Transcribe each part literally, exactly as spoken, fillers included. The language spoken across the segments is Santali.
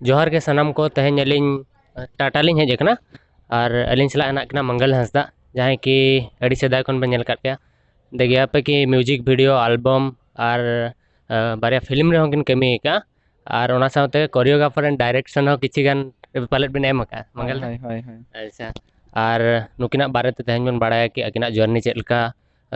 ᱡᱚᱦᱟᱨ ᱜᱮ ᱥᱟᱱᱟᱢ ᱠᱚ᱾ ᱛᱮᱦᱮᱧ ᱟᱹᱞᱤᱧ ᱴᱟᱴᱟ ᱞᱤᱧ ᱦᱮᱡ ᱟᱠᱟᱱᱟ ᱟᱨ ᱟᱹᱞᱤᱧ ᱥᱟᱞᱟᱜ ᱦᱮᱱᱟᱜ ᱠᱤᱱᱟ ᱢᱚᱝᱜᱚᱞ ᱦᱟᱸᱥᱫᱟ, ᱡᱟᱦᱟᱸᱭ ᱠᱤ ᱟᱹᱰᱤ ᱥᱮᱫᱟᱭ ᱠᱷᱚᱱ ᱵᱮᱱ ᱧᱮᱞ ᱟᱠᱟᱫ ᱠᱤᱱᱟ᱾ ᱫᱮᱠᱷᱤᱭᱮ ᱟᱯᱮ ᱠᱤ music video, album ᱟᱨ ᱵᱟᱨᱭᱟ film ᱨᱮᱦᱚᱸ ᱠᱤᱱ ᱠᱟᱹᱢᱤ ᱟᱠᱟᱫᱼᱟ᱾ ᱟᱨ ᱚᱱᱟ ᱥᱟᱶᱛᱮ choreographer and direction ᱦᱚᱸ ᱠᱤᱪᱷᱩ ᱜᱟᱱ ᱯᱟᱞᱮᱫ ᱵᱮᱱ ᱮᱢ ᱟᱠᱟᱫᱼᱟ ᱢᱚᱝᱜᱚᱞ ᱫᱟ? ᱦᱳᱭ, ᱦᱳᱭ, ᱦᱳᱭ᱾ ᱟᱪᱪᱷᱟ᱾ ᱟᱨ ᱱᱩᱠᱤᱱᱟᱜ ᱵᱟᱨᱮᱛᱮ ᱛᱮᱦᱮᱧ ᱵᱚᱱ ᱵᱟᱲᱟᱭᱟ ᱠᱤ ᱟᱹᱠᱤᱱᱟᱜ journey ᱪᱮᱫ ᱞᱮᱠᱟ,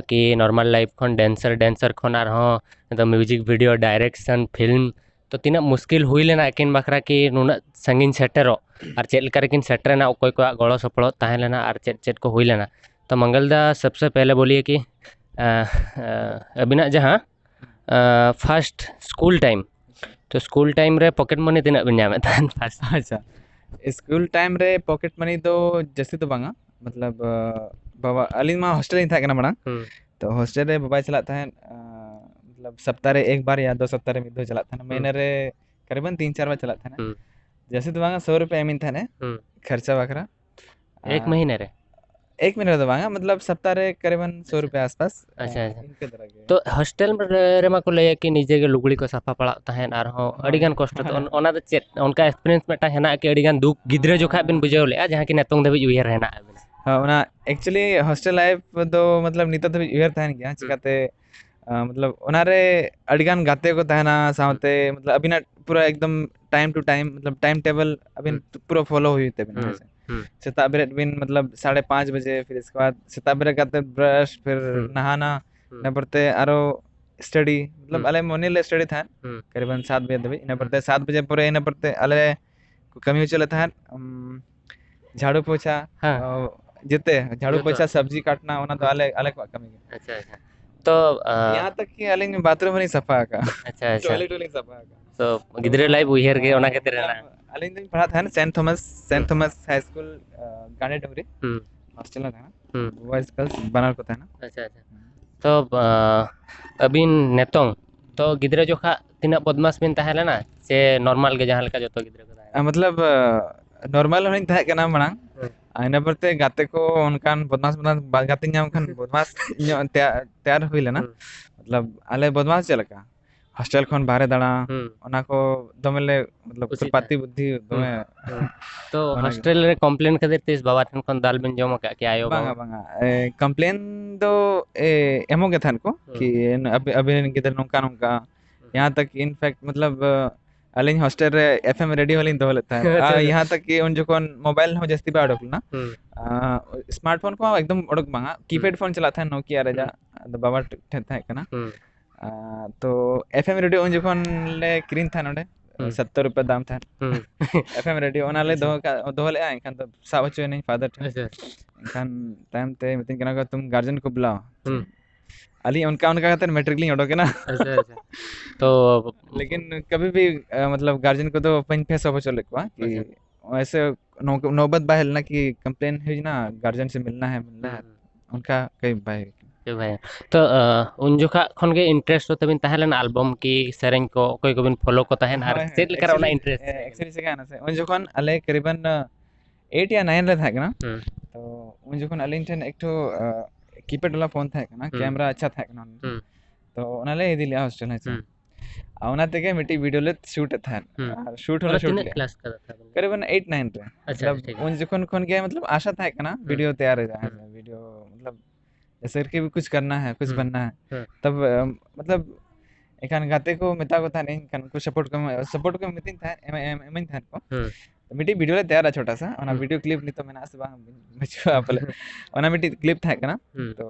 ᱠᱤ normal life ᱠᱷᱚᱱ dancer, dancer ᱠᱷᱚᱱ ᱟᱨᱦᱚᱸ ᱱᱤᱛᱚᱜ music video, direction, film, ᱛᱚ ᱛᱤᱱᱟᱹᱜ ᱢᱩᱥᱠᱤᱞ ᱦᱩᱭ ᱞᱮᱱᱟ ᱟᱹᱠᱤᱱ ᱵᱟᱠᱷᱨᱟ ᱠᱤ ᱱᱩᱱᱟᱹᱜ ᱥᱟᱺᱜᱤᱧ ᱥᱮᱴᱮᱨᱚᱜ, ᱟᱨ ᱪᱮᱫ ᱞᱮᱠᱟ ᱨᱮᱠᱤᱱ ᱥᱮᱴᱮᱨᱮᱱᱟ, ᱚᱠᱚᱭ ᱠᱚᱣᱟᱜ ᱜᱚᱲᱚ ᱥᱚᱯᱚᱦᱚᱫ ᱛᱟᱦᱮᱸ ᱞᱮᱱᱟ ᱟᱨ ᱪᱮᱫ ᱪᱮᱫ ᱠᱚ ᱦᱩᱭ ᱞᱮᱱᱟ᱾ ᱛᱚ ᱢᱚᱝᱜᱚᱞ ᱫᱟ, ᱥᱚᱵᱥᱮ ᱯᱮᱦᱞᱮ ᱵᱚᱞᱤᱭᱮ ᱠᱤ ᱟᱹᱵᱤᱱᱟᱜ ᱡᱟᱦᱟᱸ first school time, ᱛᱚ school time ᱨᱮ pocket money ᱛᱤᱱᱟᱹᱜ ᱵᱤᱱ ᱧᱟᱢᱮᱫ ᱛᱟᱦᱮᱸᱫ first? ᱟᱪᱪᱷᱟ, school time ᱨᱮ pocket money ᱫᱚ ᱡᱟᱹᱥᱛᱤ ᱫᱚ ᱵᱟᱝᱟ, ᱢᱚᱛᱞᱚᱵ ᱵᱟᱵᱟ, ᱟᱹᱞᱤᱧ ᱢᱟ hostel ᱞᱤᱧ ᱛᱟᱦᱮᱸ ᱠᱟᱱᱟ ᱢᱟᱲᱟᱝ᱾ ᱦᱩᱸ᱾ ᱛᱚ hostel ᱨᱮ ᱵᱟᱵᱟᱭ ᱪᱟᱞᱟᱜ ᱛᱟᱦᱮᱸᱫ, ᱢᱚᱛᱞᱚᱵ ᱥᱚᱯᱛᱟ ᱨᱮ ᱮᱠ ᱵᱟᱨ ᱭᱟ ᱫᱩ ᱥᱚᱯᱛᱟ ᱨᱮ ᱢᱤᱫ ᱫᱷᱟᱣ ᱪᱟᱞᱟᱜ ᱛᱟᱦᱮᱸᱫ᱾ ᱦᱩᱸ᱾ ᱢᱟᱹᱦᱱᱟᱹ ᱨᱮ ᱠᱟᱨᱤᱵᱟᱱ ᱛᱤᱱ ᱪᱟᱨ ᱵᱟᱨ ᱪᱟᱞᱟᱜ ᱛᱟᱦᱮᱸᱫ᱾ ᱦᱩᱸ᱾ ᱡᱟᱹᱥᱛᱤ ᱫᱚ ᱵᱟᱝᱟ, ᱥᱚ ᱨᱩᱯᱤᱭᱟ ᱮᱢᱤᱧ ᱛᱟᱦᱮᱸᱫ ᱦᱩᱸ᱾ ᱠᱷᱚᱨᱪᱟ ᱵᱟᱠᱷᱨᱟ᱾ ᱮᱠ ᱟᱨ ᱢᱟᱹᱦᱱᱟᱹ ᱨᱮ? ᱮᱠ ᱢᱟᱹᱦᱱᱟᱹ ᱨᱮ ᱫᱚ ᱵᱟᱝᱟ, ᱢᱚᱛᱞᱚᱵ ᱥᱚᱯᱛᱟ ᱨᱮ ᱠᱟᱨᱤᱵᱟᱱ ᱥᱚ ᱟᱪᱪᱷᱟ᱾ ᱨᱩᱯᱤᱭᱟ ᱟᱥᱯᱟᱥ, ᱟᱪᱪᱷᱟ, ᱟᱪᱪᱷᱟ᱾ ᱤᱱᱠᱟᱹ ᱫᱷᱟᱨᱟ ᱜᱮ᱾ ᱛᱚ hostel ᱨᱮ, ᱨᱮᱢᱟ ᱠᱚ ᱞᱟᱹᱭᱟ ᱠᱤ ᱱᱤᱡᱮ ᱜᱮ ᱞᱩᱜᱽᱲᱤ ᱠᱚ ᱥᱟᱯᱷᱟ ᱯᱟᱲᱟᱜ ᱛᱟᱦᱮᱸᱫ, ᱟᱨᱦᱚᱸ ᱦᱳᱭ᱾ ᱟᱹᱰᱤ ᱜᱟᱱ ᱠᱚᱥᱴᱚ᱾ ᱛᱚ ᱦᱳᱭ᱾ ᱚᱱ-, ᱚᱱᱟ ᱫᱚ ᱪᱮᱫ ᱚᱱᱠᱟ experience ᱢᱤᱫᱴᱟᱝ ᱦᱮᱱᱟᱜᱼᱟ ᱠᱤ ᱟᱹᱰᱤ ᱜᱟᱱ ᱫᱩᱠ ᱜᱤᱫᱽᱨᱟᱹ ᱡᱚᱠᱷᱟᱡ ᱵᱤᱱ ᱵᱩᱡᱷᱟᱹᱣ ᱞᱮᱫᱼᱟ, ᱡᱟᱦᱟᱸ ᱠᱤ ᱱᱤᱛᱚᱝ ᱫᱷᱟᱹᱵᱤᱡ ᱩᱭᱦᱟᱹᱨ ᱦᱮᱱᱟᱜᱼᱟ ᱟᱹᱵᱤᱱᱟᱜ? ᱦᱳᱭ, ᱚᱱᱟ actually hostel life ᱫᱚ ᱢᱚᱛᱞᱚᱵ ᱱᱤᱛᱚᱜ ᱫᱷᱟᱹᱵᱤᱡ ᱩᱭᱦᱟᱹᱨ ᱛᱟᱦᱮᱱ ᱜᱮᱭᱟ᱾ ᱦᱩᱸ᱾ ᱪᱤᱠᱟᱛᱮ, ᱟᱸ, ᱢᱚᱛᱞᱚᱵ ᱚᱱᱟᱨᱮ ᱟᱹᱰᱤ ᱜᱟᱱ ᱜᱟᱛᱮ ᱠᱚ ᱛᱟᱦᱮᱱᱟ, ᱦᱩᱸ᱾ ᱥᱟᱶᱛᱮ ᱢᱚᱛᱞᱚᱵ ᱟᱹᱵᱤᱱᱟᱜ ᱯᱩᱨᱟᱹ ᱮᱠᱫᱚᱢ time to time, ᱢᱚᱛᱞᱚᱵ time table ᱟᱹᱵᱤᱱ ᱦᱩᱸ᱾ ᱯᱩᱨᱟᱹ follow ᱦᱩᱭᱩᱜ ᱛᱟᱹᱵᱤᱱᱟ, ᱦᱩᱸ, ᱦᱮᱸ ᱥᱮ? ᱦᱩᱸ᱾ ᱥᱮᱛᱟᱜ ᱵᱮᱨᱮᱫ ᱵᱤᱱ, ᱢᱚᱛᱞᱚᱵ ᱥᱟᱲᱮ ᱯᱟᱸᱪ ᱵᱟᱡᱮ, ᱯᱷᱤᱨ ᱤᱥᱠᱮ ᱵᱟᱫ ᱥᱮᱛᱟᱜ ᱵᱮᱨᱮᱫ ᱠᱟᱛᱮ brush, ᱯᱷᱤᱨ ᱦᱩᱸ᱾ ᱱᱟᱦᱟᱱᱟ, ᱦᱩᱸ᱾ ᱤᱱᱟᱹ ᱯᱚᱨᱛᱮ ᱟᱨᱚ study, ᱢᱚᱛᱞᱚᱵ ᱦᱩᱸ᱾ ᱟᱞᱮ morning ᱞᱮ study ᱛᱟᱦᱮᱸᱫ, ᱦᱩᱸ᱾ ᱠᱟᱨᱤᱵᱟᱱ ᱥᱟᱛ ᱵᱟᱡᱮ ᱫᱷᱟᱹᱵᱤᱡ᱾ ᱤᱱᱟᱹ ᱦᱩᱸ᱾ ᱯᱚᱨᱛᱮ ᱥᱟᱛ ᱵᱟᱡᱮ ᱯᱚᱨᱮ, ᱤᱱᱟᱹ ᱯᱚᱨᱛᱮ ᱟᱞᱮ ᱠᱚ ᱠᱟᱹᱢᱤ ᱦᱚᱪᱚ ᱞᱮ ᱛᱟᱦᱮᱸᱫ, ᱩᱢ, ᱡᱷᱟᱲᱩ ᱯᱳᱪᱷᱟ, ᱦᱮᱸ᱾ ᱚ, ᱡᱮᱛᱮ, ᱡᱷᱟᱲᱩ ᱡᱚᱛᱚ᱾ ᱯᱳᱪᱷᱟ, ᱥᱚᱵᱽᱡᱤ ᱠᱟᱴᱱᱟ, ᱚᱱᱟ ᱫᱚ ᱦᱩᱸ᱾ ᱟᱞᱮ, ᱟᱞᱮ ᱠᱚᱣᱟᱜ ᱠᱟᱹᱢᱤ ᱠᱟᱱᱟ᱾ ᱟᱪᱪᱷᱟ, ᱟᱪᱪᱷᱟ᱾ ᱛᱚ, ᱟ, ᱭᱟᱦᱟᱸ ᱛᱟᱠ ᱠᱤ ᱟᱹᱞᱤᱧ bathroom ᱦᱚᱸᱞᱤᱧ ᱥᱟᱯᱷᱟ ᱟᱠᱟᱫᱼᱟ᱾ ᱟᱪᱪᱷᱟ, ᱟᱪᱪᱷᱟ᱾ Toilet ᱦᱚᱸᱞᱤᱧ ᱥᱟᱯᱷᱟ ᱟᱠᱟᱫᱼᱟ᱾ ᱛᱚ, ᱜᱤᱫᱽᱨᱟᱹ life ᱩᱭᱦᱟᱹᱨ ᱜᱮ ᱚᱱᱟ ᱠᱷᱟᱹᱛᱤᱨ ᱢᱚᱛᱞᱚᱵ, ᱦᱮᱱᱟᱜᱼᱟ᱾ ᱟᱹᱞᱤᱧ ᱫᱚᱞᱤᱧ ᱯᱟᱲᱦᱟᱜ ᱛᱟᱦᱮᱱ Saint Thomas, Saint ᱦᱩᱸ᱾ Thomas High School, ᱟ, ᱜᱟᱱᱰᱤ ᱰᱩᱝᱨᱤ᱾ ᱦᱩᱸ᱾ Hostel ᱨᱮ ᱛᱟᱦᱮᱱᱟ᱾ ᱦᱩᱸ᱾ Boys girls ᱵᱟᱱᱟᱨ ᱠᱚ ᱛᱟᱦᱮᱱᱟ᱾ ᱟᱪᱪᱷᱟ, ᱟᱪᱪᱷᱟ᱾ ᱦᱩᱸ᱾ ᱛᱚ, ᱟ, ᱟᱹᱵᱤᱱ ᱱᱤᱛᱚᱝ, ᱛᱚ, ᱜᱤᱫᱽᱨᱟᱹ ᱡᱚᱠᱷᱟᱜ ᱛᱤᱱᱟᱹᱜ ᱵᱚᱫᱢᱟᱥ ᱵᱤᱱ ᱛᱟᱦᱮᱸ ᱞᱮᱱᱟ? ᱥᱮ normal ᱜᱮ ᱡᱟᱦᱟᱸ ᱞᱮᱠᱟ ᱡᱚᱛᱚ ᱜᱤᱫᱽᱨᱟᱹ ᱠᱚ ᱛᱟᱦᱮᱸ ᱟ, ᱞᱮᱱᱟ? ᱢᱚᱛᱞᱚᱵ, ᱟ, normal ᱦᱚᱸᱧ ᱛᱟᱦᱮᱸ ᱠᱟᱱᱟ ᱢᱟᱲᱟᱝ᱾ ᱦᱩᱸ᱾ ᱟᱨ ᱤᱱᱟᱹ ᱯᱚᱨᱛᱮ ᱜᱟᱛᱮ ᱠᱚ ᱚᱱᱠᱟᱱ ᱵᱚᱫᱢᱟᱥ, ᱵᱚᱫᱢᱟᱥ, ᱵᱟ-, ᱜᱟᱛᱮ ᱧᱟᱢ ᱠᱷᱟᱱ ᱵᱚᱫᱢᱟᱥ ᱧᱚᱜ ᱛᱮᱭᱟᱨ, ᱛᱮᱭᱟᱨ ᱦᱩᱭ ᱞᱮᱱᱟ᱾ ᱦᱩᱸ᱾ ᱢᱚᱛᱞᱚᱵ, ᱟᱞᱮ ᱵᱚᱫᱢᱟᱥ ᱪᱮᱫ ᱞᱮᱠᱟ? ᱦᱳᱥᱴᱮᱞ ᱠᱷᱚᱱ ᱵᱟᱦᱨᱮ ᱫᱟᱬᱟ, ᱦᱩᱸ᱾ ᱚᱱᱟ ᱠᱚ ᱫᱚᱢᱮ ᱞᱮ, ᱢᱚᱛᱞᱚᱵ, ᱠᱩᱥᱤ ᱯᱟᱹᱛᱤ ᱛᱟᱦᱮᱸ᱾ ᱵᱩᱫᱽᱫᱷᱤ ᱦᱩᱸ, ᱫᱚᱢᱮ᱾ ᱦᱩᱸ᱾ ᱛᱚ, ᱚᱱᱟ ᱜᱮ᱾ ᱦᱳᱥᱴᱮᱞ ᱨᱮ ᱠᱚᱢᱯᱞᱮᱱ ᱠᱷᱟᱹᱛᱤᱨ ᱛᱤᱥ ᱵᱟᱵᱟ ᱴᱷᱮᱱ ᱠᱷᱚᱱ ᱫᱟᱞ ᱵᱤᱱ ᱡᱚᱢ ᱟᱠᱟᱫ ᱜᱮᱭᱟ, ᱟᱭᱳ ᱵᱟᱵᱟ? ᱵᱟᱝᱟ, ᱵᱟᱝᱟ᱾ ᱮ, ᱠᱚᱢᱯᱞᱮᱱ ᱫᱚ, ᱮ, ᱮᱢᱚᱜ ᱜᱮ ᱛᱟᱦᱮᱸᱫ ᱠᱚ, ᱦᱩᱸ᱾ ᱠᱤ ᱟᱵᱤ-, ᱟᱵᱤᱱ ᱨᱮᱱ ᱜᱤᱫᱽᱨᱟᱹ ᱱᱚᱝᱠᱟ, ᱱᱚᱝᱠᱟ᱾ ᱦᱩᱸ᱾ ᱭᱟᱦᱟᱸ ᱛᱟᱠ, in fact, ᱢᱚᱛᱞᱚᱵ, ᱟᱹᱞᱤᱧ ᱦᱳᱥᱴᱮᱞ ᱨᱮ ᱮᱯᱷ ᱮᱢ ᱨᱮᱰᱤᱭᱳ ᱦᱚᱸᱞᱤᱧ ᱫᱚᱦᱚ ᱞᱮᱫ ᱛᱟᱦᱮᱸᱫ᱾ ᱟᱪᱪᱷᱟ, ᱟᱨ ᱟᱪᱪᱷᱟ᱾ ᱭᱟᱦᱟᱸ ᱛᱟᱠ ᱠᱤ ᱩᱱ ᱡᱚᱠᱷᱚᱱ ᱢᱳᱵᱟᱭᱤᱞ ᱦᱚᱸ ᱡᱟᱹᱥᱛᱤ ᱵᱟᱭ ᱚᱰᱚᱠ ᱞᱮᱱᱟ᱾ ᱦᱩᱸ᱾ ᱟ, ᱥᱢᱟᱨᱴ ᱯᱷᱳᱱ ᱠᱚᱦᱚᱸ ᱮᱠᱫᱚᱢ ᱚᱰᱚᱠ ᱵᱟᱝᱟ, ᱦᱩᱸ᱾ ᱠᱤᱯᱮᱰ ᱯᱷᱳᱱ ᱪᱟᱞᱟᱜ ᱛᱟᱦᱮᱸᱫ, ᱱᱳᱠᱤᱭᱟ ᱨᱮ ᱡᱟ, ᱦᱩᱸ᱾ ᱟᱫᱚ ᱵᱟᱵᱟ ᱴᱷᱮᱱ ᱛᱟᱦᱮᱸ ᱠᱟᱱᱟ᱾ ᱦᱩᱸ᱾ ᱟ, ᱛᱚ ᱮᱯᱷ ᱮᱢ ᱨᱮᱰᱤᱭᱳ ᱩᱱ ᱡᱚᱠᱷᱚᱱ ᱞᱮ ᱠᱤᱨᱤᱧ ᱛᱟᱦᱮᱸᱫ ᱱᱚᱰᱮ, ᱦᱩᱸ᱾ ᱥᱚᱛᱛᱚᱨ ᱨᱩᱯᱤᱭᱟ ᱫᱟᱢ ᱛᱟᱦᱮᱸᱫ᱾ ᱦᱩᱸ᱾ ᱮᱯᱷ ᱮᱢ ᱨᱮᱰᱤᱭᱳ ᱚᱱᱟ ᱞᱮ ᱟᱪᱪᱷᱟ᱾ ᱫᱚᱦᱚ ᱠᱟᱜ, ᱫᱚᱦᱚ ᱞᱮᱜᱼᱟ, ᱮᱱᱠᱷᱟᱱ ᱫᱚ ᱥᱟᱵ ᱦᱚᱪᱚᱭᱮᱱᱟᱹᱧ ᱯᱷᱟᱫᱟᱨ ᱴᱷᱮᱱ᱾ ᱟᱪᱪᱷᱟ᱾ ᱮᱱᱠᱷᱟᱱ ᱛᱟᱭᱚᱢ ᱛᱮ ᱢᱤᱛᱟᱹᱧ ᱠᱟᱱᱟ ᱠᱚ, "ᱛᱩᱢ ᱜᱟᱨᱡᱮᱱ ᱠᱚ ᱵᱩᱞᱟᱣ᱾" ᱦᱩᱸ᱾ ᱟᱹᱞᱤᱧ ᱚᱱᱠᱟ, ᱚᱱᱠᱟ ᱠᱟᱛᱮ ᱢᱮᱴᱨᱤᱠ ᱞᱤᱧ ᱚᱰᱚᱠᱮᱱᱟ᱾ ᱟᱪᱪᱷᱟ, ᱟᱪᱪᱷᱟ᱾ ᱛᱚ ᱞᱮᱠᱤᱱ ᱠᱟᱵᱷᱤ ᱵᱷᱤ, ᱟ, ᱢᱚᱛᱞᱚᱵ, ᱜᱟᱨᱡᱮᱱ ᱠᱚᱫᱚ ᱵᱟᱹᱧ ᱯᱷᱮᱥ ᱦᱚᱪᱚ ᱞᱮᱫ ᱠᱚᱣᱟ ᱠᱤ ᱟᱪᱪᱷᱟ᱾ ᱮᱥᱮ ᱱᱚ-, ᱱᱚᱵᱚᱛ ᱵᱟᱭ ᱦᱮᱡ ᱞᱮᱱᱟ ᱠᱤ ᱠᱚᱢᱯᱞᱮᱱ ᱦᱩᱭ ᱮᱱᱟ, ᱜᱟᱨᱡᱮᱱ ᱥᱮ ᱢᱤᱞᱱᱟ ᱦᱟᱭ, ᱢᱤᱞᱱᱟ ᱦᱩᱸ, ᱦᱟᱭ᱾ ᱦᱩᱸ᱾ ᱚᱱᱠᱟ ᱠᱟᱹᱡ ᱵᱟᱭ ᱦᱩᱭ ᱠᱟᱱᱟ᱾ ᱟᱪᱪᱷᱟ ᱵᱷᱟᱭ, ᱛᱚ, ᱟ, ᱩᱱ ᱡᱚᱠᱷᱟᱜ ᱠᱷᱚᱱ ᱜᱮ ᱤᱱᱴᱟᱨᱮᱥᱴ ᱫᱚ ᱛᱟᱵᱤᱱ ᱛᱟᱦᱮᱸ ᱞᱮᱱᱟ ᱟᱞᱵᱚᱢ ᱠᱤ ᱥᱮᱨᱮᱧ ᱠᱚ, ᱚᱠᱚᱭ ᱠᱚᱵᱤᱱ ᱯᱷᱳᱞᱳ ᱠᱚ ᱛᱟᱦᱮᱸᱱ ᱟᱨ ᱦᱳᱭ, ᱦᱳᱭ᱾ ᱪᱮᱫ ᱞᱮᱠᱟᱨᱮ ᱚᱱᱟ ᱮᱠᱪᱩᱭᱮᱞᱤ, ᱤᱱᱴᱟᱨᱮᱥᱴ ᱮ, ᱛᱟᱦᱮᱸ ᱠᱟᱱᱟ? ᱮᱠᱪᱩᱭᱮᱞᱤ ᱪᱤᱠᱟᱹᱭᱮᱱᱟ ᱥᱮ, ᱩᱱ ᱡᱚᱠᱷᱚᱱ ᱟᱞᱮ ᱠᱟᱨᱤᱵᱟᱱ, ᱟ, ᱮᱭᱤᱴ ᱭᱟ ᱱᱟᱭᱤᱱ ᱨᱮ ᱛᱟᱦᱮᱸ ᱠᱟᱱᱟ᱾ ᱦᱩᱸ᱾ ᱛᱚ ᱩᱱ ᱡᱚᱠᱷᱚᱱ ᱟᱹᱞᱤᱧ ᱴᱷᱮᱱ ᱮᱠᱴᱩ, ᱟ, ᱠᱤᱯᱮᱰ ᱣᱟᱞᱟ ᱯᱷᱳᱱ ᱛᱟᱦᱮᱸ ᱠᱟᱱᱟ, ᱦᱩᱸ᱾ ᱠᱮᱢᱮᱨᱟ ᱟᱪᱪᱷᱟ ᱛᱟᱦᱮᱸ ᱠᱟᱱᱟ ᱚᱱᱟ ᱨᱮ᱾ ᱦᱩᱸ᱾ ᱛᱚ ᱚᱱᱟ ᱞᱮ ᱤᱫᱤ ᱞᱮᱜᱼᱟ ᱦᱳᱥᱴᱮᱞ, ᱦᱮᱸ ᱥᱮ᱾ ᱦᱩᱸ᱾ ᱟᱨ ᱚᱱᱟ ᱛᱮᱜᱮ ᱢᱤᱫᱴᱤᱡ ᱵᱷᱤᱰᱤᱭᱳ ᱞᱮ ᱥᱩᱴ ᱮᱫ ᱛᱟᱦᱮᱸᱫ᱾ ᱦᱩᱸ᱾ ᱟᱨ ᱥᱩᱴ ᱦᱚᱸᱞᱮ ᱚᱱᱟ ᱥᱩᱴ ᱛᱤᱱᱟᱹᱜ ᱞᱮᱜᱼᱟ᱾ ᱠᱞᱟᱥ ᱠᱟᱱᱟ ᱛᱟᱵᱮᱱ? ᱠᱟᱨᱤᱵᱟᱱ ᱮᱭᱤᱴ ᱱᱟᱭᱤᱱ ᱨᱮ᱾ ᱟᱪᱪᱷᱟ, ᱢᱚᱛᱞᱚᱵ, ᱴᱷᱤᱠ ᱜᱮᱭᱟ᱾ ᱩᱱ ᱡᱚᱠᱷᱚᱱ ᱠᱷᱚᱱ ᱜᱮ, ᱢᱚᱛᱞᱚᱵ, ᱟᱥᱟ ᱛᱟᱦᱮᱸ ᱠᱟᱱᱟ ᱦᱩᱸ᱾ ᱵᱷᱤᱰᱤᱭᱳ ᱛᱮᱭᱟᱨ ᱨᱮᱭᱟᱜ, ᱦᱮᱸ ᱦᱩᱸ᱾ ᱥᱮ, ᱵᱷᱤᱰᱤᱭᱳ, ᱢᱚᱛᱞᱚᱵ, ᱡᱮᱥᱮ ᱠᱤ ᱠᱩᱪ ᱠᱟᱨᱱᱟ ᱦᱮ, ᱠᱩᱪ ᱦᱩᱸ᱾ ᱵᱟᱱᱱᱟ ᱦᱮ᱾ ᱦᱩᱸ᱾ ᱛᱚᱵ, ᱢᱚᱛᱞᱚᱵ, ᱮᱱᱠᱷᱟᱱ ᱜᱟᱛᱮ ᱠᱚ ᱢᱮᱛᱟ ᱠᱚ ᱛᱟᱦᱮᱸᱱᱟᱹᱧ, ᱮᱱᱠᱷᱟᱱ ᱩᱱᱠᱩ ᱥᱟᱯᱳᱨᱴ ᱠᱚ ᱮᱢ-, ᱥᱟᱯᱳᱨᱴ ᱠᱚ ᱢᱤᱛᱟᱹᱧ ᱛᱟᱦᱮᱸᱫ, ᱮᱢ-, ᱮᱢ-, ᱮᱢᱟᱹᱧ ᱛᱟᱦᱮᱸᱫ ᱠᱚ᱾ ᱦᱩᱸ᱾ ᱢᱤᱫᱴᱤᱡ ᱵᱷᱤᱰᱤᱭᱳ ᱞᱮ ᱛᱮᱭᱟᱨᱟ ᱪᱷᱳᱴᱟ ᱥᱟ, ᱚᱱᱟ ᱦᱩᱸ᱾ ᱵᱷᱤᱰᱤᱭᱳ ᱠᱞᱤᱯ ᱱᱤᱛᱚᱜ ᱢᱮᱱᱟᱜᱼᱟ ᱥᱮ ᱵᱟᱝ ᱵᱟᱹᱪᱩᱜᱼᱟ ᱯᱟᱞᱮ᱾ ᱚᱱᱟ ᱢᱤᱫᱴᱤᱡ ᱠᱞᱤᱯ ᱛᱟᱦᱮᱸ ᱠᱟᱱᱟ᱾ ᱦᱩᱸ᱾ ᱛᱚ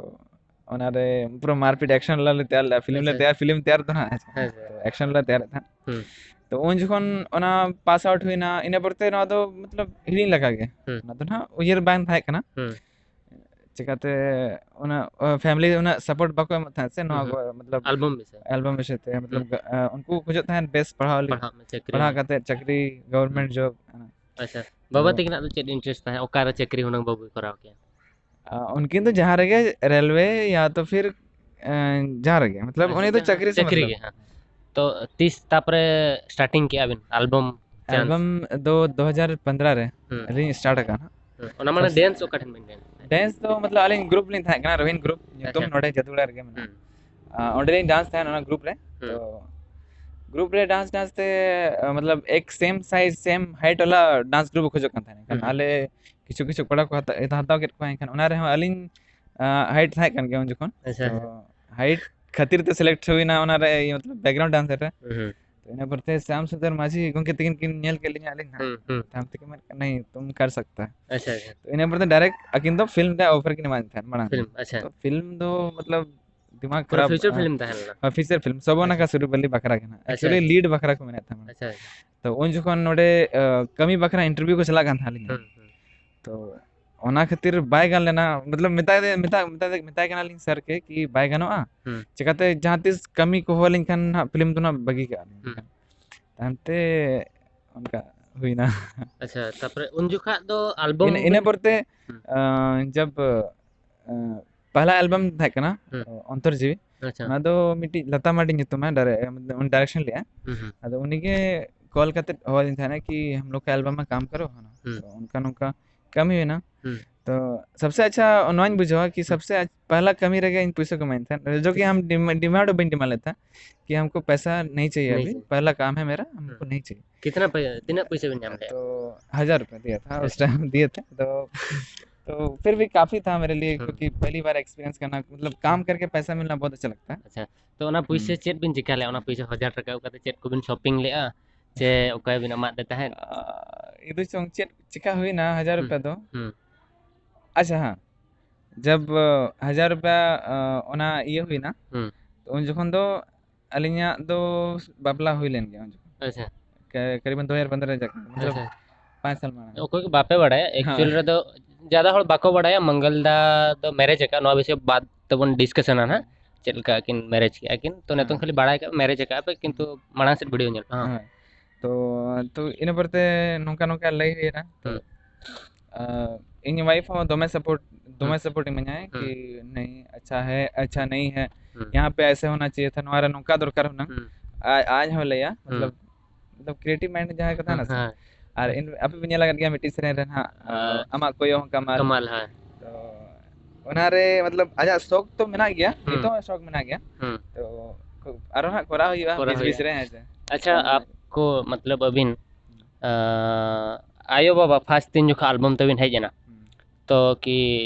ᱚᱱᱟᱨᱮ ᱯᱩᱨᱟᱹ ᱢᱟᱨᱯᱤᱴ ᱮᱠᱥᱚᱱ ᱞᱮ ᱛᱮᱭᱟᱨ ᱞᱮᱫᱼᱟ, ᱯᱷᱤᱞᱢ ᱞᱮ ᱟᱪᱪᱷᱟ, ᱛᱮᱭᱟᱨ, ᱟᱪᱪᱷᱟ᱾ ᱯᱷᱤᱞᱢ ᱛᱮᱭᱟᱨ ᱫᱚ ᱱᱟᱦᱟᱜ, ᱦᱮᱸ ᱥᱮ? ᱦᱮᱸ, ᱦᱮᱸ᱾ ᱛᱚ ᱮᱠᱥᱚᱱ ᱞᱮ ᱛᱮᱭᱟᱨᱮᱫ ᱛᱟᱦᱮᱸᱫ᱾ ᱦᱩᱸ᱾ ᱛᱚ ᱩᱱ ᱡᱚᱠᱷᱚᱱ ᱚᱱᱟ ᱯᱟᱥ ᱟᱣᱩᱴ ᱦᱩᱭᱱᱟ, ᱤᱱᱟᱹ ᱯᱚᱨᱮᱛᱮ ᱱᱚᱣᱟ ᱫᱚ, ᱢᱚᱛᱞᱚᱵ, ᱦᱤᱲᱤᱧ ᱞᱮᱠᱟ ᱜᱮ᱾ ᱦᱩᱸ᱾ ᱚᱱᱟ ᱫᱚ ᱱᱟᱦᱟᱜ ᱩᱭᱦᱟᱹᱨ ᱵᱟᱝ ᱛᱟᱦᱮᱸ ᱠᱟᱱᱟ᱾ ᱦᱩᱸ᱾ ᱪᱤᱠᱟᱛᱮ ᱚᱱᱟ, ᱚ, ᱯᱷᱮᱢᱤᱞᱤ ᱩᱱᱟᱹᱜ ᱥᱟᱯᱳᱨᱴ ᱵᱟᱠᱚ ᱮᱢᱚᱜ ᱛᱟᱦᱮᱸᱫ ᱥᱮ ᱱᱚᱣᱟ ᱦᱩᱸ, ᱠᱚ, ᱦᱩᱸ᱾ ᱢᱚᱛᱞᱚᱵ, ᱟᱞᱵᱚᱢ ᱵᱤᱥᱚᱭ᱾ ᱟᱞᱵᱚᱢ ᱵᱤᱥᱚᱭ ᱛᱮ, ᱢᱚᱛᱞᱚᱵ, ᱦᱩᱸ᱾ ᱟ, ᱩᱱᱠᱩ ᱠᱚ ᱠᱷᱚᱡᱚᱜ ᱛᱟᱦᱮᱸᱫ ᱵᱮᱥ ᱯᱟᱲᱦᱟᱣ ᱞᱟᱹᱜᱤᱫ᱾ ᱯᱟᱲᱦᱟᱜ ᱢᱮ, ᱪᱟᱹᱠᱨᱤ ᱯᱟᱲᱦᱟᱣ ᱢᱮ᱾ ᱠᱟᱛᱮ ᱪᱟᱹᱠᱨᱤ, ᱦᱩᱸ᱾ ᱜᱚᱵᱷᱚᱨᱢᱮᱱᱴ ᱡᱚᱵ᱾ ᱟᱪᱪᱷᱟ, ᱛᱚ ᱵᱟᱵᱟ ᱛᱟᱹᱠᱤᱱᱟᱜ ᱫᱚ ᱪᱮᱫ ᱤᱱᱴᱟᱨᱮᱥᱴ ᱛᱟᱦᱮᱸᱫ? ᱚᱠᱟᱨᱮ ᱪᱟᱹᱠᱨᱤ ᱦᱩᱱᱟᱹᱝ ᱵᱟᱹᱵᱩᱭ ᱠᱚᱨᱟᱣ ᱠᱮᱭᱟ? ᱟ, ᱩᱱᱠᱤᱱ ᱫᱚ ᱡᱟᱦᱟᱸ ᱨᱮᱜᱮ, ᱨᱮᱞᱣᱮ ᱭᱟ ᱛᱚ ᱯᱷᱤᱨ, ᱮ, ᱡᱟᱦᱟᱸ ᱨᱮᱜᱮ, ᱢᱚᱛᱞᱚᱵ, ᱟᱪᱪᱷᱟ, ᱩᱱᱤ ᱫᱚ ᱡᱟᱦᱟᱸ ᱪᱟᱹᱠᱨᱤ ᱥᱮ ᱪᱟᱹᱠᱨᱤ ᱢᱚᱛᱞᱚᱵ᱾ ᱜᱮ, ᱦᱮᱸ᱾ ᱛᱚ ᱛᱤᱥ ᱛᱟᱯᱚᱨᱮ ᱥᱴᱟᱨᱴᱤᱝ ᱠᱮᱜᱼᱟ ᱵᱤᱱ ᱟᱞᱵᱚᱢ ᱪᱟᱱᱥ? ᱟᱞᱵᱚᱢ ᱫᱚ ᱫᱩ ᱦᱟᱡᱟᱨ ᱯᱚᱱᱫᱽᱨᱚ ᱨᱮ ᱦᱩᱸ᱾ ᱟᱹᱞᱤᱧ ᱥᱴᱟᱨᱴ ᱟᱠᱟᱱᱟ᱾ ᱦᱩᱸ᱾ ᱚᱱᱟ ᱢᱟᱱᱮ ᱯᱷᱟᱥᱴ ᱰᱮᱱᱥ ᱚᱠᱟ ᱴᱷᱮᱱ ᱵᱤᱱ ᱰᱮᱱᱥ ᱛᱟᱦᱮᱸᱫ? ᱰᱮᱱᱥ ᱫᱚ, ᱢᱚᱛᱞᱚᱵ, ᱟᱹᱞᱤᱧ ᱜᱨᱩᱯ ᱞᱤᱧ ᱛᱟᱦᱮᱸ ᱠᱟᱱᱟ, ᱨᱚᱵᱤᱱ ᱜᱨᱩᱯ ᱧᱩᱛᱩᱢ, ᱟᱪᱪᱷᱟ᱾ ᱱᱚᱰᱮ ᱡᱟᱹᱫᱩᱜᱚᱲᱟ ᱨᱮᱜᱮ ᱢᱮᱱᱟᱜᱼᱟ᱾ ᱦᱩᱸ᱾ ᱟ, ᱚᱸᱰᱮ ᱞᱤᱧ ᱰᱟᱱᱥ ᱛᱟᱦᱮᱸᱱ ᱚᱱᱟ ᱜᱨᱩᱯ ᱨᱮ᱾ ᱦᱩᱸ᱾ ᱛᱚ ᱜᱨᱩᱯ ᱨᱮ ᱰᱟᱱᱥ ᱰᱟᱱᱥ ᱛᱮ ᱟ, ᱢᱚᱛᱞᱚᱵ ᱮᱠ ᱥᱮᱢ ᱥᱟᱭᱤᱡ ᱥᱮᱢ ᱦᱟᱭᱤᱴ ᱣᱟᱞᱟ ᱰᱟᱱᱥ ᱜᱨᱩᱯ ᱠᱚ ᱠᱷᱚᱡᱚᱜ ᱠᱟᱱ ᱛᱟᱦᱮᱸᱱᱟ᱾ ᱮᱱᱠᱷᱟᱱ ᱦᱩᱸ᱾ ᱟᱞᱮ ᱠᱤᱪᱷᱩ ᱠᱤᱪᱷᱩ ᱠᱚᱲᱟ ᱠᱚ ᱦᱟᱛᱟᱣ ᱦᱟᱛᱟᱣ ᱠᱮᱫ ᱠᱚᱣᱟ᱾ ᱮᱱᱠᱷᱟᱱ ᱚᱱᱟ ᱨᱮᱦᱚᱸ ᱟᱹᱞᱤᱧ ᱦᱟᱭᱤᱴ ᱛᱟᱦᱮᱸ ᱠᱟᱱ ᱜᱮᱭᱟ ᱩᱱ ᱡᱚᱠᱷᱚᱱ᱾ ᱟᱪᱪᱷᱟ, ᱛᱚ ᱟᱪᱪᱷᱟ᱾ ᱦᱟᱭᱤᱴ ᱠᱷᱟᱹᱛᱤᱨ ᱛᱮ ᱥᱤᱞᱮᱠᱴ ᱦᱩᱭᱱᱟ ᱚᱱᱟ ᱨᱮ, ᱤᱭᱟᱹ, ᱢᱚᱛᱞᱚᱵ ᱵᱮᱠᱜᱨᱟᱣᱩᱱᱰ ᱰᱟᱱᱥ ᱨᱮ᱾ ᱦᱩᱸ, ᱦᱩᱸ᱾ ᱛᱚ ᱤᱱᱟᱹ ᱯᱚᱨᱮ ᱥᱟᱢ ᱥᱩᱸᱫᱚᱨ ᱢᱟᱹᱡᱷᱤ ᱜᱚᱢᱠᱮ ᱛᱟᱹᱠᱤᱱ ᱠᱤᱱ ᱧᱮᱞ ᱠᱮᱫ ᱞᱤᱧᱟ ᱟᱹᱞᱤᱧ ᱦᱟᱸᱜ᱾ ᱦᱩᱸ, ᱦᱩᱸ᱾ ᱛᱟᱭᱚᱢ ᱛᱮᱠᱤᱱ ᱢᱮᱱ ᱠᱮᱫ, "ᱱᱟᱦᱤᱸ, ᱛᱩᱢ ᱠᱟᱨ ᱥᱟᱠᱛᱟ ᱦᱮ᱾" ᱟᱪᱪᱷᱟ, ᱟᱪᱪᱷᱟ᱾ ᱛᱚ ᱤᱱᱟᱹ ᱯᱚᱨᱮ ᱫᱚ ᱰᱟᱭᱨᱮᱠᱴ ᱟᱹᱠᱤᱱ ᱫᱚ ᱯᱷᱤᱞᱢ ᱨᱮᱭᱟᱜ ᱚᱯᱷᱟᱨ ᱠᱤᱱ ᱮᱢᱟᱫᱤᱧ ᱛᱟᱦᱮᱸᱫ ᱢᱟᱲᱟᱝ ᱨᱮ᱾ ᱯᱷᱤᱞᱢ, ᱟᱪᱪᱷᱟ᱾ ᱛᱚ ᱯᱷᱤᱞᱢ ᱫᱚ ᱢᱚᱛᱞᱚᱵ ᱫᱤᱢᱟᱜᱽ ᱯᱩᱨᱟᱹ ᱠᱷᱟᱨᱟᱯ, ᱯᱷᱤᱭᱩᱪᱟᱨ ᱯᱷᱤᱞᱢ ᱛᱟᱦᱮᱸ ᱞᱮᱱᱟ? ᱦᱮᱸ, ᱯᱷᱤᱭᱩᱪᱟᱨ ᱯᱷᱤᱞᱢ, ᱥᱚᱵᱚᱱᱟ ᱟᱪᱪᱷᱟ᱾ ᱠᱟ ᱥᱩᱨᱩᱵᱟᱞᱤ ᱵᱟᱠᱷᱨᱟ ᱠᱟᱱᱟ᱾ ᱟᱪᱪᱷᱟ, ᱮᱠᱪᱩᱭᱟᱞᱤ ᱟᱪᱪᱷᱟ᱾ ᱞᱤᱰ ᱵᱟᱠᱷᱨᱟ ᱠᱚ ᱢᱮᱱᱮᱫ ᱛᱟᱦᱮᱸᱱᱟ᱾ ᱟᱪᱪᱷᱟ, ᱟᱪᱪᱷᱟ᱾ ᱛᱚ ᱩᱱ ᱡᱚᱠᱷᱚᱱ ᱱᱚᱰᱮ, ᱟ, ᱠᱟᱹᱢᱤ ᱵᱟᱠᱷᱨᱟ ᱤᱱᱴᱟᱨᱵᱷᱤᱭᱩ ᱠᱚ ᱪᱟᱞᱟᱜ ᱠᱟᱱ ᱛᱟᱦᱮᱸᱱᱟ ᱟᱹᱞᱤᱧ᱾ ᱦᱩᱸ, ᱦᱩᱸ᱾ ᱛᱚ ᱚᱱᱟ ᱠᱷᱟᱹᱛᱤᱨ ᱵᱟᱭ ᱜᱟᱱ ᱞᱮᱱᱟ, ᱢᱚᱛᱞᱚᱵ ᱢᱮᱛᱟᱭ, ᱢᱮᱛᱟ-, ᱢᱮᱛᱟ-, ᱢᱮᱛᱟᱭ ᱠᱟᱱᱟᱞᱤᱧ ᱥᱟᱨ ᱜᱮ ᱠᱤ ᱵᱟᱭ ᱜᱟᱱᱚᱜᱼᱟ, ᱦᱩᱸ᱾ ᱪᱮᱠᱟᱛᱮ ᱡᱟᱦᱟᱸ ᱛᱤᱥ ᱠᱟᱹᱢᱤ ᱠᱚ ᱦᱚᱦᱚ ᱞᱮᱱᱠᱷᱟᱱ ᱦᱟᱸᱜ ᱯᱷᱤᱞᱢ ᱫᱚ ᱱᱟᱜ ᱵᱟᱹᱜᱤ ᱠᱟᱜᱼᱟ ᱞᱤᱧ᱾ ᱦᱩᱸ᱾ ᱛᱟᱭᱚᱢ ᱛᱮ ᱚᱱᱠᱟ ᱦᱩᱭᱱᱟ᱾ ᱟᱪᱪᱷᱟ, ᱛᱟᱯᱚᱨᱮ ᱩᱱ ᱡᱚᱠᱷᱟᱜ ᱫᱚ ᱟᱞᱵᱚᱢ ᱤᱱᱟᱹ, ᱤᱱᱟᱹ ᱵᱮᱱ ᱯᱚᱨᱛᱮ, ᱦᱩᱸ᱾ ᱟ, ᱡᱟᱵ, ᱟ, ᱯᱟᱦᱞᱟ ᱟᱞᱵᱚᱢ ᱛᱟᱦᱮᱸ ᱠᱟᱱᱟ, ᱦᱩᱸ᱾ ᱚᱱᱛᱚᱨ ᱡᱤᱣᱤ, ᱟᱪᱪᱷᱟ᱾ ᱚᱱᱟ ᱫᱚ ᱢᱤᱫᱴᱤᱡ ᱞᱟᱛᱟ ᱢᱟᱨᱰᱤ ᱧᱩᱛᱩᱢᱟᱭ ᱰᱟᱭᱨᱮ-, ᱩᱱᱤ ᱰᱟᱭᱨᱮᱠᱥᱚᱱ ᱞᱮᱜᱼᱟ᱾ ᱦᱩᱸ, ᱦᱩᱸ᱾ ᱟᱫᱚ ᱩᱱᱤᱜᱮ ᱠᱚᱞ ᱠᱟᱛᱮ ᱦᱚᱦᱚ ᱟᱹᱫᱤᱧ ᱛᱟᱦᱮᱱᱟ ᱠᱤ ᱦᱟᱢ ᱞᱳᱜ ᱠᱟ ᱟᱞᱵᱚᱢ ᱢᱮ ᱠᱟᱢ ᱠᱟᱨᱳ, ᱦᱮ ᱱᱟ? ᱦᱩᱸ᱾ ᱛᱚ ᱚᱱᱠᱟ ᱱᱚᱝᱠᱟ ᱠᱟᱹᱢᱤ ᱦᱩᱭᱱᱟ᱾ ᱦᱩᱸ᱾ ᱛᱚ ᱥᱚᱵᱥᱮ ᱟᱪᱪᱷᱟ ᱱᱚᱣᱟᱧ ᱵᱩᱡᱷᱟᱹᱣᱟ ᱠᱤ ᱦᱩᱸ᱾ ᱥᱚᱵᱥᱮ ᱟᱪ-, ᱯᱟᱦᱞᱟ ᱠᱟᱹᱢᱤ ᱨᱮᱜᱮ ᱤᱧ ᱯᱩᱭᱥᱟᱹ ᱠᱚ ᱮᱢᱟᱹᱧ ᱛᱟᱦᱮᱸᱫ, ᱡᱚ ᱠᱤ ᱦᱟᱢ ᱰᱤᱢᱟ-, ᱰᱤᱢᱟᱱᱰ ᱦᱚᱸ ᱵᱟᱹᱧ ᱰᱤᱢᱟᱱᱰ ᱞᱮᱫ ᱛᱟᱦᱮᱸᱫ ᱠᱤ ᱦᱟᱢᱠᱳ ᱯᱟᱭᱥᱟ ᱱᱟᱦᱤᱸ ᱪᱟᱦᱤᱭᱮ ᱱᱟᱦᱤᱸ ᱟᱵᱷᱤ, ᱪᱟᱦᱤᱭᱮ᱾ ᱯᱟᱦᱞᱟ ᱠᱟᱢ ᱦᱮ ᱢᱮᱨᱟ, ᱦᱟᱢᱠᱳ ᱦᱩᱸ᱾ ᱱᱟᱦᱤᱸ ᱪᱟᱦᱤᱭᱮ᱾ ᱠᱤᱛᱱᱟ ᱯᱚᱭ-, ᱛᱤᱱᱟᱹᱜ ᱯᱩᱭᱥᱟᱹ ᱵᱤᱱ ᱧᱟᱢ ᱞᱮᱜᱼᱟ? ᱛᱚ ᱦᱟᱡᱟᱨ ᱨᱩᱯᱤᱭᱟ ᱫᱤᱭᱟ ᱛᱷᱟ ᱟᱪᱪᱷᱟ᱾ ᱩᱥ ᱴᱟᱭᱤᱢ ᱫᱤᱭᱮ ᱛᱷᱮ, ᱛᱚ, ᱛᱚ ᱯᱷᱤᱨ ᱵᱷᱤ ᱠᱟᱯᱷᱤ ᱛᱷᱟ ᱢᱮᱨᱮ ᱞᱤᱭᱮ, ᱦᱩᱸ᱾ ᱠᱤᱭᱩᱸᱠᱤ ᱯᱮᱦᱞᱤ ᱵᱟᱨ ᱮᱠᱥᱯᱤᱨᱤᱭᱮᱱᱥ ᱠᱟᱨᱱᱟ, ᱢᱚᱛᱞᱚᱵ ᱠᱟᱢ ᱠᱟᱨᱠᱮ ᱯᱟᱭᱥᱟ ᱢᱤᱞᱱᱟ ᱵᱚᱦᱩᱛ ᱟᱪᱪᱷᱟ ᱞᱟᱜᱛᱟ ᱦᱮ᱾ ᱟᱪᱪᱷᱟ, ᱛᱚ ᱚᱱᱟ ᱯᱩᱭᱥᱟᱹ ᱦᱩᱸ᱾ ᱪᱮᱫ ᱵᱤᱱ ᱪᱤᱠᱟ ᱞᱮᱜᱼᱟ? ᱚᱱᱟ ᱯᱩᱭᱥᱟᱹ ᱦᱟᱡᱟᱨ ᱴᱟᱠᱟ ᱚᱠᱟᱛᱮ ᱪᱮᱫ ᱠᱚᱵᱤᱱ ᱥᱚᱯᱤᱝ ᱞᱮᱜᱼᱟ? ᱪᱮ ᱚᱠᱚᱭ ᱵᱤᱱ ᱮᱢᱟᱫ ᱫᱮ ᱛᱟᱦᱮᱸᱫ? ᱟ, ᱤᱫᱩ ᱪᱚᱝ ᱪᱮᱫ ᱪᱤᱠᱟ ᱦᱩᱭᱱᱟ ᱦᱟᱡᱟᱨ ᱦᱩᱸ, ᱨᱩᱯᱤᱭᱟ ᱫᱚ? ᱦᱩᱸ᱾ ᱟᱪᱪᱷᱟ, ᱦᱮᱸ, ᱡᱟᱵ, ᱟ, ᱦᱟᱡᱟᱨ ᱨᱩᱯᱤᱭᱟ, ᱟ, ᱚᱱᱟ ᱤᱭᱟᱹ ᱦᱩᱭᱱᱟ, ᱦᱩᱸ᱾ ᱛᱚ ᱩᱱ ᱡᱚᱠᱷᱚᱱ ᱫᱚ ᱟᱹᱞᱤᱧᱟᱜ ᱫᱚ ᱵᱟᱯᱞᱟ ᱦᱩᱭ ᱞᱮᱱ ᱜᱮᱭᱟ ᱩᱱ ᱡᱚᱠᱷᱚᱱ᱾ ᱟᱪᱪᱷᱟ᱾ ᱠᱟ-, ᱠᱟᱨᱤᱵᱟᱱ ᱫᱩ ᱦᱟᱡᱟᱨ ᱯᱚᱱᱫᱽᱨᱚ ᱨᱮ ᱡᱟᱠ-, ᱢᱚᱛᱞᱚᱵ ᱟᱪᱪᱷᱟ᱾ ᱯᱟᱸᱪ ᱥᱟᱞ ᱢᱟᱲᱟᱝ᱾ ᱚᱠᱚᱭ ᱠᱚ ᱵᱟᱯᱮ ᱵᱟᱲᱟᱭᱟ, ᱦᱳᱭ᱾ ᱮᱠᱪᱩᱭᱮᱞ ᱨᱮᱫᱚ ᱡᱟᱫᱟ ᱦᱚᱲ ᱵᱟᱠᱚ ᱵᱟᱲᱟᱭᱟ, ᱢᱚᱝᱜᱚᱞ ᱫᱟ ᱫᱚ ᱢᱮᱨᱮᱡᱽ ᱟᱠᱟᱫ, ᱱᱚᱣᱟ ᱵᱤᱥᱚᱭ ᱵᱟᱫ ᱛᱮᱵᱚᱱ ᱰᱤᱥᱠᱟᱥᱟ ᱱᱟᱦᱟᱜ, ᱪᱮᱫ ᱞᱮᱠᱟ ᱠᱤᱱ ᱢᱮᱨᱮᱡᱽ ᱠᱮᱜᱼᱟ ᱠᱤᱱ, ᱛᱚ ᱱᱤᱛᱚᱝ ᱦᱮᱸ᱾ ᱠᱷᱟᱹᱞᱤ ᱵᱟᱲᱟᱭ ᱠᱟᱜ ᱢᱮᱨᱮᱡᱽ ᱟᱠᱟᱫ ᱯᱮ, ᱠᱤᱱᱛᱩ ᱦᱩᱸ᱾ ᱢᱟᱲᱟᱝ ᱥᱮᱫ ᱵᱷᱤᱰᱤᱭᱳ ᱧᱮᱞ ᱯᱮ, ᱦᱮᱸ᱾ ᱦᱳᱭ᱾ ᱛᱚ, ᱛᱚ ᱤᱱᱟᱹ ᱯᱚᱨᱮᱛᱮ ᱱᱚᱝᱠᱟ ᱱᱚᱝᱠᱟ ᱞᱟᱹᱭ ᱦᱩᱭᱱᱟ, ᱛᱚ, ᱦᱩᱸ᱾ ᱟ, ᱤᱧ ᱣᱟᱭᱤᱯ ᱦᱚᱸ ᱫᱚᱢᱮ ᱥᱟᱯᱳᱨᱴ, ᱫᱚᱢᱮ ᱦᱩᱸ᱾ ᱥᱟᱯᱳᱨᱴ ᱤᱢᱟᱹᱧᱟᱭ ᱦᱩᱸ᱾ ᱠᱤ ᱱᱟᱦᱤᱸ, ᱟᱪᱪᱷᱟ ᱦᱮ, ᱟᱪᱪᱷᱟ ᱱᱟᱦᱤᱸ ᱦᱮ, ᱦᱩᱸ᱾ ᱭᱟᱦᱟᱸ ᱯᱮ ᱟᱭᱥᱮ ᱦᱳᱱᱟ ᱪᱟᱦᱤᱭᱮ ᱛᱷᱟ, ᱱᱚᱣᱟ ᱨᱮ ᱱᱚᱝᱠᱟ ᱫᱚᱨᱠᱟᱨ ᱦᱩᱱᱟᱝ᱾ ᱦᱩᱸ᱾ ᱟᱡ, ᱟᱡ ᱦᱚᱸ ᱞᱟᱹᱭᱟ, ᱦᱩᱸ᱾ ᱢᱚᱛᱞᱚᱵ, ᱢᱚᱛᱞᱚᱵ ᱠᱨᱤᱭᱮᱴᱤᱵᱷ ᱢᱟᱭᱤᱱᱰ ᱡᱟᱦᱟᱸᱭ ᱠᱚ ᱛᱟᱦᱮᱱᱟ ᱥᱮ, ᱦᱮᱸ᱾ ᱟᱨ ᱤᱱ-, ᱟᱯᱮ ᱯᱮ ᱧᱮᱞ ᱟᱠᱟᱫ ᱜᱮᱭᱟ ᱢᱤᱫᱴᱤᱡ ᱥᱮᱨᱮᱧ ᱨᱮ ᱱᱟᱦᱟᱜ, ᱟᱨ ᱟᱢᱟᱜ ᱠᱚᱭᱚᱜ ᱦᱚᱸ ᱠᱟᱢᱟᱞ᱾ ᱠᱟᱢᱟᱞ, ᱦᱮᱸ᱾ ᱛᱚ, ᱚᱱᱟ ᱨᱮ ᱢᱚᱛᱞᱚᱵ ᱟᱡᱟᱜ ᱥᱚᱠ ᱛᱚ ᱢᱮᱱᱟᱜ ᱜᱮᱭᱟ, ᱦᱩᱸ᱾ ᱱᱤᱛᱚᱜ ᱦᱚᱸ ᱥᱚᱠ ᱢᱮᱱᱟᱜ ᱜᱮᱭᱟ᱾ ᱦᱩᱸ᱾ ᱛᱚ, ᱟᱨᱚ ᱦᱟᱸᱜ ᱠᱚᱨᱟᱣ ᱦᱩᱭᱩᱜᱼᱟ ᱠᱚᱨᱟᱣ ᱵᱤᱪ ᱵᱤᱪ ᱦᱩᱭᱩᱜᱼᱟ᱾ ᱨᱮ, ᱦᱮᱸ ᱥᱮ᱾ ᱟᱪᱪᱷᱟ, ᱦᱳᱭ᱾ ᱟᱯᱠᱳ ᱢᱚᱛᱞᱚᱵ ᱟᱹᱵᱤᱱ ᱟᱭᱳ ᱵᱟᱵᱟ ᱯᱷᱟᱥᱴ ᱫᱤᱱ ᱡᱚᱠᱷᱚᱱ ᱟᱞᱵᱚᱢ ᱛᱟᱹᱵᱤᱱ ᱦᱮᱡ ᱮᱱᱟ, ᱦᱩᱸ᱾ ᱛᱚ ᱠᱤ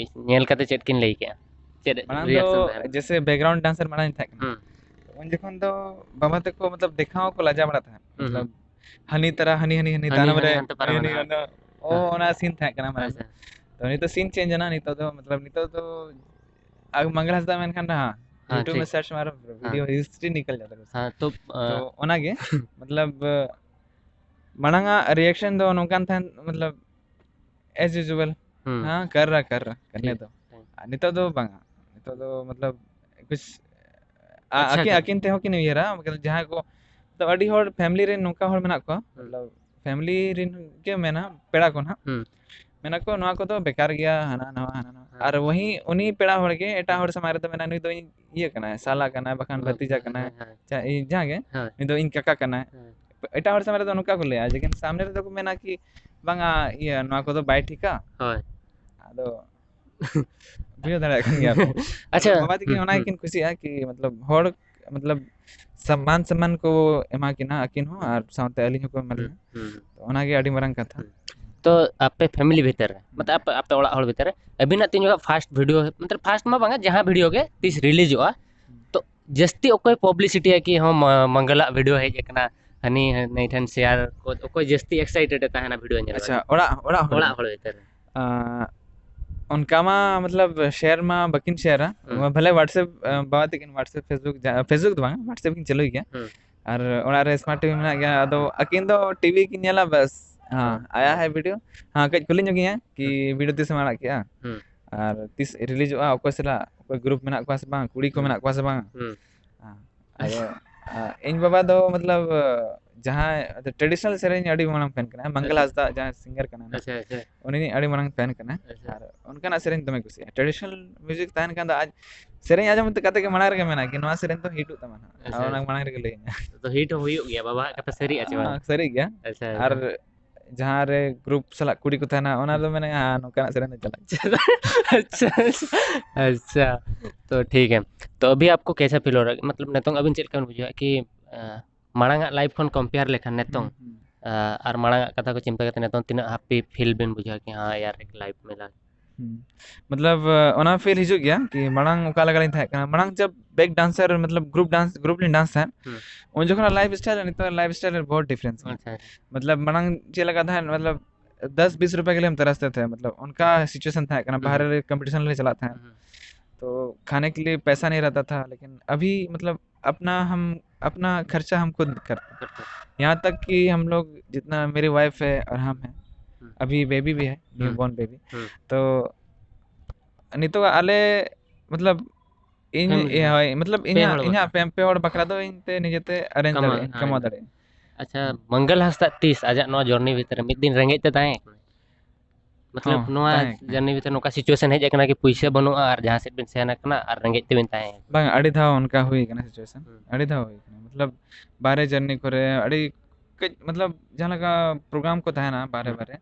ᱧᱮᱞ ᱠᱟᱛᱮ ᱪᱮᱫ ᱠᱤᱱ ᱞᱟᱹᱭ ᱠᱮᱜᱼᱟ? ᱪᱮᱫ ᱢᱟᱲᱟᱝ ᱫᱚ ᱨᱤᱭᱟᱠᱥᱚᱱ ᱛᱟᱦᱮᱸ ᱠᱟᱱᱟ? ᱡᱮᱥᱮ ᱵᱮᱠᱜᱨᱟᱣᱩᱱᱰ ᱰᱟᱱᱥᱟᱨ ᱢᱟᱲᱟᱝ ᱤᱧ ᱛᱟᱦᱮᱸ ᱠᱟᱱᱟ᱾ ᱦᱩᱸ᱾ ᱩᱱ ᱡᱚᱠᱷᱚᱱ ᱫᱚ ᱵᱟᱵᱟ ᱛᱟᱠᱚ ᱢᱚᱛᱞᱚᱵ ᱫᱮᱠᱷᱟᱣ ᱦᱚᱸᱠᱚ ᱞᱟᱡᱟᱣ ᱵᱟᱲᱟ ᱛᱟᱦᱮᱸᱫ᱾ ᱦᱩᱸ, ᱢᱚᱛᱞᱚᱵ ᱦᱩᱸ᱾ ᱦᱟᱹᱱᱤ ᱛᱟᱨᱟ ᱦᱟᱹᱱᱤ, ᱦᱟᱹᱱᱤ, ᱦᱟᱹᱱᱤ, ᱦᱟᱹᱱᱤ ᱛᱟᱭᱱᱚᱢ ᱦᱟᱱᱛᱮ ᱨᱮ ᱯᱟᱨᱚᱢ ᱦᱟᱹᱱᱤ, ᱮᱱᱟ᱾ ᱦᱟᱹᱱᱤ, ᱚ, ᱦᱮᱸ᱾ ᱚᱱᱟ ᱥᱤᱱ ᱛᱟᱦᱮᱸ ᱠᱟᱱᱟ ᱢᱟᱲᱟᱝ ᱫᱚ᱾ ᱟᱪᱪᱷᱟ᱾ ᱛᱚ ᱱᱤᱛᱚᱜ ᱥᱤᱱ ᱪᱮᱧᱡᱽ ᱮᱱᱟ, ᱱᱤᱛᱚᱜ ᱫᱚ ᱢᱚᱛᱞᱚᱵ ᱱᱤᱛᱚᱜ ᱫᱚ ᱟᱨ ᱢᱟᱝᱜᱟᱞ ᱦᱟᱸᱥᱫᱟ ᱢᱮᱱᱠᱷᱟᱱ ᱫᱚ ᱦᱟᱸ, ᱦᱮᱸ, YouTube ᱴᱷᱤᱠ᱾ ᱨᱮ ᱥᱟᱨᱪ ᱢᱟᱨᱚ, ᱦᱮᱸ᱾ ᱵᱷᱤᱰᱤᱭᱳ ᱦᱤᱥᱴᱨᱤ ᱱᱤᱠᱟᱞ ᱡᱟᱛᱟ ᱦᱮᱸ, ᱛᱚ, ᱛᱚ ᱟᱸ, ᱚᱱᱟᱜᱮ, ᱢᱚᱛᱞᱚᱵ, ᱢᱟᱲᱟᱝ ᱟᱜ ᱨᱤᱭᱮᱠᱥᱚᱱ ᱫᱚ ᱱᱚᱝᱠᱟᱱ ᱛᱟᱦᱮᱸᱱ, ᱢᱚᱛᱞᱚᱵ, as usual, ᱦᱩᱸ᱾ ᱦᱮᱸ, ᱠᱟᱨ ᱨᱟ, ᱠᱟᱨ ᱨᱟ, ᱠᱟᱨᱱᱮ ᱴᱷᱤᱠ, ᱫᱚ᱾ ᱴᱷᱤᱠ᱾ ᱟᱨ ᱱᱤᱛᱚᱜ ᱫᱚ ᱵᱟᱝᱟ, ᱱᱤᱛᱚᱜ ᱫᱚ, ᱢᱚᱛᱞᱚᱵ, ᱠᱩᱪ, ᱟ-, ᱟᱪᱪᱷᱟ, ᱟᱹᱠᱤᱱ, ᱟᱪᱪᱷᱟ᱾ ᱟᱹᱠᱤᱱ ᱛᱮᱦᱚᱸ ᱠᱤᱱ ᱩᱭᱦᱟᱹᱨᱟ, ᱢᱚᱛᱞᱚᱵ, ᱡᱟᱦᱟᱸᱭ ᱠᱚ, ᱢᱚᱛᱞᱚᱵ, ᱟᱹᱰᱤ ᱦᱚᱲ ᱯᱷᱮᱢᱤᱞᱤ ᱨᱮᱱ ᱱᱚᱝᱠᱟ ᱦᱚᱲ ᱢᱮᱱᱟᱜ ᱠᱚᱣᱟ, ᱦᱩᱸ᱾ ᱢᱚᱛᱞᱚᱵ, ᱯᱷᱮᱢᱤᱞᱤ ᱨᱮᱱ ᱜᱮ ᱢᱮᱱᱟ, ᱯᱮᱲᱟ ᱠᱚ ᱱᱟᱦᱟᱜ᱾ ᱦᱩᱸ᱾ ᱢᱮᱱᱟ ᱠᱚ, "ᱱᱚᱣᱟ ᱠᱚᱫᱚ ᱵᱮᱠᱟᱨ ᱜᱮᱭᱟ, ᱦᱟᱱᱟ ᱱᱟᱣᱟ, ᱦᱟᱱᱟ ᱱᱟᱣᱟ᱾" ᱦᱮᱸ᱾ ᱟᱨ ᱣᱟᱦᱤ ᱩᱱᱤ ᱯᱮᱲᱟ ᱦᱚᱲ ᱜᱮ ᱮᱴᱟᱜ ᱦᱚᱲ ᱥᱟᱢᱟᱝ ᱨᱮᱫᱚ ᱢᱮᱱᱟ, "ᱱᱩᱭ ᱫᱚ ᱤᱧ ᱤᱭᱟᱹ ᱠᱟᱱᱟᱭ, ᱥᱟᱞᱟ ᱠᱟᱱᱟᱭ, ᱵᱟᱠᱷᱟᱱ ᱦᱮᱸ, ᱵᱷᱟᱛᱤᱡᱟ ᱦᱮᱸ, ᱠᱟᱱᱟᱭ, ᱦᱮᱸ, ᱦᱮᱸ᱾ ᱪᱟ-, ᱤ-, ᱡᱟᱦᱟᱸ ᱜᱮ, ᱦᱮᱸ᱾ ᱱᱩᱭ ᱫᱚ ᱤᱧ ᱠᱟᱠᱟ ᱠᱟᱱᱟᱭ᱾" ᱦᱮᱸ᱾ ᱮᱴᱟᱜ ᱦᱚᱲ ᱥᱟᱢᱟᱝ ᱨᱮᱫᱚ ᱱᱚᱝᱠᱟ ᱠᱚ ᱞᱟᱹᱭᱟ, ᱞᱮᱠᱤᱱ ᱥᱟᱢᱱᱮ ᱨᱮᱫᱚ ᱠᱚ ᱢᱮᱱᱟ ᱠᱤ, "ᱵᱟᱝᱟ, ᱤᱭᱟᱹ, ᱱᱚᱣᱟ ᱠᱚᱫᱚ ᱵᱟᱭ ᱴᱷᱤᱠᱟ᱾" ᱦᱳᱭ᱾ ᱟᱫᱚ ᱵᱩᱡᱷᱟᱹᱣ ᱫᱟᱲᱮᱭᱟᱜ ᱠᱟᱱ ᱜᱮᱭᱟ ᱯᱮ᱾ ᱟᱪᱪᱷᱟ, ᱟᱫᱚ ᱵᱟᱵᱟ ᱛᱟᱹᱠᱤᱱ ᱦᱩᱸ, ᱚᱱᱟ ᱦᱩᱸ᱾ ᱜᱮᱠᱤᱱ ᱠᱩᱥᱤᱭᱟᱜᱼᱟ ᱠᱤ, ᱢᱚᱛᱞᱚᱵ, ᱦᱚᱲ, ᱢᱚᱛᱞᱚᱵ, ᱥᱚᱢᱢᱟᱱ, ᱥᱚᱢᱢᱟᱱ ᱠᱚ ᱮᱢᱟ ᱠᱤᱱᱟ ᱟᱹᱠᱤᱱ ᱦᱚᱸ ᱟᱨ ᱥᱟᱶᱛᱮ ᱟᱹᱞᱤᱧ ᱦᱚᱸᱠᱚ ᱮᱢᱟ ᱦᱩᱸ, ᱞᱤᱧᱟ᱾ ᱦᱩᱸ᱾ ᱛᱚ ᱚᱱᱟᱜᱮ ᱟᱹᱰᱤ ᱢᱟᱨᱟᱝ ᱠᱟᱛᱷᱟ᱾ ᱦᱩᱸ᱾ ᱛᱚ ᱟᱯᱮ ᱯᱷᱮᱢᱤᱞᱤ ᱵᱷᱤᱛᱤᱨ ᱨᱮ, ᱦᱩᱸ᱾ ᱢᱚᱛᱞᱚᱵ ᱟᱯᱮ, ᱟᱯᱮ ᱚᱲᱟᱜ ᱦᱚᱲ ᱵᱷᱤᱛᱤᱨ ᱨᱮ ᱟᱹᱵᱤᱱᱟᱜ ᱛᱤᱱ ᱡᱚᱠᱷᱚᱱ ᱯᱷᱟᱥᱴ ᱵᱷᱤᱰᱤᱭᱳ, ᱢᱚᱛᱞᱚᱵ ᱯᱷᱟᱥᱴ ᱢᱟ ᱵᱟᱝᱟ, ᱡᱟᱦᱟᱸ ᱵᱷᱤᱰᱤᱭᱳ ᱜᱮ ᱛᱤᱥ ᱦᱩᱸ᱾ ᱨᱤᱞᱤᱡᱚᱜᱼᱟ, ᱦᱩᱸ᱾ ᱛᱚ ᱡᱟᱹᱥᱛᱤ ᱚᱠᱚᱭ ᱯᱟᱵᱽᱞᱤᱥᱤᱴᱤᱭᱟ ᱠᱤ ᱦᱚᱸ ᱢᱟ-, ᱢᱟᱝᱜᱟᱞᱟᱜ ᱵᱷᱤᱰᱤᱭᱳ ᱦᱮᱡ ᱟᱠᱟᱱᱟ, ᱦᱟᱹᱱᱤ ᱱᱟᱹᱭ ᱴᱷᱮᱱ ᱥᱮᱭᱟᱨ ᱠᱚ, ᱚᱠᱚᱭ ᱡᱟᱹᱥᱛᱤ ᱮᱠᱥᱟᱭᱴᱮᱰ ᱮ ᱛᱟᱦᱮᱱᱟ ᱵᱷᱤᱰᱤᱭᱳ ᱧᱮᱞ ᱟᱪᱪᱷᱟ, ᱠᱟᱛᱮ? ᱚᱲᱟᱜ, ᱚᱲᱟᱜ ᱦᱚᱲ ᱚᱲᱟᱜ ᱜᱮ? ᱦᱚᱲ ᱵᱷᱤᱛᱤᱨ ᱨᱮ᱾ ᱟᱸ, ᱚᱱᱠᱟ ᱢᱟ, ᱢᱚᱛᱞᱚᱵ, ᱥᱮᱭᱟᱨ ᱢᱟ ᱵᱟᱹᱠᱤᱱ ᱥᱮᱭᱟᱨᱟ᱾ ᱦᱩᱸ᱾ ᱵᱷᱟᱞᱮ WhatsApp, ᱟᱸ, ᱵᱟᱵᱟ ᱛᱟᱹᱠᱤᱱ WhatsApp, Facebook, ᱡᱟ-, Facebook ᱫᱚ ᱵᱟᱝ, WhatsApp ᱠᱤᱱ ᱪᱟᱹᱞᱩᱭ ᱜᱮᱭᱟ᱾ ᱦᱩᱸ᱾ ᱟᱨ ᱚᱲᱟᱜ ᱨᱮ ᱥᱢᱟᱨᱴ ᱴᱤᱵᱷᱤ ᱢᱮᱱᱟᱜ ᱜᱮᱭᱟ, ᱟᱫᱚ ᱟᱹᱠᱤᱱ ᱫᱚ ᱴᱤᱵᱷᱤ ᱠᱤᱱ ᱧᱮᱞᱟ, ᱵᱟᱥ᱾ ᱦᱮᱸ, ᱦᱮᱸ᱾ ᱟᱭᱟᱜ ᱦᱮᱸ ᱵᱷᱤᱰᱤᱭᱳ᱾ ᱦᱮᱸ, ᱠᱟᱹᱡ ᱠᱩᱞᱤ ᱧᱚᱜ ᱜᱮᱭᱟ ᱠᱤ ᱦᱩᱸ᱾ ᱵᱷᱤᱰᱤᱭᱳ ᱛᱤᱥ ᱮᱢ ᱟᱲᱟᱜ ᱠᱮᱜᱼᱟ? ᱦᱩᱸ᱾ ᱟᱨ ᱛᱤᱥ ᱨᱤᱞᱤᱡᱚᱜᱼᱟ, ᱚᱠᱚᱭ ᱥᱟᱞᱟᱜ, ᱚᱠᱚᱭ ᱜᱨᱩᱯ ᱢᱮᱱᱟᱜ ᱠᱚᱣᱟ ᱥᱮ ᱵᱟᱝ, ᱠᱩᱲᱤ ᱠᱚ ᱦᱩᱸ᱾ ᱢᱮᱱᱟᱜ ᱠᱚᱣᱟ ᱥᱮ ᱵᱟᱝ? ᱦᱩᱸ᱾ ᱦᱮᱸ᱾ ᱟᱫᱚ, ᱟ, ᱤᱧ ᱵᱟᱵᱟ ᱫᱚ, ᱢᱚᱛᱞᱚᱵ, ᱡᱟᱦᱟᱸᱭ ᱴᱨᱮᱰᱤᱥᱚᱱᱟᱞ ᱥᱮᱨᱮᱧ ᱟᱹᱰᱤ ᱢᱟᱨᱟᱝ ᱯᱷᱮᱱ ᱠᱟᱱᱟᱭ, ᱢᱟᱝᱜᱟᱞ ᱟᱪᱪᱷᱟ᱾ ᱦᱟᱸᱥᱫᱟ ᱡᱟᱦᱟᱸᱭ ᱥᱤᱝᱜᱟᱨ ᱠᱟᱱᱟᱭ ᱱᱟᱜ, ᱟᱪᱪᱷᱟ, ᱟᱪᱪᱷᱟ᱾ ᱩᱱᱤ ᱟᱹᱰᱤ ᱢᱟᱨᱟᱝ ᱯᱷᱮᱱ ᱠᱟᱱᱟᱭ᱾ ᱟᱪᱪᱷᱟ᱾ ᱟᱨ ᱚᱱᱠᱟᱱᱟᱜ ᱥᱮᱨᱮᱧ ᱫᱚᱢᱮ ᱠᱩᱥᱤᱭᱟᱜᱼᱟ᱾ ᱴᱨᱮᱰᱤᱥᱚᱱᱟᱞ ᱢᱤᱭᱩᱡᱤᱠ ᱛᱟᱦᱮᱱ ᱠᱷᱟᱱ ᱫᱚ ᱟᱡ ᱥᱮᱨᱮᱧ ᱟᱸᱡᱚᱢ ᱠᱟᱛᱮ ᱜᱮ ᱢᱟᱲᱟᱝ ᱨᱮᱜᱮ ᱢᱮᱱᱟ ᱠᱤ, "ᱱᱚᱣᱟ ᱥᱮᱨᱮᱧ ᱫᱚ ᱦᱤᱴᱚᱜ ᱛᱟᱢᱟ ᱱᱟᱜ", ᱟᱨ ᱟᱪᱪᱷᱟ, ᱚᱱᱟ ᱟᱪᱪᱷᱟ᱾ ᱢᱟᱲᱟᱝ ᱨᱮᱜᱮ ᱞᱟᱹᱭ ᱟᱹᱧᱟ᱾ ᱛᱚ ᱦᱤᱴ ᱦᱚᱸ ᱦᱩᱭᱩᱜ ᱜᱮᱭᱟ, ᱵᱟᱵᱟᱣᱟᱜ ᱠᱟᱛᱷᱟ ᱥᱟᱹᱨᱤᱜᱼᱟ ᱪᱮ ᱵᱟᱝ? ᱦᱮᱸ, ᱥᱟᱹᱨᱤ ᱜᱮᱭᱟ᱾ ᱟᱪᱪᱷᱟ, ᱟᱨ ᱟᱪᱪᱷᱟ᱾ ᱡᱟᱦᱟᱸ ᱨᱮ ᱜᱨᱩᱯ ᱥᱟᱞᱟᱜ ᱠᱩᱲᱤ ᱠᱚ ᱛᱟᱦᱮᱱᱟ, ᱚᱱᱟ ᱫᱚ ᱢᱮᱱᱟ, "ᱦᱮᱸ, ᱱᱚᱝᱠᱟᱱᱟᱜ ᱥᱮᱨᱮᱧ ᱫᱚ ᱪᱟᱞᱟᱜ ᱜᱮᱭᱟ᱾ ᱟᱪᱪᱷᱟ, ᱟᱪᱪᱷᱟ, ᱟᱪᱪᱷᱟ, ᱛᱚ ᱴᱷᱤᱠ ᱜᱮᱭᱟ᱾ ᱛᱚ ᱟᱵᱷᱤ ᱟᱯᱠᱳ ᱠᱮᱥᱟ ᱯᱷᱤᱞ ᱦᱳ ᱨᱟᱦᱟ ᱦᱮ, ᱢᱚᱛᱞᱚᱵ ᱱᱤᱛᱚᱝ ᱟᱵᱤᱱ ᱪᱮᱫ ᱞᱮᱠᱟ ᱵᱤᱱ ᱵᱩᱡᱷᱟᱹᱣᱟ ᱠᱤ ᱢᱟᱲᱟᱝ ᱟᱜ ᱞᱟᱭᱤᱯᱷ ᱠᱷᱚᱱ ᱠᱚᱢᱯᱮᱭᱟᱨ ᱞᱮᱠᱷᱟᱱ ᱱᱤᱛᱚᱝ ᱟᱨ ᱢᱟᱲᱟᱝ ᱟᱜ ᱠᱟᱛᱷᱟ ᱠᱚ ᱪᱤᱱᱛᱟᱹ ᱠᱟᱛᱮ ᱱᱤᱛᱚᱝ ᱛᱤᱱᱟᱹᱜ ᱦᱟᱯᱤ ᱯᱷᱤᱞ ᱵᱤᱱ ᱵᱩᱡᱷᱟᱹᱣᱟ ᱠᱤ ᱦᱮᱸ ᱭᱟᱨ ᱮᱠ ᱞᱟᱭᱤᱯᱷ ᱢᱤᱞᱟ? ᱢᱚᱛᱞᱚᱵ ᱚᱱᱟ ᱯᱷᱤᱞ ᱦᱤᱡᱩᱜ ᱜᱮᱭᱟ ᱠᱤ ᱢᱟᱲᱟᱝ ᱚᱠᱟ ᱞᱮᱠᱟ ᱞᱤᱧ ᱛᱟᱦᱮᱸ ᱠᱟᱱᱟ, ᱢᱟᱲᱟᱝ ᱡᱟᱵ ᱵᱮᱠ ᱰᱟᱱᱥᱟᱨ ᱢᱚᱛᱞᱚᱵ ᱜᱨᱩᱯ ᱰᱟᱱᱥ ᱜᱨᱩᱯ ᱞᱤᱧ ᱰᱟᱱᱥ ᱛᱟᱦᱮᱸᱫ, ᱩᱱ ᱡᱚᱠᱷᱚᱱ ᱞᱟᱭᱤᱯᱷ ᱥᱴᱟᱭᱤᱞ ᱱᱤᱛᱚᱜ ᱞᱟᱭᱤᱯᱷ ᱥᱴᱟᱭᱤᱞ ᱨᱮ ᱵᱚᱦᱩᱛ ᱰᱤᱯᱷᱟᱨᱮᱱᱥ ᱢᱮᱱᱟᱜᱼᱟ᱾ ᱢᱚᱛᱞᱚᱵ ᱢᱟᱲᱟᱝ ᱪᱮᱫ ᱞᱮᱠᱟ ᱛᱟᱦᱮᱸᱫ, ᱢᱚᱛᱞᱚᱵ ᱫᱟᱥ ᱵᱤᱥ ᱨᱩᱯᱤᱭᱟ ᱠᱮ ᱞᱤᱭᱮ ᱦᱟᱢ ᱛᱟᱨᱟᱥᱛᱮ ᱛᱷᱮ, ᱢᱚᱛᱞᱚᱵ ᱚᱱᱠᱟ ᱥᱤᱪᱩᱭᱮᱥᱚᱱ ᱛᱟᱦᱮᱸ ᱠᱟᱱᱟ, ᱵᱟᱦᱨᱮ ᱨᱮ ᱠᱚᱢᱯᱤᱴᱤᱥᱚᱱ ᱞᱮ ᱪᱟᱞᱟᱜ ᱛᱟᱦᱮᱸᱫ, ᱛᱚ ᱠᱷᱟᱱᱮ ᱠᱮ ᱞᱤᱭᱮ ᱯᱟᱭᱥᱟ ᱱᱟᱦᱤ ᱨᱮᱦᱛᱟ ᱛᱷᱟ, ᱞᱮᱠᱤᱱ ᱟᱵᱷᱤ ᱢᱚᱛᱞᱚᱵ अपना हम अपना खर्चा हम खुद करते हैं। यहाँ तक कि हम लोग जितना मेरी वाइफ है और हम हैं, अभी बेबी भी है, न्यू बॉर्न बेबी। तो ᱱᱤᱛᱚᱜ ᱟᱞᱮ ᱢᱚᱛᱞᱚᱵ ᱤᱧ ᱦᱳᱭ, ᱢᱚᱛᱞᱚᱵ ᱤᱧᱟᱹᱜ ᱤᱧᱟᱹᱜ ᱯᱮ ᱦᱚᱲ ᱵᱟᱠᱷᱨᱟ ᱫᱚ ᱤᱧ ᱛᱮ ᱱᱤᱡᱮᱛᱮ ᱟᱨᱮᱧᱡᱽ ᱫᱟᱲᱮᱭᱟᱜᱼᱟ, ᱠᱟᱢᱟᱣ ᱫᱟᱲᱮᱭᱟᱜᱼᱟ᱾ ᱟᱪᱪᱷᱟ, ᱢᱚᱝᱜᱚᱞ ᱦᱟᱸᱥᱫᱟ ᱛᱤᱥ ᱟᱡᱟᱜ ᱱᱚᱣᱟ ᱡᱚᱨᱱᱤ ᱵᱷᱤᱛᱨᱤ ᱨᱮ ᱢᱤᱫ ᱫᱤᱱ ᱨᱮᱸᱜᱮᱡ ᱛᱮ ᱛᱟᱦᱮᱸ ᱠᱟᱱᱟ? ᱢᱚᱛᱞᱚᱵ ᱦᱚᱸ, ᱱᱚᱣᱟ ᱛᱟᱦᱮᱸ ᱠᱟᱱᱟ᱾ ᱡᱚᱨᱱᱤ ᱵᱷᱤᱛᱨᱤ ᱱᱚᱝᱠᱟ ᱥᱤᱪᱩᱭᱮᱥᱚᱱ ᱦᱮᱡ ᱟᱠᱟᱱᱟ ᱠᱤ ᱯᱩᱭᱥᱟᱹ ᱵᱟᱹᱱᱩᱜᱼᱟ ᱟᱨ ᱡᱟᱦᱟᱸ ᱥᱮᱫ ᱵᱤᱱ ᱥᱮᱱ ᱟᱠᱟᱱᱟ ᱟᱨ ᱨᱮᱸᱜᱮᱡ ᱛᱮᱵᱤᱱ ᱛᱟᱦᱮᱸ ᱠᱟᱱᱟ? ᱵᱟᱝ, ᱟᱹᱰᱤ ᱫᱷᱟᱣ ᱚᱱᱠᱟ ᱦᱩᱭ ᱟᱠᱟᱱᱟ ᱥᱤᱪᱩᱭᱮᱥᱚᱱ, ᱟᱹᱰᱤ ᱫᱷᱟᱣ ᱦᱩᱭ ᱟᱠᱟᱱᱟ᱾ ᱢᱚᱛᱞᱚᱵ ᱵᱟᱦᱨᱮ ᱡᱚᱨᱱᱤ ᱠᱚᱨᱮ ᱟᱹᱰᱤ ᱠᱟᱹᱡ ᱢᱚᱛᱞᱚᱵ ᱡᱟᱦᱟᱸ ᱞᱮᱠᱟ ᱯᱨᱳᱜᱨᱟᱢ ᱠᱚ ᱛᱟᱦᱮᱱᱟ ᱵᱟᱦᱨᱮ ᱵᱟᱦᱨᱮ,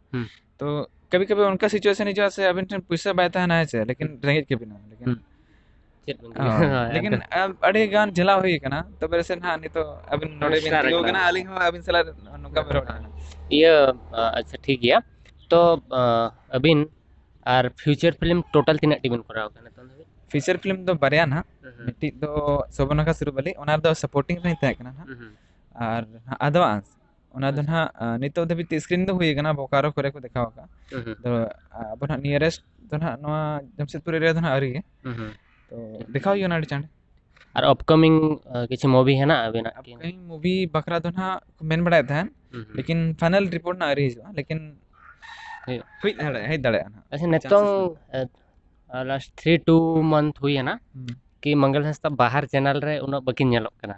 ᱛᱚ ᱠᱟᱵᱷᱤ ᱠᱟᱵᱷᱤ ᱚᱱᱠᱟ ᱥᱤᱪᱩᱭᱮᱥᱚᱱ ᱦᱤᱡᱩᱜᱼᱟ ᱥᱮ ᱟᱵᱤᱱ ᱴᱷᱮᱱ ᱯᱩᱭᱥᱟᱹ ᱵᱟᱭ ᱛᱟᱦᱮᱱᱟ, ᱦᱮᱸ ᱥᱮ, ᱞᱮᱠᱤᱱ ᱨᱮᱸᱜᱮᱡ ᱠᱮ ᱵᱤᱱᱟ, ᱞᱮᱠᱤᱱ ᱦᱳᱭ, ᱞᱮᱠᱤᱱ ᱟᱹᱰᱤ ᱜᱟᱱ ᱡᱷᱮᱞᱟᱣ ᱦᱩᱭ ᱟᱠᱟᱱᱟ᱾ ᱛᱚᱵᱮ ᱨᱮᱥᱮ ᱱᱟᱦᱟᱜ ᱱᱤᱛᱚᱜ ᱟᱹᱵᱤᱱ ᱱᱚᱰᱮ ᱵᱤᱱ ᱛᱤᱸᱜᱩ ᱟᱠᱟᱱᱟ, ᱟᱹᱞᱤᱧ ᱦᱚᱸ ᱟᱹᱵᱤᱱ ᱥᱟᱞᱟᱜ ᱱᱚᱝᱠᱟ ᱵᱚᱱ ᱨᱚᱲ ᱠᱟᱱᱟ᱾ ᱤᱭᱟᱹ, ᱟᱪᱪᱷᱟ, ᱴᱷᱤᱠ ᱜᱮᱭᱟ᱾ ᱛᱚ ᱟᱹᱵᱤᱱ ᱟᱨ ᱯᱷᱤᱭᱩᱪᱟᱨ ᱯᱷᱤᱞᱢ ᱴᱳᱴᱟᱞ ᱛᱤᱱᱟᱹᱜ ᱴᱤ ᱵᱤᱱ ᱠᱚᱨᱟᱣ ᱠᱟᱱᱟ ᱱᱤᱛᱚᱝ ᱫᱷᱟᱹᱵᱤᱡ? ᱯᱷᱤᱭᱩᱪᱟᱨ ᱯᱷᱤᱞᱢ ᱫᱚ ᱵᱟᱨᱭᱟ ᱱᱟᱦᱟᱜ, ᱢᱤᱫᱴᱤᱡ ᱫᱚ ᱥᱚᱵᱚᱱᱟᱠᱷᱟ ᱥᱩᱨᱩᱵᱟᱞᱤ, ᱚᱱᱟ ᱫᱚ ᱥᱟᱯᱳᱨᱴᱤᱝ ᱨᱤᱧ ᱛᱟᱦᱮᱸ ᱠᱟᱱᱟ ᱱᱟᱦᱟᱜ᱾ ᱟᱨ ᱟᱫᱣᱟᱱᱥ ᱚᱱᱟ ᱫᱚ ᱱᱟᱦᱟᱜ ᱱᱤᱛᱚᱜ ᱫᱷᱟᱹᱵᱤᱡ ᱛᱮ ᱥᱠᱨᱤᱱ ᱫᱚ ᱦᱩᱭ ᱟᱠᱟᱱᱟ, ᱵᱳᱠᱟᱨᱳ ᱠᱚᱨᱮ ᱠᱚ ᱫᱮᱠᱷᱟᱣ ᱟᱠᱟᱫᱼᱟ᱾ ᱟᱫᱚ ᱟᱵᱚ ᱱᱟᱦᱟᱜ ᱱᱤᱭᱟᱨᱮᱥᱴ ᱫᱚ ᱱᱟᱦᱟᱜ ᱱᱚᱣᱟ ᱡᱟᱢᱥᱮᱫᱽᱯᱩᱨ ᱮᱨᱤᱭᱟ ᱫᱚ ᱱᱟᱦᱟᱜ ᱟᱹᱣᱨᱤ ᱜᱮ, ᱛᱚ ᱫᱮᱠᱷᱟᱣ ᱦᱩᱭᱩᱜᱼᱟ ᱱᱟᱦᱟᱜ ᱟᱹᱰᱤ ᱪᱟᱬ᱾ ᱟᱨ ᱟᱯᱠᱟᱢᱤᱝ ᱠᱤᱪᱷᱩ ᱢᱩᱵᱷᱤ ᱦᱮᱱᱟᱜᱼᱟ ᱟᱵᱤᱱᱟᱜ ᱠᱤ? ᱟᱯᱠᱟᱢᱤᱝ ᱢᱩᱵᱷᱤ ᱵᱟᱠᱷᱨᱟ ᱫᱚ ᱱᱟᱦᱟᱜ ᱠᱚ ᱢᱮᱱ ᱵᱟᱲᱟᱭᱮᱫ ᱛᱟᱦᱮᱸᱱ, ᱞᱮᱠᱤᱱ ᱯᱷᱟᱭᱱᱟᱞ ᱨᱤᱯᱳᱨᱴ ᱱᱟᱦᱟᱜ ᱟᱹᱣᱨᱤ ᱦᱤᱡᱩᱜᱼᱟ, ᱞᱮᱠᱤᱱ ᱦᱩᱭᱩᱜ᱾ ᱦᱩᱭ ᱫᱟᱲᱮᱭᱟᱜᱼᱟ, ᱦᱮᱡ ᱫᱟᱲᱮᱭᱟᱜᱼᱟ ᱱᱟᱦᱟᱜ᱾ ᱟᱪᱪᱷᱟ, ᱱᱤᱛᱚᱝ ᱞᱟᱥᱴ ᱛᱷᱨᱤ ᱴᱩ ᱢᱟᱱᱛᱷ ᱦᱩᱭ ᱮᱱᱟ ᱠᱤ ᱢᱚᱝᱜᱚᱞ ᱦᱟᱸᱥᱫᱟ ᱵᱟᱦᱟᱨ ᱪᱮᱱᱮᱞ ᱨᱮ ᱩᱱᱟᱹᱜ ᱵᱟᱹᱠᱤᱱ ᱧᱮᱞᱚᱜ ᱠᱟᱱᱟ᱾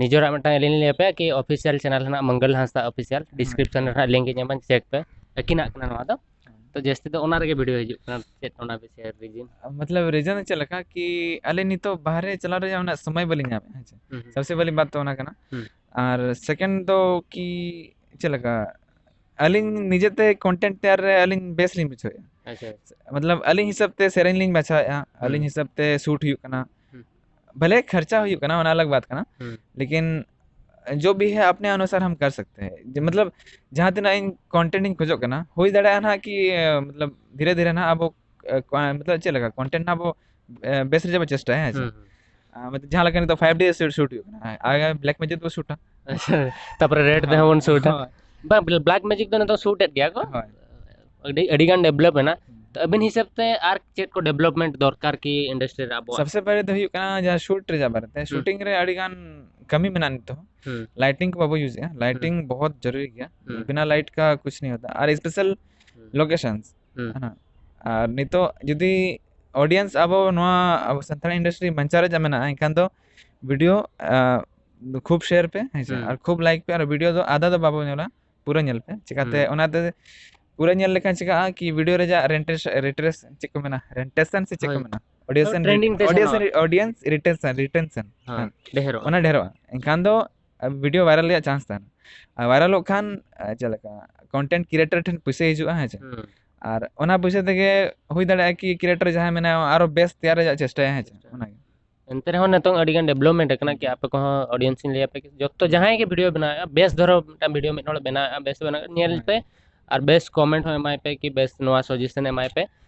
ᱱᱤᱡᱮᱨᱟᱜ ᱢᱤᱫᱴᱟᱝ ᱟᱹᱞᱤᱧ ᱞᱤᱧ ᱞᱟᱹᱭ ᱟᱯᱮᱭᱟ ᱠᱤ ᱚᱯᱷᱤᱥᱤᱭᱟᱞ ᱪᱮᱱᱮᱞ ᱦᱮᱱᱟᱜᱼᱟ ᱢᱚᱝᱜᱚᱞ ᱦᱟᱸᱥᱫᱟ ᱚᱯᱷᱤᱥᱤᱭᱟᱞ, ᱰᱤᱥᱠᱨᱤᱯᱥᱚᱱ ᱨᱮ ᱱᱟᱦᱟᱜ ᱞᱤᱝᱠ ᱤᱧ ᱮᱢᱟ, ᱪᱮᱠ ᱯᱮ, ᱟᱹᱠᱤᱱᱟᱜ ᱠᱟᱱᱟ ᱱᱚᱣᱟ ᱫᱚ᱾ ᱛᱚ ᱡᱟᱹᱥᱛᱤ ᱫᱚ ᱚᱱᱟ ᱨᱮᱜᱮ ᱵᱷᱤᱰᱤᱭᱳ ᱦᱤᱡᱩᱜ ᱠᱟᱱᱟ, ᱪᱮᱫ ᱚᱱᱟ ᱵᱤᱥᱚᱭ ᱨᱤᱡᱤᱱ? ᱢᱚᱛᱞᱚᱵ ᱨᱤᱡᱚᱱ ᱪᱮᱫ ᱞᱮᱠᱟ ᱠᱤ ᱟᱞᱮ ᱱᱤᱛᱚᱜ ᱵᱟᱦᱨᱮ ᱪᱟᱞᱟᱣ ᱨᱮᱭᱟᱜ ᱩᱱᱟᱹᱜ ᱥᱚᱢᱚᱭ ᱵᱟᱹᱞᱤᱧ ᱧᱟᱢᱮᱫᱼᱟ, ᱦᱮᱸ ᱥᱮ᱾ ᱥᱚᱵᱥᱮ ᱵᱟᱹᱞᱤ ᱵᱟᱛ ᱛᱚ ᱚᱱᱟ ᱠᱟᱱᱟ᱾ ᱟᱨ ᱥᱮᱠᱮᱱᱰ ᱫᱚ ᱠᱤ ᱪᱮᱫ ᱞᱮᱠᱟ ᱟᱹᱞᱤᱧ ᱱᱤᱡᱮᱛᱮ ᱠᱚᱱᱴᱮᱱᱴ ᱛᱮᱭᱟᱨ ᱨᱮ ᱟᱹᱞᱤᱧ ᱵᱮᱥ ᱞᱤᱧ ᱵᱩᱡᱷᱟᱹᱣᱮᱫᱼᱟ᱾ ᱟᱪᱪᱷᱟ᱾ ᱢᱚᱛᱞᱚᱵ ᱟᱹᱞᱤᱧ ᱦᱤᱥᱟᱹᱵ ᱛᱮ ᱥᱮᱨᱮᱧ ᱞᱤᱧ ᱵᱟᱪᱷᱟᱣᱮᱫᱼᱟ, ᱟᱹᱞᱤᱧ ᱦᱩᱸ᱾ ᱦᱤᱥᱟᱹᱵ ᱛᱮ ᱥᱩᱴ ᱦᱩᱭᱩᱜ ᱠᱟᱱᱟ᱾ ᱦᱩᱸ᱾ ᱵᱷᱟᱞᱮ ᱠᱷᱟᱨᱪᱟ ᱦᱩᱭᱩᱜ ᱠᱟᱱᱟ, ᱚᱱᱟ ᱟᱞᱟᱜᱽ ᱵᱟᱛ ᱠᱟᱱᱟ᱾ ᱦᱩᱸ᱾ ᱞᱮᱠᱤᱱ ᱡᱚ ᱵᱷᱤ ᱦᱮ ᱟᱯᱱᱮ ᱚᱱᱩᱥᱟᱨ ᱦᱟᱢ ᱠᱟᱨ ᱥᱟᱠᱛᱮ ᱦᱮ᱾ ᱡᱮ ᱢᱚᱛᱞᱚᱵ ᱡᱟᱦᱟᱸ ᱛᱤᱱᱟᱹᱜ ᱤᱧ ᱠᱚᱱᱴᱮᱱᱴ ᱤᱧ ᱠᱷᱚᱡᱚᱜ ᱠᱟᱱᱟ, ᱦᱩᱭ ᱫᱟᱲᱮᱭᱟᱜᱼᱟ ᱱᱟᱦᱟᱜ ᱠᱤ ᱢᱚᱛᱞᱚᱵ ᱫᱷᱤᱨᱮ ᱫᱷᱤᱨᱮ ᱱᱟᱦᱟᱜ ᱟᱵᱚ ᱮ, ᱠᱚ- ᱢᱚᱛᱞᱚᱵ ᱪᱮᱫ ᱞᱮᱠᱟ ᱠᱚᱱᱴᱮᱱᱴ ᱱᱟᱦᱟᱜ ᱟᱵᱚ ᱮ, ᱵᱮᱥ ᱨᱮ ᱡᱟᱵᱚ ᱪᱮᱥᱴᱟᱭᱟ, ᱦᱮᱸ ᱥᱮ? ᱦᱩᱸ, ᱦᱩᱸ᱾ ᱟᱨ ᱢᱚᱛᱞᱚᱵ ᱡᱟᱦᱟᱸ ᱞᱮᱠᱟ ᱱᱤᱛᱚᱜ ᱯᱷᱟᱭᱤᱵᱷ ᱰᱮ ᱥᱩᱴ ᱦᱩᱭᱩᱜ ᱠᱟᱱᱟ, ᱟᱨ ᱵᱞᱮᱠ ᱢᱮᱡᱤᱠ ᱛᱮᱵᱚ ᱥᱩᱴᱟ᱾ ᱟᱪᱪᱷᱟ, ᱛᱟᱯᱚᱨᱮ ᱨᱮᱰ ᱛᱮᱦᱚᱸ ᱵᱚᱱ ᱥᱩᱴᱟ᱾ ᱦᱳᱭ᱾ ᱵᱟᱝ, ᱵᱞᱮᱠ ᱢᱮᱡᱤᱠ ᱫᱚ ᱱᱤᱛᱚᱜ ᱥᱩᱴ ᱮᱫ ᱜᱮᱭᱟ ᱠᱚ᱾ ᱦᱳᱭ᱾ ᱟᱹᱰᱤ, ᱟᱹᱰᱤ ᱜᱟᱱ ᱰᱮᱵᱷᱞᱚᱯ ᱮᱱᱟ᱾ ᱦᱩᱸ᱾ ᱛᱚ ᱟᱹᱵᱤᱱ ᱦᱤᱥᱟᱹᱵ ᱛᱮ ᱟᱨ ᱪᱮᱫ ᱠᱚ ᱰᱮᱵᱷᱞᱚᱯᱢᱮᱱᱴ ᱫᱚᱨᱠᱟᱨ ᱠᱤ ᱤᱱᱰᱟᱥᱴᱨᱤ ᱨᱮ ᱟᱵᱚᱣᱟᱜ? ᱥᱚᱵᱥᱮ ᱯᱮᱦᱞᱮ ᱫᱚ ᱦᱩᱭᱩᱜ ᱠᱟᱱᱟ ᱡᱟᱦᱟᱸ ᱥᱩᱴ ᱨᱮᱭᱟᱜ ᱵᱟᱨᱮᱛᱮ, ᱦᱩᱸ᱾ ᱥᱩᱴᱤᱝ ᱨᱮ ᱟᱹᱰᱤ ᱜᱟᱱ ᱠᱟᱹᱢᱤ ᱢᱮᱱᱟᱜᱼᱟ ᱱᱤᱛᱚᱜ ᱦᱚᱸ᱾ ᱦᱩᱸ᱾ ᱞᱟᱭᱴᱤᱝ ᱠᱚ ᱵᱟᱵᱚ ᱤᱭᱩᱡᱮᱜᱼᱟ, ᱞᱟᱭᱴᱤᱝ ᱵᱚᱦᱩᱛ ᱡᱟᱨᱩᱨᱤ ᱜᱮᱭᱟ, ᱦᱩᱸ᱾ ᱵᱤᱱᱟ ᱞᱟᱭᱤᱴ ᱠᱟ ᱠᱩᱪ ᱱᱟᱦᱤᱸ ᱦᱳᱛᱟ, ᱟᱨ ᱥᱯᱮᱥᱟᱞ ᱦᱩᱸ᱾ ᱞᱳᱠᱮᱥᱚᱱᱥ ᱦᱩᱸ᱾ ᱦᱮᱸ᱾ ᱟᱨ ᱱᱤᱛᱚᱜ ᱡᱩᱫᱤ ᱚᱰᱤᱭᱮᱱᱥ ᱟᱵᱚ ᱱᱚᱣᱟ ᱟᱵᱚ ᱥᱟᱱᱛᱟᱲᱤ ᱤᱱᱰᱟᱥᱴᱨᱤ ᱢᱟᱧᱪᱟᱣ ᱨᱮ ᱡᱟ ᱢᱮᱱᱟᱜᱼᱟ, ᱮᱱᱠᱷᱟᱱ ᱫᱚ ᱵᱷᱤᱰᱤᱭᱳ ᱠᱷᱩᱵ ᱥᱮᱭᱟᱨ ᱯᱮ, ᱦᱮᱸ ᱥᱮ? ᱦᱩᱸ᱾ ᱟᱨ ᱠᱷᱩᱵ ᱞᱟᱭᱤᱠ ᱯᱮ, ᱟᱨ ᱵᱷᱤᱰᱤᱭᱳ ᱫᱚ ᱟᱫᱷᱟ ᱫᱚ ᱵᱟᱵᱚ ᱧᱮᱞᱟ, ᱯᱩᱨᱟᱹ ᱧᱮᱞ ᱯᱮ᱾ ᱪᱮᱠᱟᱛᱮ ᱦᱩᱸ᱾ ᱚᱱᱟᱛᱮ ᱯᱩᱨᱟᱹ ᱧᱮᱞ ᱞᱮᱠᱷᱟᱱ ᱪᱮᱠᱟᱜᱼᱟ ᱠᱤ ᱵᱷᱤᱰᱤᱭᱳ ᱨᱮᱭᱟᱜ ᱨᱮᱱᱴᱮᱥ ᱨᱮᱴᱨᱮᱥ ᱪᱮᱫ ᱠᱚ ᱢᱮᱱᱟ, ᱨᱮᱱᱴᱮᱥᱚᱱ ᱥᱮ ᱪᱮᱫ ᱠᱚ ᱦᱳᱭ᱾ ᱢᱮᱱᱟ? ᱚᱰᱤᱭᱮᱱᱥ ᱛᱚ ᱴᱨᱮᱱᱰᱤᱝ ᱛᱮ ᱚᱰᱤᱭᱮᱱᱥ ᱥᱮᱱᱚᱜᱼᱟ᱾ ᱚᱰᱤᱭᱮᱱᱥ ᱨᱤᱴᱮᱱᱥᱚᱱ, ᱨᱤᱴᱮᱱᱥᱚᱱ᱾ ᱦᱮᱸ, ᱦᱮᱸ᱾ ᱰᱷᱮᱨᱚᱜᱼᱟ᱾ ᱚᱱᱟ ᱰᱷᱮᱨᱚᱜᱼᱟ᱾ ᱮᱱᱠᱷᱟᱱ ᱫᱚ ᱵᱷᱤᱰᱤᱭᱳ ᱵᱷᱟᱭᱨᱟᱞ ᱨᱮᱭᱟᱜ ᱪᱟᱱᱥ ᱛᱟᱦᱮᱱᱟ᱾ ᱟᱨ ᱵᱷᱟᱭᱨᱟᱞᱚᱜ ᱠᱷᱟᱱ ᱟᱨ ᱪᱮᱫ ᱞᱮᱠᱟ ᱠᱚᱱᱴᱮᱱᱴ ᱠᱨᱤᱭᱮᱴᱚᱨ ᱴᱷᱮᱱ ᱯᱩᱭᱥᱟᱹ ᱦᱤᱡᱩᱜᱼᱟ, ᱦᱮᱸ ᱥᱮ? ᱦᱩᱸ᱾ ᱟᱨ ᱚᱱᱟ ᱯᱩᱭᱥᱟᱹ ᱛᱮᱜᱮ ᱦᱩᱭ ᱫᱟᱲᱮᱭᱟᱜᱼᱟ ᱠᱤ ᱠᱨᱤᱭᱮᱴᱚᱨ ᱡᱟᱦᱟᱸᱭ ᱢᱮᱱᱟᱭᱟ ᱟᱨᱚ ᱵᱮᱥ ᱛᱮᱭᱟᱨ ᱨᱮᱭᱟᱜ ᱪᱮᱥᱴᱟᱭᱟ, ᱦᱮᱸ ᱥᱮ? ᱚᱱᱟᱜᱮ᱾ ᱮᱱᱛᱮ ᱨᱮᱦᱚᱸ ᱱᱤᱛᱚᱝ ᱟᱹᱰᱤ ᱜᱟᱱ ᱰᱮᱵᱷᱞᱚᱯᱢᱮᱱᱴ ᱟᱠᱟᱱᱟ ᱦᱩᱸ᱾ ᱠᱤ ᱟᱯᱮ ᱠᱚᱦᱚᱸ ᱚᱰᱤᱭᱮᱱᱥ ᱤᱧ ᱞᱟᱹᱭ ᱟᱯᱮ ᱠᱤ ᱡᱚᱛᱚ ᱡᱟᱦᱟᱸᱭ ᱜᱮ ᱵᱷᱤᱰᱤᱭᱳ ᱵᱮᱱᱟᱣᱮᱫᱼᱟ, ᱵᱮᱥ ᱫᱷᱚᱨᱚ ᱢᱤᱫᱴᱟᱝ ᱵᱷᱤᱰᱤᱭᱳ ᱢᱤᱫ ᱦᱚᱲ ᱵᱮᱱᱟᱣᱮᱫᱼᱟ, ᱵᱮᱥ ᱵᱮᱱᱟᱣ ᱧᱮᱞ ᱯᱮ ᱟᱨ ᱵᱮᱥ ᱠᱚᱢᱮᱱᱴ ᱦᱚᱸ ᱮᱢᱟᱭ ᱯᱮ ᱠᱤ ᱵᱮᱥ ᱱᱚᱣᱟ ᱥᱟᱡᱮᱥᱚᱱ ᱮᱢᱟᱭ ᱯᱮ᱾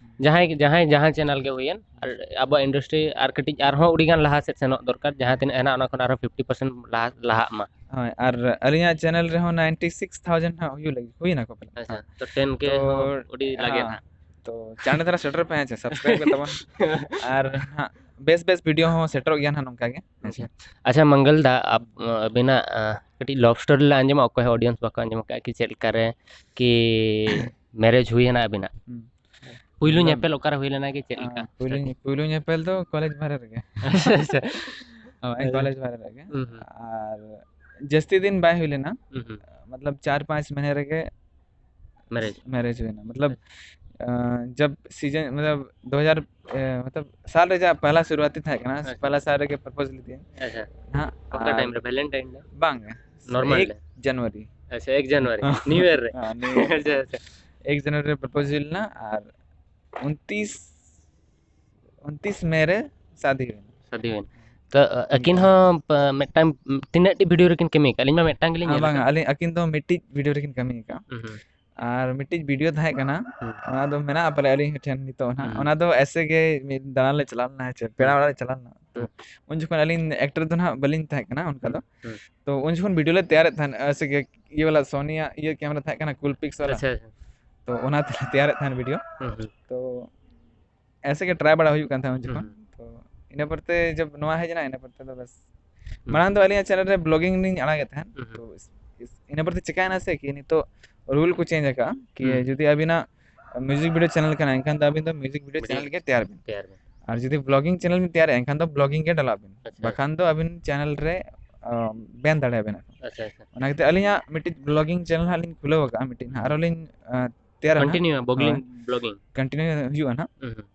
ᱡᱟᱦᱟᱸᱭ ᱜᱮ, ᱡᱟᱦᱟᱸᱭ ᱡᱟᱦᱟᱸ ᱪᱮᱱᱮᱞ ᱜᱮ ᱦᱩᱭᱮᱱ, ᱟᱨ ᱟᱵᱚᱣᱟᱜ ᱤᱱᱰᱟᱥᱴᱨᱤ ᱟᱨ ᱠᱟᱹᱴᱤᱡ ᱟᱨᱦᱚᱸ ᱟᱹᱰᱤ ᱜᱟᱱ ᱞᱟᱦᱟ ᱥᱮᱫ ᱥᱮᱱᱚᱜ ᱫᱚᱨᱠᱟᱨ, ᱡᱟᱦᱟᱸ ᱛᱤᱱᱟᱹᱜ ᱦᱮᱱᱟᱜ ᱚᱱᱟ ᱠᱷᱚᱱ ᱟᱨᱦᱚᱸ ᱯᱷᱤᱯᱴᱤ ᱯᱟᱨᱥᱮᱱᱴ ᱞᱟᱦᱟ, ᱞᱟᱦᱟᱜ ᱢᱟ᱾ ᱦᱳᱭ, ᱟᱨ ᱟᱹᱞᱤᱧᱟᱜ ᱪᱮᱱᱮᱞ ᱨᱮᱦᱚᱸ ᱱᱟᱭᱤᱱᱴᱤ ᱥᱤᱠᱥ ᱛᱷᱟᱣᱡᱮᱱᱰ ᱦᱟᱸᱜ ᱦᱩᱭᱩᱜ ᱞᱟᱹᱜᱤᱫ, ᱦᱩᱭᱱᱟ ᱠᱚ ᱯᱟᱞᱮ᱾ ᱟᱪᱪᱷᱟ, ᱛᱚ ᱴᱮᱱ ᱠᱮ ᱛᱚ, ᱦᱚᱸ ᱟᱹᱰᱤ ᱞᱟᱜᱮ ᱦᱮᱸ, ᱱᱟᱦᱟᱜ᱾ ᱛᱚ ᱪᱟᱬᱮ ᱫᱷᱟᱨᱟ ᱥᱮᱴᱮᱨ ᱯᱮ, ᱦᱮᱸ ᱪᱮ, ᱥᱟᱵᱥᱠᱨᱟᱭᱤᱵ ᱯᱮ ᱛᱟᱵᱚᱱ᱾ ᱟᱨ ᱦᱟᱸᱜ ᱵᱮᱥ ᱵᱮᱥ ᱵᱷᱤᱰᱤᱭᱳ ᱦᱚᱸ ᱥᱮᱴᱮᱨᱚᱜ ᱜᱮᱭᱟ ᱦᱟᱸᱜ ᱱᱚᱝᱠᱟ ᱜᱮ, ᱦᱮᱸ ᱪᱮ? ᱟᱪᱪᱷᱟ᱾ ᱟᱪᱪᱷᱟ, ᱢᱚᱝᱜᱚᱞ ᱫᱟ, ᱟᱵ-, ᱟᱹᱵᱤᱱᱟᱜ, ᱟᱸ, ᱠᱟᱹᱴᱤᱡ ᱞᱟᱵᱷ ᱥᱴᱳᱨᱤ ᱞᱮ ᱟᱸᱡᱚᱢᱟ, ᱚᱠᱚᱭ ᱦᱚᱸ ᱚᱰᱤᱭᱮᱱᱥ ᱵᱟᱠᱚ ᱟᱸᱡᱚᱢ ᱟᱠᱟᱫᱼᱟ ᱠᱤ ᱪᱮᱫ ᱞᱮᱠᱟ ᱨᱮ ᱠᱤ ᱢᱮᱨᱮᱡᱽ ᱦᱩᱭᱮᱱᱟ ᱟᱹᱵᱤᱱᱟᱜ? ᱦᱩᱸ᱾ ᱯᱩᱭᱞᱩ ᱢᱚᱛᱞᱚᱵ, ᱧᱮᱯᱮᱞ ᱚᱠᱟᱨᱮ ᱦᱩᱭ ᱞᱮᱱᱟ ᱠᱤ ᱪᱮᱫ ᱞᱮᱠᱟ? ᱟᱸ, ᱯᱩᱭᱞᱩ ᱧᱮ-, ᱯᱩᱭᱞᱩ ᱧᱮᱯᱮᱞ ᱫᱚ ᱠᱚᱞᱮᱡᱽ ᱵᱟᱦᱨᱮ ᱨᱮᱜᱮ᱾ ᱟᱪᱪᱷᱟ, ᱟᱪᱪᱷᱟ᱾ ᱦᱳᱭ, ᱟᱪᱪᱷᱟ᱾ ᱠᱚᱞᱮᱡᱽ ᱵᱟᱦᱨᱮ ᱨᱮᱜᱮ᱾ ᱦᱩᱸ, ᱦᱩᱸ᱾ ᱟᱨ ᱡᱟᱹᱥᱛᱤ ᱫᱤᱱ ᱵᱟᱭ ᱦᱩᱭ ᱞᱮᱱᱟ, ᱦᱩᱸ, ᱦᱩᱸ᱾ ᱢᱚᱛᱞᱚᱵ ᱪᱟᱨ ᱯᱟᱸᱪ ᱢᱟᱦᱤᱱᱮ ᱨᱮᱜᱮ ᱢᱮᱨᱮᱡᱽ᱾ ᱢᱮᱨᱮᱡᱽ ᱦᱩᱭᱱᱟ᱾ ᱢᱚᱛᱞᱚᱵ, ᱟᱪᱪᱷᱟ᱾ ᱟᱸ, ᱡᱟᱵ ᱥᱤᱡᱚᱱ, ᱢᱚᱛᱞᱚᱵ, ᱫᱩ ᱦᱟᱡᱟᱨ, ᱮ, ᱢᱚᱛᱞᱚᱵ, ᱥᱟᱞ ᱨᱮ ᱡᱟ ᱯᱮᱦᱞᱟ ᱥᱩᱨᱩᱣᱟᱛᱤ ᱛᱟᱦᱮᱸ ᱠᱟᱱᱟ, ᱟᱪᱪᱷᱟ᱾ ᱯᱮᱦᱞᱟ ᱥᱟᱞ ᱨᱮᱜᱮ ᱯᱨᱚᱯᱳᱡᱽ ᱞᱮᱫᱮᱭᱟᱹᱧ᱾ ᱟᱪᱪᱷᱟ᱾ ᱦᱟᱸ, ᱚᱠᱟ ᱟᱨ ᱴᱟᱭᱤᱢ ᱨᱮ? ᱵᱷᱮᱞᱮᱱᱴᱟᱭᱤᱱ ᱰᱮ? ᱵᱟᱝ ᱜᱮ᱾ ᱱᱚᱨᱢᱟᱞ ᱮᱠ ᱰᱮ? ᱡᱟᱱᱩᱣᱟᱨᱤ᱾ ᱟᱪᱪᱷᱟ, ᱮᱠ ᱡᱟᱱᱩᱣᱟᱨᱤ, ᱱᱤᱭᱩ ᱤᱭᱟᱨ ᱨᱮ᱾ ᱦᱮᱸ, ᱱᱤᱭᱩ ᱤᱭᱟᱨ᱾ ᱟᱪᱪᱷᱟ, ᱟᱪᱪᱷᱟ᱾ ᱮᱠ ᱡᱟᱱᱩᱣᱟᱨᱤ ᱨᱮ ᱯᱨᱚᱯᱳᱡ ᱦᱩᱭ ᱞᱮᱱᱟ ᱟᱨ ᱩᱱᱛᱤᱥ ᱩᱱᱛᱤᱥ ᱢᱮ ᱨᱮ ᱥᱟᱫᱤ ᱦᱩᱭ ᱮᱱᱟ᱾ ᱥᱟᱫᱤ ᱦᱩᱭ ᱮᱱᱟ᱾ ᱛᱚ ᱟᱹᱠᱤᱱ ᱦᱚᱸ ᱯ- ᱢᱤᱫᱴᱟᱝ ᱛᱤᱱᱟᱹᱜ ᱴᱤ ᱵᱷᱤᱰᱤᱭᱳ ᱨᱮᱠᱤᱱ ᱠᱟᱹᱢᱤ ᱟᱠᱟᱫ? ᱟᱹᱞᱤᱧ ᱢᱟ ᱢᱤᱫᱴᱟᱝ ᱜᱮᱞᱤᱧ ᱦᱮᱸ, ᱧᱮᱞ ᱵᱟᱝᱟ, ᱟᱠᱟᱫ᱾ ᱟᱹᱞᱤᱧ ᱟᱹᱠᱤᱱ ᱫᱚ ᱢᱤᱫᱴᱤᱡ ᱵᱷᱤᱰᱤᱭᱳ ᱨᱮᱠᱤᱱ ᱠᱟᱹᱢᱤ ᱟᱠᱟᱫᱼᱟ᱾ ᱦᱩᱸ ᱦᱩᱸ᱾ ᱟᱨ ᱢᱤᱫᱴᱤᱡ ᱵᱷᱤᱰᱤᱭᱳ ᱛᱟᱦᱮᱸ ᱠᱟᱱᱟ, ᱦᱩᱸ᱾ ᱚᱱᱟ ᱫᱚ ᱢᱮᱱᱟᱜᱼᱟ ᱯᱟᱞᱮ ᱟᱹᱞᱤᱧ ᱴᱷᱮᱱ ᱱᱤᱛᱚᱜ ᱦᱚᱸ ᱱᱟᱦᱟᱜ᱾ ᱦᱩᱸ᱾ ᱚᱱᱟ ᱫᱚ ᱮᱥᱮ ᱜᱮ ᱢᱤᱫ ᱫᱟᱬᱟᱱ ᱞᱮ ᱪᱟᱞᱟᱣ ᱞᱮᱱᱟ, ᱦᱮᱸ ᱪᱮ, ᱯᱮᱲᱟ ᱦᱩᱸ᱾ ᱚᱲᱟᱜ ᱞᱮ ᱪᱟᱞᱟᱣ ᱞᱮᱱᱟ᱾ ᱛᱚ ᱦᱩᱸ᱾ ᱩᱱ ᱡᱚᱠᱷᱚᱱ ᱟᱹᱞᱤᱧ ᱮᱠᱴᱚᱨ ᱫᱚ ᱱᱟᱦᱟᱜ ᱵᱟᱹᱞᱤᱧ ᱛᱟᱦᱮᱸ ᱠᱟᱱᱟ ᱚᱱᱠᱟ ᱫᱚ᱾ ᱦᱩᱸ᱾ ᱛᱚ ᱩᱱ ᱡᱚᱠᱷᱚᱱ ᱵᱷᱤᱰᱤᱭᱳ ᱞᱮ ᱛᱮᱭᱟᱨᱮᱫ ᱛᱟᱦᱮᱱ, ᱮᱥᱮ ᱜᱮ ᱤᱭᱟᱹ ᱵᱟᱞᱟ ᱥᱳᱱᱤᱭᱟ ᱤᱭᱟᱹ ᱠᱮᱢᱮᱨᱟ ᱛᱟᱦᱮᱸ ᱠᱟᱱᱟ, ᱠᱩᱞ ᱯᱤᱠᱥ ᱵᱟᱞᱟ᱾ ᱟᱪᱪᱷᱟ, ᱟᱪᱪᱷᱟ᱾ ᱛᱚ ᱚᱱᱟ ᱛᱮᱞᱮ ᱛᱮᱭᱟᱨᱮᱫ ᱛᱟᱦᱮᱱ ᱵᱷᱤᱰᱤᱭᱳ᱾ ᱦᱩᱸ ᱦᱩᱸ᱾ ᱛᱚ ᱮᱥᱮ ᱜᱮ ᱴᱨᱟᱭ ᱵᱟᱲᱟ ᱦᱩᱭᱩᱜ ᱠᱟᱱ ᱛᱟᱦᱮᱸᱫ ᱩᱱ ᱡᱚᱠᱷᱚᱱ᱾ ᱦᱩᱸ᱾ ᱛᱚ ᱤᱱᱟᱹ ᱯᱚᱨᱛᱮ ᱡᱚᱵ ᱱᱚᱣᱟ ᱦᱮᱡ ᱮᱱᱟ, ᱤᱱᱟᱹ ᱯᱚᱨᱛᱮ ᱫᱚ ᱵᱮᱥ᱾ ᱦᱩᱸ᱾ ᱢᱟᱲᱟᱝ ᱫᱚ ᱟᱹᱞᱤᱧᱟᱜ ᱪᱮᱱᱮᱞ ᱨᱮ ᱵᱞᱚᱜᱤᱝ ᱞᱤᱧ ᱟᱲᱟᱜᱮᱫ ᱛᱟᱦᱮᱸᱫ᱾ ᱦᱩᱸ ᱦᱩᱸ᱾ ᱛᱚ ᱤᱥ- ᱤᱱᱟᱹ ᱯᱚᱨᱛᱮ ᱪᱤᱠᱟᱭᱮᱱᱟ ᱥᱮ ᱠᱤ ᱱᱤᱛᱚᱜ ᱨᱩᱞ ᱠᱚ ᱪᱮᱧᱡᱽ ᱟᱠᱟᱫᱼᱟ ᱠᱤ ᱦᱩᱸ᱾ ᱡᱩᱫᱤ ᱟᱹᱵᱤᱱᱟᱜ ᱢᱤᱣᱡᱤᱠ ᱵᱷᱤᱰᱤᱭᱳ ᱪᱮᱱᱮᱞ ᱠᱟᱱᱟ, ᱮᱱᱠᱷᱟᱱ ᱫᱚ ᱟᱹᱵᱤᱱ ᱫᱚ ᱢᱤᱣᱡᱤᱠ ᱵᱷᱤᱰᱤᱭᱳ ᱢᱤᱣᱡᱤᱠ ᱪᱮᱱᱮᱞ ᱜᱮ ᱛᱮᱭᱟᱨ ᱵᱤᱱ᱾ ᱛᱮᱭᱟᱨ ᱵᱤᱱ᱾ ᱟᱨ ᱡᱩᱫᱤ ᱵᱞᱚᱜᱤᱝ ᱪᱮᱱᱮᱞ ᱵᱤᱱ ᱛᱮᱭᱟᱨᱮᱜᱼᱟ, ᱮᱱᱠᱷᱟᱱ ᱫᱚ ᱵᱞᱚᱜᱤᱝ ᱜᱮ ᱰᱟᱞᱟᱜ ᱵᱤᱱ, ᱟᱪᱪᱷᱟ, ᱵᱟᱠᱷᱟᱱ ᱫᱚ ᱟᱹᱵᱤᱱ ᱪᱮᱱᱮᱞ ᱨᱮ ᱵᱮᱱ ᱫᱟᱲᱮᱭᱟᱵᱮᱱᱟ᱾ ᱟᱪᱪᱷᱟ, ᱟᱪᱪᱷᱟ᱾ ᱚᱱᱟ ᱠᱷᱟᱹᱛᱤᱨ ᱟᱹᱞᱤᱧᱟᱜ ᱢᱤᱫᱴᱤᱡ ᱵᱞᱚᱜᱤᱝ ᱪᱮᱱᱮᱞ ᱦᱟᱸᱜ ᱞᱤᱧ ᱠᱷᱩᱞᱟᱹᱣ ᱟᱠᱟᱫᱼᱟ, ᱢᱤᱫᱴᱤᱡ ᱦᱟᱸᱜ ᱟᱨᱚ ᱞᱤᱧ ᱟᱸ, ᱛᱮᱭᱟᱨᱟ ᱦᱟᱸᱜ᱾ ᱠᱚᱱᱴᱤᱱᱤᱭᱩ ᱵᱞᱚᱜᱤᱝ, ᱦᱳᱭ᱾ ᱵᱞᱚᱜᱤᱝ᱾ ᱠᱚᱱᱴᱤᱱᱤᱭᱩ ᱦᱩᱭᱩᱜᱼᱟ ᱦᱟᱸᱜ᱾ ᱦᱩᱸ ᱦᱩᱸ᱾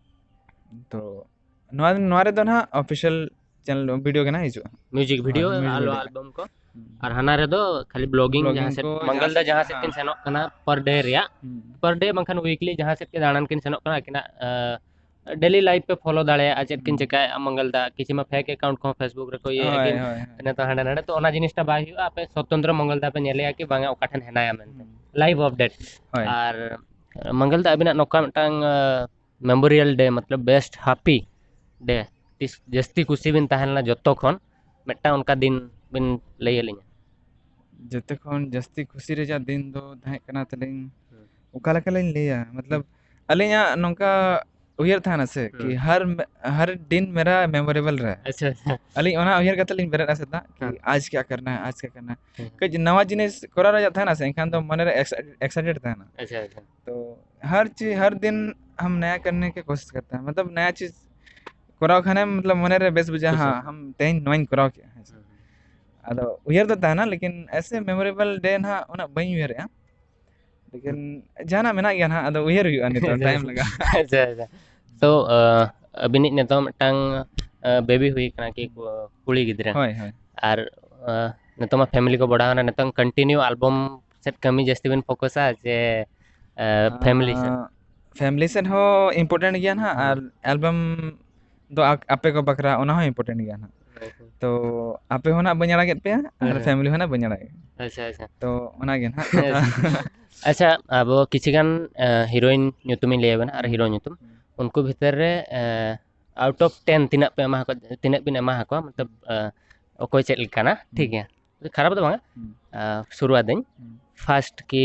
ᱛᱚ ᱱᱚᱣᱟ ᱱᱚᱣᱟ ᱨᱮᱫᱚ ᱱᱟᱦᱟᱜ ᱚᱯᱷᱤᱥᱤᱭᱟᱞ ᱪᱮᱱᱮᱞ ᱵᱷᱤᱰᱤᱭᱳ ᱜᱮ ᱱᱟᱦᱟᱜ ᱦᱤᱡᱩᱜᱼᱟ᱾ ᱢᱤᱣᱡᱤᱠ ᱵᱷᱤᱰᱤᱭᱳ ᱦᱳᱭ, ᱢᱤᱣᱡᱤᱠ ᱟᱞᱚ ᱵᱷᱤᱰᱤᱭᱳ᱾ ᱟᱞᱵᱚᱢ ᱠᱚ᱾ ᱦᱩᱸ᱾ ᱟᱨ ᱦᱟᱱᱟ ᱨᱮᱫᱚ ᱠᱷᱟᱹᱞᱤ ᱵᱞᱚᱜᱤᱝ, ᱵᱞᱚᱜᱤᱝ ᱡᱟᱦᱟᱸ ᱥᱮᱫ ᱠᱚ ᱢᱚᱝᱜᱚᱞ ᱫᱟ ᱡᱟᱦᱟᱸ ᱡᱟᱦᱟᱸ ᱥᱮᱫ, ᱥᱮᱫ ᱦᱮᱸ᱾ ᱠᱤᱱ ᱥᱮᱱᱚᱜ ᱠᱟᱱᱟ ᱯᱟᱨ ᱰᱮ ᱨᱮᱭᱟᱜ, ᱦᱩᱸ᱾ ᱯᱟᱨ ᱰᱮ ᱵᱟᱝᱠᱷᱟᱱ ᱩᱭᱤᱠᱞᱤ ᱡᱟᱦᱟᱸ ᱥᱮᱫ ᱜᱮ ᱫᱟᱬᱟᱱ ᱠᱤᱱ ᱥᱮᱱᱚᱜ ᱠᱟᱱᱟ, ᱟᱹᱠᱤᱱᱟᱜ ᱰᱮᱞᱤ ᱞᱟᱭᱤᱯ ᱯᱮ ᱯᱷᱚᱞᱳ ᱫᱟᱲᱮᱭᱟᱜᱼᱟ, ᱪᱮᱫ ᱠᱤᱱ ᱦᱩᱸ᱾ ᱪᱮᱠᱟᱭᱮᱫᱼᱟ ᱢᱚᱝᱜᱚᱞ ᱫᱟ᱾ ᱠᱤᱪᱷᱩ ᱢᱟ ᱯᱷᱮᱠ ᱮᱠᱟᱣᱩᱱᱴ ᱠᱚᱦᱚᱸ ᱯᱷᱮᱥᱵᱩᱠ ᱨᱮᱠᱚ ᱤᱭᱟᱹᱭᱟ ᱦᱳᱭ, ᱠᱤᱱ, ᱦᱳᱭ, ᱦᱳᱭ᱾ ᱱᱤᱛᱚᱜ ᱦᱟᱸᱰᱮ ᱱᱟᱰᱮ, ᱛᱚ ᱚᱱᱟ ᱡᱤᱱᱤᱥᱴᱟ ᱵᱟᱭ ᱦᱩᱭᱩᱜᱼᱟ᱾ ᱟᱯᱮ ᱥᱚᱛᱚᱱᱛᱨᱚ ᱢᱚᱝᱜᱚᱞ ᱫᱟ ᱯᱮ ᱧᱮᱞᱮᱭᱟ ᱠᱤ ᱵᱟᱝᱟ ᱚᱠᱟ ᱴᱷᱮᱱ ᱦᱮᱱᱟᱭᱟ ᱢᱮᱱᱛᱮ, ᱦᱩᱸ᱾ Live update. ᱦᱳᱭ᱾ ᱟᱨ ᱢᱚᱝᱜᱚᱞ ᱫᱟ, ᱟᱹᱵᱤᱱᱟᱜ ᱱᱚᱝᱠᱟ ᱢᱤᱫᱴᱟᱝ ᱢᱮᱢᱳᱨᱤᱭᱟᱞ ᱰᱮ, ᱢᱚᱛᱞᱚᱵ ᱵᱮᱥᱴ ᱦᱟᱯᱤ ᱰᱮ, ᱛᱤᱥ ᱡᱟᱹᱥᱛᱤ ᱠᱩᱥᱤ ᱵᱤᱱ ᱛᱟᱦᱮᱸ ᱞᱮᱱᱟ ᱡᱚᱛᱚ ᱠᱷᱚᱱ, ᱢᱤᱫᱴᱟᱝ ᱚᱱᱠᱟ ᱫᱤᱱ ᱵᱤᱱ ᱞᱟᱹᱭ ᱟᱹᱞᱤᱧᱟ? ᱡᱚᱛᱚ ᱠᱷᱚᱱ ᱡᱟᱹᱥᱛᱤ ᱠᱩᱥᱤ ᱨᱮᱭᱟᱜ ᱫᱤᱱ ᱫᱚ ᱛᱟᱦᱮᱸ ᱠᱟᱱᱟ ᱛᱟᱹᱞᱤᱧ, ᱦᱩᱸ᱾ ᱚᱠᱟ ᱞᱮᱠᱟ ᱞᱤᱧ ᱞᱟᱹᱭᱟ, ᱢᱚᱛᱞᱚᱵ, ᱦᱩᱸ᱾ ᱟᱹᱞᱤᱧᱟᱜ ᱱᱚᱝᱠᱟ ᱩᱭᱦᱟᱹᱨ ᱛᱟᱦᱮᱱᱟ ᱥᱮ ᱠᱤ ᱦᱩᱸ᱾ ᱦᱟᱨ ᱢᱮ-, ᱦᱟᱨ ᱫᱤᱱ ᱢᱮᱨᱟ ᱢᱮᱢᱳᱨᱮᱵᱚᱞ ᱨᱮ᱾ ᱟᱪᱪᱷᱟ, ᱟᱪᱪᱷᱟ᱾ ᱟᱹᱞᱤᱧ ᱚᱱᱟ ᱩᱭᱦᱟᱹᱨ ᱠᱟᱛᱮ ᱞᱤᱧ ᱵᱮᱨᱮᱫᱼᱟ ᱥᱮᱛᱟᱜ ᱠᱤ ᱦᱮᱸ᱾ ᱟᱡᱽ ᱠᱭᱟ ᱠᱟᱨᱱᱟ ᱦᱟᱭ, ᱟᱡᱽ ᱠᱭᱟ ᱠᱟᱨᱱᱟ ᱦᱟᱭ᱾ ᱦᱮᱸ᱾ ᱠᱟᱹᱡ ᱱᱟᱣᱟ ᱡᱤᱱᱤᱥ ᱠᱚᱨᱟᱣ ᱨᱮᱭᱟᱜ ᱛᱟᱦᱮᱱᱟ ᱥᱮ, ᱮᱱᱠᱷᱟᱱ ᱫᱚ ᱢᱚᱱᱮ ᱨᱮ ᱮᱠᱥᱟᱭ-, ᱮᱠᱥᱟᱭᱴᱮᱰ ᱛᱟᱦᱮᱱᱟ᱾ ᱟᱪᱪᱷᱟ, ᱟᱪᱪᱷᱟ᱾ ᱛᱚ ᱦᱟᱨ ᱪᱤ-, ᱦᱟᱨ ᱫᱤᱱ ᱦᱟᱢ ᱱᱟᱭᱟ ᱠᱟᱨᱱᱮ ᱠᱤ ᱠᱳᱥᱤᱥ ᱠᱟᱨᱛᱮ ᱦᱟᱭ, ᱢᱚᱛᱞᱚᱵ ᱱᱟᱭᱟ ᱪᱤᱡᱽ ᱠᱚᱨᱟᱣ ᱠᱷᱟᱱᱮᱢ, ᱢᱚᱛᱞᱚᱵ ᱢᱚᱱᱮ ᱨᱮ ᱵᱮᱥ ᱵᱩᱡᱷᱟᱹᱜᱼᱟ, ᱦᱮᱸ, ᱦᱟᱢ ᱛᱮᱦᱮᱧ ᱱᱚᱣᱟᱧ ᱠᱚᱨᱟᱣ ᱠᱮᱜᱼᱟ, ᱦᱮᱸ ᱥᱮ᱾ ᱦᱩᱸ, ᱦᱩᱸ᱾ ᱟᱫᱚ ᱩᱭᱦᱟᱹᱨ ᱫᱚ ᱛᱟᱦᱮᱱᱟ, ᱞᱮᱠᱤᱱ ᱮᱥᱮ ᱢᱮᱢᱳᱨᱮᱵᱚᱞ ᱰᱮ ᱱᱟᱦᱟᱜ ᱩᱱᱟᱹᱜ ᱵᱟᱹᱧ ᱩᱭᱦᱟᱹᱨᱮᱜᱼᱟ᱾ ᱞᱮᱠᱤᱱ ᱡᱟᱦᱟᱱᱟᱜ ᱢᱮᱱᱟᱜ ᱜᱮᱭᱟ ᱱᱟᱦᱟᱜ, ᱟᱫᱚ ᱩᱭᱦᱟᱹᱨ ᱦᱩᱭᱩᱜᱼᱟ ᱱᱤᱛᱚᱜ, ᱴᱟᱭᱤᱢ ᱞᱟᱜᱟᱜᱼᱟ᱾ ᱟᱪᱪᱷᱟ, ᱟᱪᱪᱷᱟ᱾ ᱛᱚ, ᱟᱹᱵᱤᱱᱤᱡ ᱱᱤᱛᱚᱜ ᱢᱤᱫᱴᱟᱝ, ᱵᱮᱵᱤ ᱦᱩᱭ ᱠᱟᱱᱟ ᱠᱤ, ᱠᱩᱲᱤ ᱜᱤᱫᱽᱨᱟᱹ? ᱦᱳᱭ, ᱦᱳᱭ᱾ ᱟᱨ, ᱱᱤᱛᱚᱜ ᱢᱟ ᱯᱷᱮᱢᱤᱞᱤ ᱠᱚ ᱵᱚᱲᱟᱣ ᱮᱱᱟ, ᱱᱤᱛᱚᱝ ᱠᱚᱱᱴᱤᱱᱤᱭᱩ ᱟᱞᱵᱟᱢ ᱥᱮᱫ ᱠᱟᱹᱢᱤ ᱡᱟᱹᱥᱛᱤ ᱵᱤᱱ ᱯᱷᱳᱠᱟᱥᱟ ᱥᱮ ᱯᱷᱮᱢᱤᱞᱤ ᱥᱮᱫ? ᱯᱷᱮᱢᱤᱞᱤ ᱥᱮᱫ ᱦᱚᱸ ᱤᱢᱯᱚᱨᱴᱮᱱᱴ ᱜᱮᱭᱟ ᱱᱟᱦᱟᱜ, ᱟᱨ ᱟᱞᱵᱟᱢ ᱫᱚ ᱟ- ᱟᱯᱮ ᱠᱚ ᱵᱟᱠᱷᱨᱟ ᱚᱱᱟ ᱦᱚᱸ ᱤᱢᱯᱚᱨᱴᱮᱱᱴ ᱜᱮᱭᱟ ᱱᱟᱦᱟᱜ᱾ ᱛᱚ ᱟᱯᱮ ᱦᱚᱸ ᱱᱟᱦᱟᱜ ᱵᱟᱹᱧ ᱟᱲᱟᱜᱮᱫ ᱯᱮᱭᱟ, ᱟᱨ ᱦᱮᱸ᱾ ᱯᱷᱮᱢᱤᱞᱤ ᱦᱚᱸ ᱱᱟᱦᱟᱜ ᱵᱟᱹᱧ ᱟᱲᱟᱜᱮᱫ᱾ ᱟᱪᱪᱷᱟ, ᱟᱪᱪᱷᱟ᱾ ᱛᱚ ᱚᱱᱟᱜᱮ ᱱᱟᱦᱟᱜ᱾ ᱟᱪᱪᱷᱟ, ᱟᱵᱚ ᱠᱤᱪᱷᱤ ᱜᱟᱱ ᱦᱤᱨᱳᱭᱤᱱ ᱧᱩᱛᱩᱢᱤᱧ ᱞᱟᱹᱭ ᱟᱵᱮᱱᱟ ᱟᱨ ᱦᱤᱨᱳ ᱧᱩᱛᱩᱢ᱾ ᱩᱱᱠᱩ ᱵᱷᱤᱛᱟᱹᱨ ᱨᱮ ᱟᱣᱩᱴ ᱚᱯᱷ ᱴᱮᱱ ᱛᱤᱱᱟᱹᱜ ᱯᱮ ᱮᱢᱟ ᱟᱠᱚ, ᱛᱤᱱᱟᱹᱜ ᱵᱤᱱ ᱮᱢᱟ ᱟᱠᱚᱣᱟ, ᱢᱚᱛᱞᱚᱵ ᱚᱠᱚᱭ ᱪᱮᱫ ᱞᱮᱠᱟᱱᱟ, ᱴᱷᱤᱠ ᱜᱮᱭᱟ, ᱠᱷᱟᱨᱟᱯ ᱫᱚ ᱵᱟᱝᱟ᱾ ᱦᱩᱸ᱾ ᱟᱨ ᱥᱩᱨᱩᱣᱟᱛ ᱫᱟᱹᱧ᱾ ᱦᱩᱸ᱾ ᱯᱷᱟᱥᱴ ᱠᱤ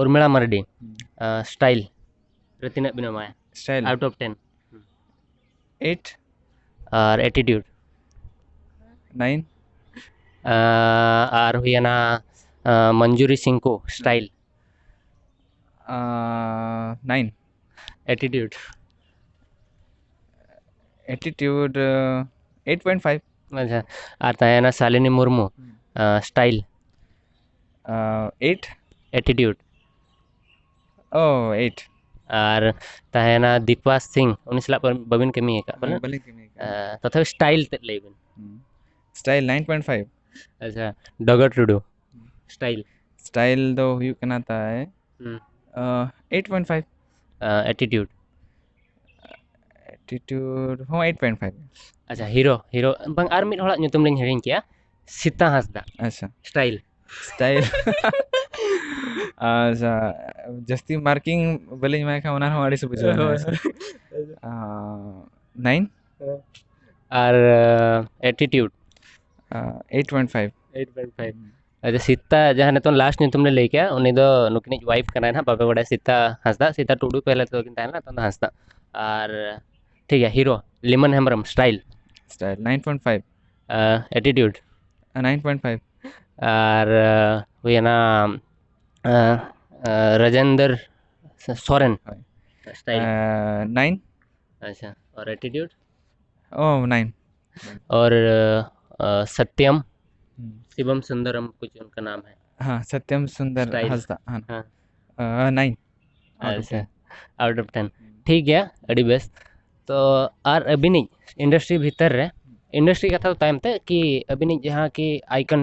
ᱩᱨᱢᱤᱞᱟ ᱢᱟᱨᱰᱤ, ᱦᱩᱸ᱾ ᱥᱴᱟᱭᱤᱞ ᱨᱮ ᱛᱤᱱᱟᱹᱜ ᱵᱤᱱ ᱮᱢᱟᱭᱟ? Style? Out of ten. Eight. ᱟᱨ ᱮᱴᱤᱴᱤᱭᱩᱰ? ᱱᱟᱭᱤᱱ᱾ ᱟᱨ ᱦᱩᱭᱮᱱᱟ ᱢᱚᱧᱡᱩᱨᱤ ᱥᱤᱝᱠᱳ, style? Nine. Attitude? Attitude eight point five. ᱟᱪᱪᱷᱟ, ᱟᱨ ᱛᱟᱦᱮᱸᱭᱮᱱᱟ ᱥᱟᱞᱤᱱᱤ ᱢᱩᱨᱢᱩ, ᱥᱴᱟᱭᱤᱞ? ᱮᱭᱤᱴ᱾ ᱮᱴᱤᱴᱤᱭᱩᱰ? ᱳ, ᱮᱭᱤᱴ᱾ ᱟᱨ ᱛᱟᱦᱮᱸᱭᱮᱱᱟ ᱫᱤᱯᱟ ᱥᱤᱝ, ᱩᱱᱤ ᱥᱟᱞᱟᱜ ᱵᱟᱹᱵᱤᱱ ᱠᱟᱹᱢᱤ ᱟᱠᱟᱫ ᱯᱟᱞᱮ? ᱵᱟᱹᱞᱤᱧ ᱠᱟᱹᱢᱤ ᱟᱠᱟᱫ᱾ ᱛᱚᱛᱷᱟᱯᱤ ᱥᱴᱟᱭᱤᱞ ᱛᱮᱫ ᱞᱟᱹᱭ ᱵᱤᱱ᱾ Style nine point five. ᱟᱪᱪᱷᱟ, ᱰᱚᱜᱚᱨ ᱴᱩᱰᱩ, ᱥᱴᱟᱭᱤᱞ? ᱥᱴᱟᱭᱤᱞ ᱫᱚ ᱦᱩᱭᱩᱜ ᱠᱟᱱᱟ ᱛᱟᱭ ᱦᱩᱸ᱾ Eight point five. Attitude? Attitude ᱦᱚᱸ ᱮᱭᱤᱴ ᱯᱚᱭᱮᱱᱴ ᱯᱷᱟᱭᱤᱵᱷ᱾ ᱟᱪᱪᱷᱟ, ᱦᱤᱨᱳ, ᱦᱤᱨᱳ ᱵᱟᱝ, ᱟᱨ ᱢᱤᱫ ᱦᱚᱲᱟᱜ ᱧᱩᱛᱩᱢ ᱞᱤᱧ ᱦᱤᱲᱤᱧ ᱠᱮᱜᱼᱟ, ᱥᱤᱛᱟ ᱦᱟᱸᱥᱫᱟ᱾ ᱟᱪᱪᱷᱟ᱾ ᱥᱴᱟᱭᱤᱞ? ᱥᱴᱟᱭᱤᱞ᱾ ᱟᱪᱪᱷᱟ, ᱡᱟᱹᱥᱛᱤ ᱢᱟᱨᱠᱤᱝ ᱵᱟᱹᱞᱤᱧ ᱮᱢᱟᱭ ᱠᱷᱟᱱ ᱚᱱᱟ ᱦᱚᱸ ᱟᱹᱲᱤᱥ ᱵᱩᱡᱷᱟᱹᱣ ᱮᱱᱟ᱾ ᱦᱳᱭ᱾ ᱱᱟᱭᱤᱱ᱾ ᱟᱨ attitude? Eight point five. Eight point five. ᱟᱪᱪᱷᱟ, ᱥᱤᱛᱟ ᱡᱟᱦᱟᱸ ᱱᱤᱛᱚᱝ ᱞᱟᱥᱴ ᱧᱩᱛᱩᱢ ᱞᱮ ᱞᱟᱹᱭ ᱠᱮᱜᱼᱟ, ᱩᱱᱤ ᱫᱚ ᱱᱩᱠᱤᱱᱤᱡ ᱣᱟᱭᱤᱯ ᱠᱟᱱᱟᱭ ᱱᱟᱦᱟᱜ, ᱵᱟᱯᱮ ᱵᱟᱲᱟᱭᱟ, ᱥᱤᱛᱟ ᱦᱟᱸᱥᱫᱟ, ᱥᱤᱛᱟ ᱴᱩᱰᱩ ᱯᱮᱦᱞᱮ ᱛᱚ ᱠᱤᱱ ᱛᱟᱦᱮᱸ ᱞᱮᱱᱟ, ᱱᱤᱛᱚᱝ ᱫᱚ ᱦᱟᱸᱥᱫᱟ᱾ ᱟᱨ ᱴᱷᱤᱠ ᱜᱮᱭᱟ, Hiro Limon Hembrom, style? Style nine point five. Attitude? Nine point five. ᱟᱨ ᱦᱩᱭᱮᱱᱟ ᱨᱟᱡᱮᱱᱫᱨ ᱥᱚᱨᱮᱱ, ᱦᱳᱭ᱾ ᱥᱴᱟᱭᱤᱞ? ᱱᱟᱭᱤᱱ᱾ ᱟᱪᱪᱷᱟ, ᱟᱨ ᱮᱴᱤᱴᱤᱭᱩᱰ? ᱳ, ᱱᱟᱭᱤᱱ᱾ और सत्यम, शिवम सुंदरम कुछ उनका नाम है। हाँ, सत्यम सुंदर स्टाइल। हंसदा, हाँ। हाँ। नाइन। ᱟᱪᱪᱷᱟ, ᱟᱣᱩᱴ ᱚᱯᱷ ᱴᱮᱱ᱾ ᱴᱷᱤᱠ ᱜᱮᱭᱟ, ᱟᱹᱰᱤ ᱵᱮᱥ᱾ ᱛᱚ ᱟᱨ ᱟᱹᱵᱤᱱᱤᱡ ᱤᱱᱰᱟᱥᱴᱨᱤ ᱵᱷᱤᱛᱟᱹᱨ ᱨᱮ ᱤᱱᱰᱟᱥᱴᱨᱤ ᱠᱟᱛᱷᱟ ᱫᱚ ᱛᱟᱭᱚᱢ ᱛᱮ, ᱠᱤ ᱟᱹᱵᱤᱱᱤᱡ ᱡᱟᱦᱟᱸ ᱠᱤ ᱟᱭᱠᱚᱱ,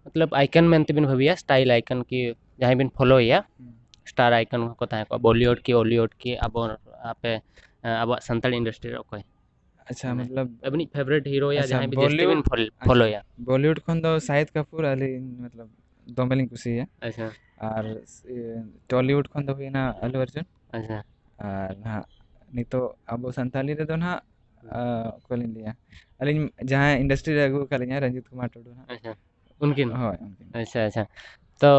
ᱢᱚᱛᱞᱚᱵ ᱟᱭᱠᱚᱱ ᱢᱮᱱᱛᱮ ᱵᱤᱱ ᱵᱷᱟᱹᱵᱤᱭᱟ, ᱥᱴᱟᱭᱤᱞ ᱟᱭᱠᱚᱱ, ᱠᱤ ᱡᱟᱦᱟᱸᱭ ᱵᱤᱱ ᱯᱷᱚᱞᱳᱭᱟ, ᱦᱩᱸ᱾ ᱥᱴᱟᱨ ᱟᱭᱠᱚᱱ ᱠᱚ ᱛᱟᱦᱮᱸ ᱠᱚᱜᱼᱟ, ᱵᱚᱞᱤᱣᱩᱰ ᱠᱤ ᱦᱚᱞᱤᱣᱩᱰ ᱠᱤ, ᱟᱵᱚ ᱟᱯᱮ ᱟᱵᱚᱣᱟᱜ ᱥᱟᱱᱛᱟᱲ ᱤᱱᱰᱟᱥᱴᱨᱤ ᱨᱮ ᱚᱠᱚᱭ? ᱟᱪᱪᱷᱟ, ᱢᱟᱱᱮ, ᱢᱚᱛᱞᱚᱵ ᱟᱹᱵᱤᱱᱤᱡ ᱯᱷᱮᱵᱟᱨᱤᱴ ᱦᱤᱨᱳᱭᱟ ᱟᱪᱪᱷᱟ, ᱡᱟᱦᱟᱸᱭ ᱵᱤᱱ ᱡᱟᱹᱥᱛᱤ ᱵᱚᱞᱤᱣᱩᱰ, ᱵᱤᱱ ᱯᱷᱚᱞ- ᱟᱪᱪᱷᱟ᱾ ᱯᱷᱚᱞᱳᱭᱟ? ᱵᱚᱞᱤᱣᱩᱰ ᱠᱷᱚᱱ ᱫᱚ ᱥᱟᱦᱤᱫ ᱠᱟᱯᱩᱨ ᱟᱹᱞᱤᱧ ᱢᱚᱛᱞᱚᱵ ᱫᱚᱢᱮ ᱞᱤᱧ ᱠᱩᱥᱤᱭᱟᱭᱟ᱾ ᱟᱪᱪᱷᱟ᱾ ᱟᱨ ᱥᱮ, ᱴᱚᱞᱤᱣᱩᱰ ᱠᱷᱚᱱ ᱫᱚ ᱦᱩᱭᱱᱟ ᱟᱞᱩ ᱚᱨᱡᱩᱱ᱾ ᱟᱪᱪᱷᱟ᱾ ᱟᱨ ᱱᱟᱦᱟᱜ ᱱᱤᱛᱚᱜ ᱟᱵᱚ ᱥᱟᱱᱛᱟᱞᱤ ᱨᱮᱫᱚ ᱱᱟᱦᱟᱜ, ᱟ, ᱚᱠᱚᱭ ᱞᱤᱧ ᱞᱟᱹᱭᱟ, ᱟᱹᱞᱤᱧ ᱡᱟᱦᱟᱸᱭ ᱤᱱᱰᱟᱥᱴᱨᱤ ᱨᱮ ᱟᱹᱜᱩ ᱟᱠᱟᱫ ᱞᱤᱧᱟ, ᱨᱚᱧᱡᱤᱛ ᱠᱩᱢᱟᱨ ᱴᱩᱰᱩ ᱱᱟᱦᱟᱜ᱾ ᱟᱪᱪᱷᱟ᱾ ᱩᱱᱠᱤᱱ? ᱦᱳᱭ, ᱩᱱᱠᱤᱱ᱾ ᱟᱪᱪᱷᱟ, ᱟᱪᱪᱷᱟ᱾ ᱛᱚ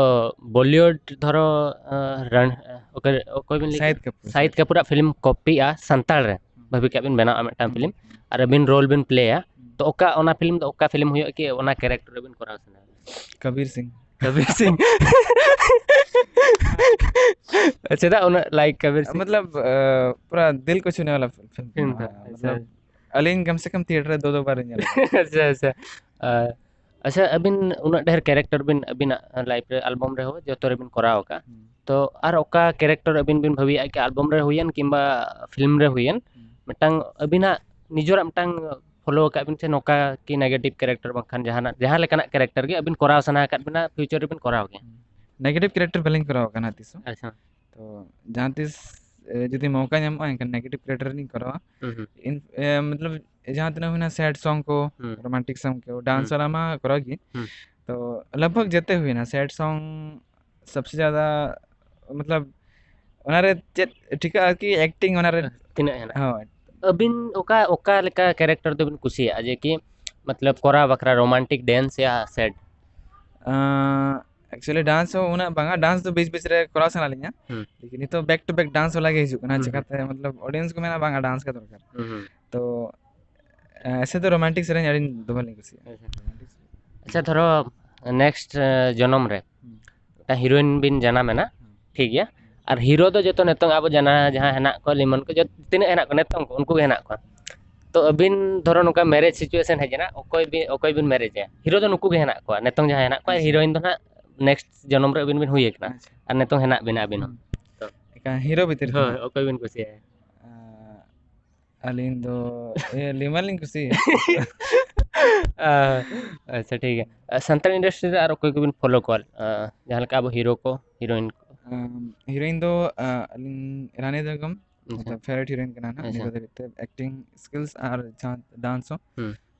ᱵᱚᱞᱤᱣᱩᱰ ᱫᱷᱚᱨᱚ, ᱟ, ᱨᱟᱱ-, ᱚᱠᱚᱭ, ᱚᱠᱚᱭ ᱵᱤᱱ ᱞᱟᱹᱭ ᱥᱟᱦᱤᱫ ᱠᱮᱫᱟ? ᱠᱟᱯᱩᱨ, ᱥᱟᱦᱤᱫ ᱠᱟᱯᱩᱨᱟᱜ ᱯᱷᱤᱞᱢ ᱠᱚᱯᱤᱜᱼᱟ ᱥᱟᱱᱛᱟᱲ ᱨᱮ, ᱵᱷᱟᱹᱵᱤ ᱠᱟᱜ ᱵᱤᱱ ᱵᱮᱱᱟᱣᱟ ᱢᱤᱫᱴᱟᱝ ᱦᱩᱸ᱾ ᱯᱷᱤᱞᱢ, ᱟᱨ ᱟᱹᱵᱤᱱ ᱨᱳᱞ ᱵᱤᱱ ᱯᱞᱮᱭᱟ, ᱛᱚ ᱚᱠᱟ ᱚᱱᱟ ᱯᱷᱤᱞᱢ ᱫᱚ ᱚᱠᱟ ᱯᱷᱤᱞᱢ ᱦᱩᱭᱩᱜᱼᱟ ᱠᱤ ᱚᱱᱟ ᱠᱮᱨᱮᱠᱴᱟᱨ ᱟᱹᱵᱤᱱ ᱠᱚᱨᱟᱣ ᱥᱟᱱᱟᱭᱮᱫ ᱵᱤᱱᱟ? ᱠᱟᱵᱤᱨ ᱥᱤᱝ᱾ ᱠᱟᱵᱤᱨ ᱥᱤᱝ᱾ ᱪᱮᱫᱟᱜ ᱩᱱᱟᱹᱜ ᱞᱟᱭᱤᱠ ᱠᱟᱵᱤᱨ ᱥᱤᱝ? ᱢᱚᱛᱞᱚᱵ, ᱟ, ᱯᱩᱨᱟ ᱫᱤᱞ ᱠᱚ ᱪᱷᱩᱱᱮ ᱣᱟᱞᱟ ᱯᱷᱤᱞᱢ ᱯᱷᱤᱞᱢ ᱠᱟᱱᱟ᱾ ᱛᱚ, ᱢᱚᱛᱞᱚᱵ, ᱟᱪᱪᱷᱟ᱾ ᱟᱹᱞᱤᱧ ᱠᱟᱢ ᱥᱮ ᱠᱟᱢ ᱛᱷᱤᱭᱮᱴᱟᱨ ᱨᱮ ᱫᱚ ᱫᱚ ᱵᱟᱨ ᱧᱮᱞ ᱟᱠᱟᱫᱟ᱾ ᱟᱪᱪᱷᱟ, ᱟᱪᱪᱷᱟ᱾ ᱟ, ᱟᱪᱪᱷᱟ, ᱟᱹᱵᱤᱱ ᱩᱱᱟᱹᱜ ᱰᱷᱮᱨ ᱠᱮᱨᱮᱠᱴᱟᱨ ᱵᱤᱱ ᱟᱹᱵᱤᱱᱟᱜ ᱞᱟᱭᱤᱯᱷ ᱨᱮ, ᱟᱞᱵᱚᱢ ᱨᱮᱦᱚᱸ ᱡᱚᱛᱚ ᱨᱮᱵᱤᱱ ᱠᱚᱨᱟᱣ ᱟᱠᱟᱫ, ᱦᱩᱸ᱾ ᱛᱚ ᱟᱨ ᱚᱠᱟ ᱠᱮᱨᱮᱠᱴᱟᱨ ᱟᱹᱵᱤᱱ ᱵᱤᱱ ᱵᱷᱟᱹᱵᱤᱭᱮᱫᱼᱟ ᱠᱤ ᱟᱞᱵᱚᱢ ᱨᱮ ᱦᱩᱭᱮᱱ ᱠᱤᱝᱵᱟ ᱯᱷᱤᱞᱢ ᱨᱮ ᱦᱩᱭᱮᱱ, ᱦᱩᱸ᱾ ᱢᱤᱫᱴᱟᱝ ᱟᱹᱵᱤᱱᱟᱜ ᱱᱤᱡᱮᱨᱟᱜ ᱢᱤᱫᱴᱟᱝ ᱯᱷᱚᱞᱳ ᱟᱠᱟᱫ ᱵᱤᱱ ᱥᱮ ᱱᱚᱝᱠᱟ ᱠᱤ ᱱᱮᱜᱮᱴᱤᱵᱷ ᱠᱮᱨᱮᱠᱴᱟᱨ ᱵᱟᱝᱠᱷᱟᱱ ᱡᱟᱦᱟᱱᱟᱜ, ᱡᱟᱦᱟᱸ ᱞᱮᱠᱟᱱᱟᱜ ᱠᱮᱨᱮᱠᱴᱟᱨ ᱜᱮ ᱟᱹᱵᱤᱱ ᱠᱚᱨᱟᱣ ᱥᱟᱱᱟ ᱟᱠᱟᱫ ᱵᱤᱱᱟ, ᱯᱷᱤᱭᱩᱪᱟᱨ ᱨᱮᱵᱤᱱ ᱠᱚᱨᱟᱣ ᱜᱮᱭᱟ? ᱱᱮᱜᱮᱴᱤᱵᱷ ᱠᱮᱨᱮᱠᱴᱟᱨ ᱵᱟᱹᱞᱤᱧ ᱠᱚᱨᱟᱣ ᱠᱟᱱᱟ ᱛᱤᱥ ᱦᱚᱸ᱾ ᱟᱪᱪᱷᱟ᱾ ᱛᱚ ᱡᱟᱦᱟᱸ ᱛᱤᱥ, ᱮ, ᱡᱩᱫᱤ ᱢᱚᱣᱠᱟ ᱧᱟᱢᱚᱜᱼᱟ, ᱮᱱᱠᱷᱟᱱ ᱱᱮᱜᱮᱴᱤᱵᱷ ᱠᱮᱨᱮᱠᱴᱟᱨ ᱞᱤᱧ ᱠᱚᱨᱟᱣᱟ᱾ ᱦᱩᱸ, ᱦᱩᱸ᱾ ᱤᱱ-, ᱮ, ᱢᱚᱛᱞᱚᱵ, ᱡᱟᱦᱟᱸ ᱛᱤᱱᱟᱹᱜ ᱦᱩᱭᱱᱟ, ᱥᱮᱰ ᱥᱚᱝ ᱠᱚ, ᱦᱩᱸ᱾ ᱨᱳᱢᱟᱱᱴᱤᱠ ᱥᱚᱝ ᱠᱚ, ᱰᱟᱱᱥ ᱦᱩᱸ᱾ ᱣᱟᱞᱟ ᱢᱟ ᱠᱚᱨᱟᱣ ᱜᱮ᱾ ᱦᱩᱸ᱾ ᱛᱚ ᱞᱟᱜᱽ ᱵᱷᱟᱜᱽ ᱡᱮᱛᱮ ᱦᱩᱭᱱᱟ, ᱥᱮᱰ ᱥᱚᱝ ᱥᱚᱵᱥᱮ ᱡᱟᱫᱟ, ᱢᱚᱛᱞᱚᱵ, ᱚᱱᱟᱨᱮ ᱪᱮᱫ ᱴᱷᱤᱠᱟᱹᱜᱼᱟ ᱠᱤ ᱮᱠᱴᱤᱝ ᱚᱱᱟᱨᱮ? ᱛᱤᱱᱟᱹᱜ ᱦᱮᱱᱟᱜᱼᱟ? ᱦᱳᱭ᱾ ᱟᱹᱵᱤᱱ ᱚᱠᱟ, ᱚᱠᱟ ᱞᱮᱠᱟ ᱠᱮᱨᱮᱠᱴᱟᱨ ᱫᱚᱵᱤᱱ ᱠᱩᱥᱤᱭᱟᱜᱼᱟ, ᱡᱮ ᱠᱤ ᱢᱚᱛᱞᱚᱵ ᱠᱚᱨᱟᱣ ᱵᱟᱠᱷᱨᱟ, ᱨᱳᱢᱟᱱᱴᱤᱠ, ᱰᱮᱱᱥ ᱭᱟ ᱥᱮᱰ? ᱟᱸ, actually ᱰᱟᱱᱥ ᱦᱚᱸ ᱩᱱᱟᱹᱜ ᱵᱟᱝᱟ, ᱰᱟᱱᱥ ᱫᱚ ᱵᱤᱪ ᱵᱤᱪ ᱨᱮ ᱠᱚᱨᱟᱣ ᱥᱟᱱᱟ ᱞᱤᱧᱟ᱾ ᱦᱩᱸ᱾ ᱞᱮᱠᱤᱱ ᱱᱤᱛᱚᱜ ᱵᱮᱠ ᱴᱩ ᱵᱮᱠ ᱰᱟᱱᱥ ᱵᱟᱞᱟ ᱜᱮ ᱦᱤᱡᱩᱜ ᱠᱟᱱᱟ, ᱦᱩᱸ, ᱦᱩᱸ᱾ ᱪᱤᱠᱟᱛᱮ ᱢᱚᱛᱞᱚᱵ ᱚᱰᱤᱭᱮᱱᱥ ᱠᱚ ᱢᱮᱱᱟ ᱵᱟᱝᱟ ᱰᱟᱱᱥ ᱜᱮ ᱫᱚᱨᱠᱟᱨ᱾ ᱦᱩᱸ, ᱦᱩᱸ᱾ ᱛᱚ ᱮ, ᱮᱥᱮ ᱫᱚ ᱨᱳᱢᱟᱱᱴᱤᱠ ᱥᱮᱨᱮᱧ ᱟᱹᱰᱤ ᱫᱚᱢᱮ ᱞᱤᱧ ᱠᱩᱥᱤᱭᱟᱜᱼᱟ᱾ ᱟᱪᱪᱷᱟ᱾ ᱟᱪᱪᱷᱟ, ᱫᱷᱚᱨᱚ ᱱᱮᱠᱥᱴ ᱡᱚᱱᱚᱢ ᱨᱮ ᱦᱩᱸ᱾ ᱢᱤᱫᱴᱟᱝ ᱦᱤᱨᱳᱭᱤᱱ ᱵᱤᱱ ᱡᱟᱱᱟᱢ ᱮᱱᱟ, ᱦᱩᱸ᱾ ᱴᱷᱤᱠ ᱜᱮᱭᱟ, ᱟᱨ ᱦᱤᱨᱳ ᱫᱚ ᱡᱚᱛᱚ ᱱᱤᱛᱚᱝ ᱟᱵᱚ ᱡᱟᱱᱟ-, ᱡᱟᱦᱟᱸ ᱦᱮᱱᱟᱜ ᱠᱚᱣᱟ, ᱞᱤᱢᱚᱱ ᱠᱚ, ᱡᱚᱛ-, ᱛᱤᱱᱟᱹᱜ ᱦᱮᱱᱟᱜ ᱠᱚᱣᱟ ᱱᱤᱛᱚᱝ ᱠᱚ, ᱩᱱᱠᱩ ᱜᱮ ᱦᱮᱱᱟᱜ ᱠᱚᱣᱟ᱾ ᱛᱚ ᱟᱹᱵᱤᱱ ᱫᱷᱚᱨᱚ ᱱᱚᱝᱠᱟ ᱢᱮᱨᱮᱡᱽ ᱥᱤᱪᱩᱭᱮᱥᱚᱱ ᱦᱮᱡ ᱮᱱᱟ, ᱚᱠᱚᱭ ᱵᱤᱱ, ᱚᱠᱚᱭ ᱵᱤᱱ ᱢᱮᱨᱮᱡᱮᱭᱟ? ᱦᱤᱨᱳ ᱫᱚ ᱱᱩᱠᱩ ᱜᱮ ᱦᱮᱱᱟᱜ ᱠᱚᱣᱟ, ᱱᱤᱛᱚᱝ ᱡᱟᱦᱟᱸᱭ ᱦᱮᱱᱟᱜ ᱠᱚᱣᱟ, ᱟᱪᱪᱷᱟ᱾ ᱦᱤᱨᱳᱭᱤᱱ ᱫᱚ ᱱᱟᱦᱟᱜ ᱱᱮᱠᱥᱴ ᱡᱚᱱᱚᱢ ᱨᱮ ᱟᱹᱵᱤᱱ ᱵᱤᱱ ᱦᱩᱭ ᱟᱠᱟᱱᱟ, ᱟᱪᱪᱷᱟ᱾ ᱟᱨ ᱱᱤᱛᱚᱝ ᱦᱮᱱᱟᱜ ᱵᱤᱱᱟ ᱟᱹᱵᱤᱱ ᱦᱚᱸ᱾ ᱦᱩᱸ᱾ ᱮᱱᱠᱷᱟᱱ ᱦᱤᱨᱳ ᱵᱷᱤᱛᱤᱨ ᱠᱷᱚᱱ? ᱦᱳᱭ, ᱚᱠᱚᱭ ᱵᱤᱱ ᱠᱩᱥᱤᱭᱟᱭᱟ? ᱟᱸ, ᱟᱹᱞᱤᱧ ᱫᱚ ᱞᱤᱢᱟᱞᱤᱧ ᱠᱩᱥᱤᱭᱟᱜᱼᱟ᱾ ᱟᱪᱪᱷᱟ, ᱴᱷᱤᱠ ᱜᱮᱭᱟ᱾ ᱥᱟᱱᱛᱟᱲ ᱤᱱᱰᱟᱥᱴᱨᱤ ᱨᱮ ᱟᱨ ᱚᱠᱚᱭ ᱠᱚᱵᱤᱱ ᱯᱷᱚᱞᱳ ᱠᱚᱣᱟ? ᱡᱟᱦᱟᱸ ᱞᱮᱠᱟ ᱟᱵᱚ ᱦᱤᱨᱳ ᱠᱚ, ᱦᱤᱨᱳᱭᱤᱱ ᱠᱚ᱾ ᱦᱤᱨᱳᱭᱤᱱ ᱫᱚ ᱟᱹᱞᱤᱧ ᱨᱟᱱᱤ ᱫᱟᱜᱚᱢ ᱯᱷᱮᱵᱟᱨᱤᱴ ᱦᱤᱨᱳᱭᱤᱱ ᱠᱟᱱᱟ ᱱᱟᱦᱟᱜ ᱱᱤᱛᱚᱜ ᱫᱷᱟᱹᱵᱤᱡ ᱛᱮ, ᱮᱠᱴᱤᱝ ᱥᱠᱤᱞᱥ ᱟᱨ ᱡᱟᱦᱟᱸ ᱰᱟᱱᱥ ᱦᱚᱸ᱾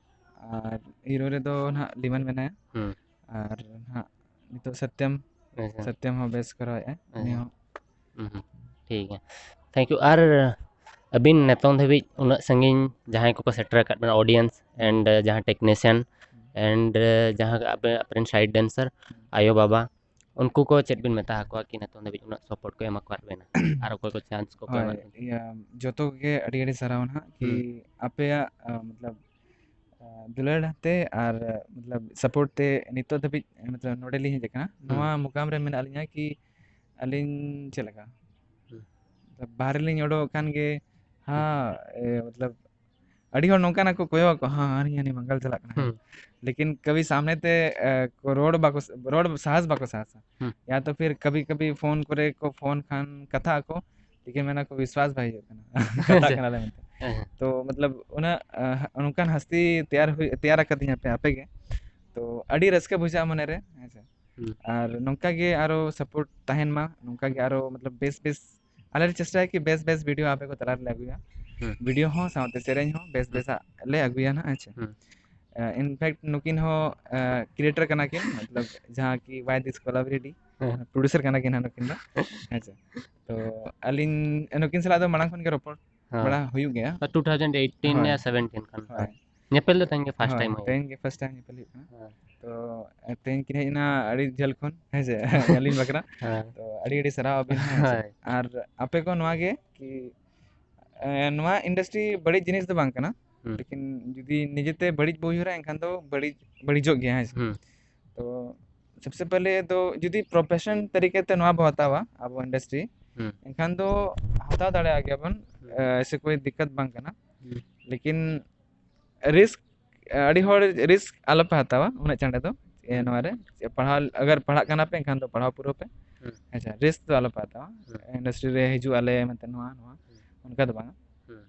ᱟᱨ ᱦᱤᱨᱳ ᱨᱮᱫᱚ ᱱᱟᱦᱟᱜ ᱞᱤᱢᱟᱱ ᱢᱮᱱᱟᱭᱟ᱾ ᱟᱨ ᱱᱟᱦᱟᱜ ᱱᱤᱛᱚᱜ ᱥᱚᱛᱭᱚᱢ, ᱥᱚᱛᱭᱚᱢ ᱦᱚᱸ ᱵᱮᱥ ᱠᱚᱨᱟᱣᱮᱫᱼᱟᱭ ᱩᱱᱤ ᱦᱚᱸ᱾ ᱴᱷᱤᱠ ᱜᱮᱭᱟ, ᱛᱷᱮᱝᱠ ᱭᱩ᱾ ᱟᱨ ᱟᱹᱵᱤᱱ ᱱᱤᱛᱚᱝ ᱫᱷᱟᱹᱵᱤᱡ ᱩᱱᱟᱹᱜ ᱥᱟᱺᱜᱤᱧ ᱡᱟᱦᱟᱸᱭ ᱠᱚᱠᱚ ᱥᱮᱴᱮᱨ ᱟᱠᱟᱫ ᱵᱚᱱᱟ, ᱚᱰᱤᱭᱮᱱᱥ ᱮᱱᱰ ᱡᱟᱦᱟᱸ ᱴᱮᱠᱱᱤᱥᱤᱭᱟᱱ ᱮᱱᱰ ᱡᱟᱦᱟᱸ ᱟᱯᱮ, ᱟᱯᱮᱨᱮᱱ ᱥᱟᱭᱤᱰ ᱰᱮᱱᱥᱟᱨ, ᱟᱭᱳ ᱵᱟᱵᱟ, ᱩᱱᱠᱩ ᱠᱚ ᱪᱮᱫ ᱵᱤᱱ ᱢᱮᱛᱟ ᱟᱠᱚᱣᱟ ᱠᱤ ᱱᱤᱛᱚᱝ ᱫᱷᱟᱹᱵᱤᱡ ᱩᱱᱟᱹᱜ ᱥᱟᱯᱳᱨᱴ ᱠᱚ ᱮᱢ ᱟᱠᱟᱫ ᱵᱮᱱᱟ ᱟᱨ ᱚᱠᱚᱭ ᱠᱚ ᱪᱟᱱᱥ ᱠᱚᱠᱚ ᱦᱳᱭ, ᱮᱢᱟᱫ ᱵᱮᱱᱟ? ᱤᱭᱟᱹ, ᱡᱚᱛᱚ ᱜᱮ ᱟᱹᱰᱤ ᱟᱹᱰᱤ ᱥᱟᱨᱦᱟᱣ ᱱᱟᱦᱟᱜ ᱠᱤ ᱟᱯᱮᱭᱟᱜ, ᱟ, ᱢᱚᱛᱞᱚᱵ, ᱟ, ᱫᱩᱞᱟᱹᱲ ᱛᱮ ᱟᱨ, ᱢᱚᱛᱞᱚᱵ, ᱥᱟᱯᱳᱨᱴ ᱛᱮ ᱱᱤᱛᱚᱜ ᱫᱷᱟᱹᱵᱤᱡ, ᱢᱚᱛᱞᱚᱵ, ᱱᱚᱰᱮ ᱞᱤᱧ ᱦᱮᱡ ᱟᱠᱟᱱᱟ᱾ ᱱᱚᱣᱟ ᱢᱩᱠᱟᱢ ᱨᱮ ᱢᱮᱱᱟᱜ ᱞᱤᱧᱟ ᱠᱤ ᱟᱹᱞᱤᱧ ᱪᱮᱫ ᱞᱮᱠᱟ? ᱦᱩᱸ᱾ ᱵᱟᱦᱨᱮ ᱞᱤᱧ ᱚᱰᱚᱠ ᱠᱟᱱ ᱜᱮ, ᱦᱟᱸ, ᱮ, ᱢᱚᱛᱞᱚᱵ, ᱟᱹᱰᱤ ᱦᱚᱲ ᱱᱚᱝᱠᱟᱱᱟᱜ ᱠᱚ ᱠᱚᱭᱚᱜ ᱟᱠᱚ, ᱦᱟᱸ, ᱦᱟᱹᱱᱤ, ᱦᱟᱹᱱᱤ ᱢᱟᱸᱜᱟᱞ ᱪᱟᱞᱟᱜ ᱠᱟᱱᱟ᱾ ᱦᱩᱸ᱾ ᱞᱮᱠᱤᱱ ᱠᱟᱵᱷᱤ ᱥᱟᱢᱱᱮ ᱛᱮ, ᱮ, ᱠᱚ ᱨᱚᱲ ᱵᱟᱠᱚ, ᱨᱚᱲ ᱥᱟᱦᱟᱥ ᱵᱟᱠᱚ ᱥᱟᱦᱟᱥᱟ᱾ ᱦᱩᱸ᱾ ᱭᱟ ᱛᱚ ᱯᱷᱤᱨ ᱠᱟᱵᱷᱤ ᱠᱟᱵᱷᱤ ᱯᱷᱳᱱ ᱠᱚᱨᱮ ᱠᱚ ᱯᱷᱳᱱ ᱠᱷᱟᱱ ᱠᱟᱛᱷᱟ ᱟᱠᱚ, ᱞᱮᱠᱤᱱ ᱢᱮᱱᱟ ᱠᱚ ᱵᱤᱥᱣᱟᱥ ᱵᱟᱭ ᱦᱩᱭᱩᱜ ᱠᱟᱱᱟ᱾ ᱠᱟᱛᱷᱟᱜ ᱠᱟᱱᱟᱞᱮ ᱢᱮᱱᱛᱮ᱾ ᱦᱮᱸ, ᱦᱮᱸ᱾ ᱛᱚ ᱢᱚᱛᱞᱚᱵ ᱚᱱᱟ, ᱟ, ᱱᱚᱝᱠᱟᱱ ᱦᱟᱥᱛᱤ ᱛᱮᱭᱟᱨ ᱦᱩᱭ, ᱛᱮᱭᱟᱨ ᱟᱠᱟᱫᱤᱧᱟ ᱯᱮ ᱟᱯᱮ ᱜᱮ᱾ ᱛᱚ ᱟᱹᱰᱤ ᱨᱟᱹᱥᱠᱟᱹ ᱵᱩᱡᱷᱟᱹᱜᱼᱟ ᱢᱚᱱᱮ ᱨᱮ, ᱦᱮᱸ ᱥᱮ? ᱦᱩᱸ᱾ ᱟᱨ ᱱᱚᱝᱠᱟ ᱜᱮ ᱟᱨᱚ ᱥᱟᱯᱳᱨᱴ ᱛᱟᱦᱮᱱ ᱢᱟ, ᱱᱚᱝᱠᱟ ᱜᱮ ᱟᱨᱚ ᱢᱚᱛᱞᱚᱵ ᱵᱮᱥ ᱵᱮᱥ, ᱟᱞᱮ ᱞᱮ ᱪᱮᱥᱴᱟᱭᱟ ᱠᱤ ᱵᱮᱥ ᱵᱮᱥ ᱵᱷᱤᱰᱤᱭᱳ ᱟᱯᱮ ᱠᱚ ᱛᱟᱞᱟ ᱨᱮᱞᱮ ᱟᱹᱜᱩᱭᱟ᱾ ᱦᱩᱸ᱾ ᱵᱷᱤᱰᱤᱭᱳ ᱦᱚᱸ ᱥᱟᱶᱛᱮ ᱥᱮᱨᱮᱧ ᱦᱚᱸ ᱵᱮᱥ ᱦᱩᱸ᱾ ᱵᱮᱥᱟᱜ ᱞᱮ ᱟᱹᱜᱩᱭᱟ ᱱᱟᱦᱟᱜ, ᱦᱮᱸ ᱥᱮ? ᱦᱩᱸ᱾ ᱟ, ᱤᱱᱯᱷᱮᱠᱴ ᱱᱩᱠᱤᱱ ᱦᱚᱸ, ᱟ, ᱠᱨᱤᱭᱮᱴᱟᱨ ᱠᱟᱱᱟ ᱠᱤᱱ, ᱢᱚᱛᱞᱚᱵ ᱡᱟᱦᱟᱸ ᱠᱤ ᱣᱟᱭ ᱫᱤᱥ ᱠᱚᱞᱟᱵᱨᱮᱴᱤ, ᱦᱮᱸ᱾ ᱯᱨᱚᱰᱭᱩᱥᱟᱨ ᱠᱟᱱᱟ ᱠᱤᱱ ᱦᱟᱸᱜ ᱱᱩᱠᱤᱱ ᱫᱚ, ᱦᱮᱸ ᱥᱮ? ᱛᱚ ᱟᱹᱞᱤᱧ ᱱᱩᱠᱤᱱ ᱥᱟᱞᱟᱜ ᱫᱚ ᱢᱟᱲᱟᱝ ᱠᱷᱚᱱ ᱜᱮ ᱨᱚᱯᱚᱲ ᱦᱮᱸ᱾ ᱵᱟᱲᱟ ᱦᱩᱭᱩᱜ ᱜᱮᱭᱟ᱾ ᱛᱚ ᱴᱩ ᱛᱷᱟᱣᱡᱮᱱᱰ ᱮᱭᱤᱴᱤᱱ ᱦᱳᱭ᱾ ᱭᱟ ᱥᱮᱵᱷᱮᱱᱴᱤᱱ ᱠᱷᱚᱱ᱾ ᱦᱳᱭ᱾ ᱧᱮᱯᱮᱞ ᱫᱚ ᱛᱮᱦᱮᱧ ᱜᱮ ᱯᱷᱟᱥᱴ ᱦᱳᱭ, ᱴᱟᱭᱤᱢ ᱦᱩᱭᱩᱜ ᱛᱮᱦᱮᱧ ᱠᱟᱱᱟ᱾ ᱜᱮ ᱯᱷᱟᱥᱴ ᱴᱟᱭᱤᱢ ᱧᱮᱯᱮᱞ ᱦᱩᱭᱩᱜ ᱠᱟᱱᱟ᱾ ᱦᱮᱸ᱾ ᱛᱚ, ᱛᱮᱦᱮᱧ ᱠᱤᱱ ᱦᱮᱡ ᱮᱱᱟ ᱟᱹᱰᱤ ᱡᱷᱟᱹᱞ ᱠᱷᱚᱱ, ᱦᱮᱸ ᱥᱮ? ᱟᱹᱞᱤᱧ ᱵᱟᱠᱷᱨᱟ᱾ ᱦᱮᱸ᱾ ᱛᱚ, ᱟᱹᱰᱤ ᱟᱹᱰᱤ ᱥᱟᱨᱦᱟᱣ ᱟᱹᱵᱤᱱ ᱦᱚᱸ, ᱦᱮᱸ ᱥᱮ? ᱦᱳᱭ᱾ ᱟᱨ ᱟᱯᱮ ᱠᱚ ᱱᱚᱣᱟ ᱜᱮ ᱠᱤ, ᱮ, ᱱᱚᱣᱟ ᱤᱱᱰᱟᱥᱴᱨᱤ ᱵᱟᱹᱲᱤᱡ ᱡᱤᱱᱤᱥ ᱫᱚ ᱵᱟᱝ ᱠᱟᱱᱟ, ᱦᱩᱸ᱾ ᱞᱮᱠᱤᱱ ᱡᱩᱫᱤ ᱱᱤᱡᱮᱛᱮ ᱵᱟᱹᱲᱤᱡ ᱵᱚ ᱩᱭᱦᱟᱹᱨᱟ, ᱮᱱᱠᱷᱟᱱ ᱫᱚ ᱵᱟᱹᱲᱤᱡ, ᱵᱟᱹᱲᱤᱡᱚᱜ ᱜᱮᱭᱟ, ᱦᱮᱸ ᱥᱮ? ᱦᱩᱸ᱾ ᱛᱚ, ᱥᱚᱵᱥᱮ ᱯᱮᱦᱞᱮ ᱫᱚ ᱡᱩᱫᱤ ᱯᱨᱚᱯᱷᱮᱥᱚᱱ ᱛᱟᱹᱨᱤᱠᱟ ᱛᱮ ᱱᱚᱣᱟ ᱵᱚ ᱦᱟᱛᱟᱣᱟ, ᱟᱵᱚ ᱤᱱᱰᱟᱥᱴᱨᱤ, ᱦᱩᱸ᱾ ᱮᱱᱠᱷᱟᱱ ᱫᱚ ᱦᱟᱛᱟᱣ ᱫᱟᱲᱮᱭᱟᱜ ᱜᱮᱭᱟᱵᱚᱱ, ᱦᱩᱸ᱾ ᱮ, ᱮᱥᱮ ᱠᱳᱭ ᱫᱤᱠᱠᱟᱛ ᱵᱟᱝ ᱠᱟᱱᱟ᱾ ᱦᱩᱸ᱾ ᱞᱮᱠᱤᱱ ᱨᱤᱥᱠ, ᱟᱹᱰᱤ ᱦᱚᱲ ᱨᱤᱥᱠ ᱟᱞᱚᱯᱮ ᱦᱟᱛᱟᱣᱟ ᱩᱱᱟᱹᱜ ᱪᱟᱸᱰᱮ ᱫᱚ, ᱮ, ᱦᱩᱸ᱾ ᱱᱚᱣᱟ ᱨᱮ᱾ ᱪᱮ ᱯᱟᱲᱦᱟᱣ, ᱟᱜᱟᱨ ᱯᱟᱲᱦᱟᱜ ᱠᱟᱱᱟ ᱯᱮ, ᱮᱱᱠᱷᱟᱱ ᱫᱚ ᱯᱟᱲᱦᱟᱣ ᱯᱩᱨᱟᱹᱣ ᱯᱮ᱾ ᱦᱩᱸ᱾ ᱟᱪᱪᱷᱟ, ᱨᱤᱥᱠ ᱫᱚ ᱟᱞᱚᱯᱮ ᱦᱟᱛᱟᱣᱟ᱾ ᱦᱩᱸ᱾ ᱤᱱᱰᱟᱥᱴᱨᱤ ᱨᱮ ᱦᱤᱡᱩᱜ ᱟᱞᱮ ᱢᱮᱱᱛᱮ ᱱᱚᱣᱟ, ᱱᱚᱣᱟ, ᱦᱩᱸ᱾ ᱚᱱᱠᱟ ᱫᱚ ᱵᱟᱝᱟ᱾ ᱦᱩᱸ᱾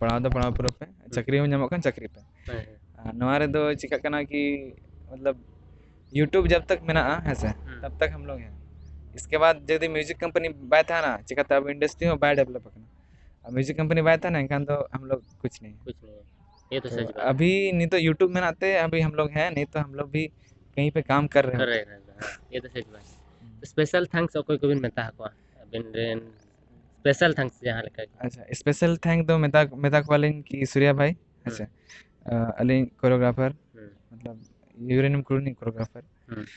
ᱯᱟᱲᱦᱟᱣ ᱫᱚ ᱯᱟᱲᱦᱟᱣ ᱯᱩᱨᱟᱹᱣ ᱯᱮ, ᱪᱟᱹᱠᱨᱤ ᱦᱚᱸ ᱧᱟᱢᱚᱜ ᱠᱷᱟᱱ ᱪᱟᱹᱠᱨᱤ ᱯᱮ᱾ ᱦᱮᱸ, ᱦᱮᱸ᱾ ᱟᱨ ᱱᱚᱣᱟ ᱨᱮᱫᱚ ᱪᱤᱠᱟᱹᱜ ᱠᱟᱱᱟ ᱠᱤ, ᱢᱚᱛᱞᱚᱵ, YouTube ᱡᱟᱵ ᱛᱟᱠ ᱢᱮᱱᱟᱜᱼᱟ, ᱦᱮᱸ ᱥᱮ, ᱦᱩᱸ᱾ ᱛᱟᱵ ᱛᱟᱠ ᱦᱟᱢ ᱞᱳᱜ ᱦᱮᱸ᱾ ᱤᱥᱠᱮ ᱵᱟᱫ ᱡᱩᱫᱤ ᱢᱤᱭᱩᱡᱤᱠ ᱠᱳᱢᱯᱟᱱᱤ ᱵᱟᱭ ᱛᱟᱦᱮᱱᱟ, ᱪᱤᱠᱟᱹᱛᱮ ᱟᱵᱚ ᱤᱱᱰᱟᱥᱴᱨᱤ ᱦᱚᱸ ᱵᱟᱭ ᱰᱮᱵᱷᱞᱚᱯ ᱟᱠᱟᱱᱟ᱾ ᱟᱨ ᱢᱤᱭᱩᱡᱤᱠ ᱠᱳᱢᱯᱟᱱᱤ ᱵᱟᱭ ᱛᱟᱦᱮᱱᱟ, ᱮᱱᱠᱷᱟᱱ ᱫᱚ ᱦᱟᱢ ᱞᱳᱜ ᱠᱩᱪ ᱱᱟᱦᱤ ᱦᱮᱸ᱾ ᱠᱩᱪ ᱱᱟᱦᱤ ᱦᱮᱸ᱾ ᱭᱮ ᱛᱚ ᱛᱚ ᱥᱟᱪ ᱵᱟᱛ ᱟᱵᱷᱤ ᱱᱤᱛᱚᱜ YouTube ᱢᱮᱱᱟᱜ ᱛᱮ ᱟᱵᱷᱤ ᱦᱟᱢ ᱞᱳᱜ ᱦᱮᱸ, ᱱᱤᱛᱚᱜ ᱦᱟᱢ ᱞᱳᱜ ᱵᱷᱤ ᱠᱟᱦᱤᱸ ᱯᱮ ᱠᱟᱢ ᱠᱟᱨ ᱨᱮ ᱦᱮᱸ᱾ ᱠᱟᱨ ᱨᱮ ᱦᱮᱸ, ᱭᱮ ᱛᱚ ᱥᱟᱪ ᱵᱟᱛ᱾ ᱥᱯᱮᱥᱟᱞ ᱛᱷᱮᱝᱠᱥ ᱚᱠᱚᱭ ᱠᱚᱵᱤᱱ ᱢᱮᱛᱟ ᱟᱠᱚᱣᱟ ᱟᱹᱵᱤᱱ ᱨᱮᱱ? ᱥᱯᱮᱥᱟᱞ ᱛᱷᱮᱝᱠᱥ ᱡᱟᱦᱟᱸ ᱞᱮᱠᱟ ᱜᱮ᱾ ᱟᱪᱪᱷᱟ, ᱥᱯᱮᱥᱟᱞ ᱛᱷᱮᱝᱠ ᱫᱚ ᱢᱮᱛᱟ, ᱢᱮᱛᱟ ᱠᱚᱣᱟᱞᱤᱧ ᱠᱤ ᱥᱩᱨᱭᱟ ᱵᱷᱟᱭ, ᱦᱩᱸ᱾ ᱦᱮᱸᱥᱮ, ᱟᱹᱞᱤᱧ ᱠᱳᱨᱤᱭᱳᱜᱨᱟᱯᱷᱟᱨ, ᱦᱩᱸ᱾ ᱢᱚᱛᱞᱚᱵ ᱤᱭᱩᱨᱮᱱᱤᱭᱟᱢ ᱠᱨᱩ ᱨᱤᱱᱤᱡ ᱠᱳᱨᱤᱭᱳᱜᱨᱟᱯᱷᱟᱨ, ᱦᱩᱸ᱾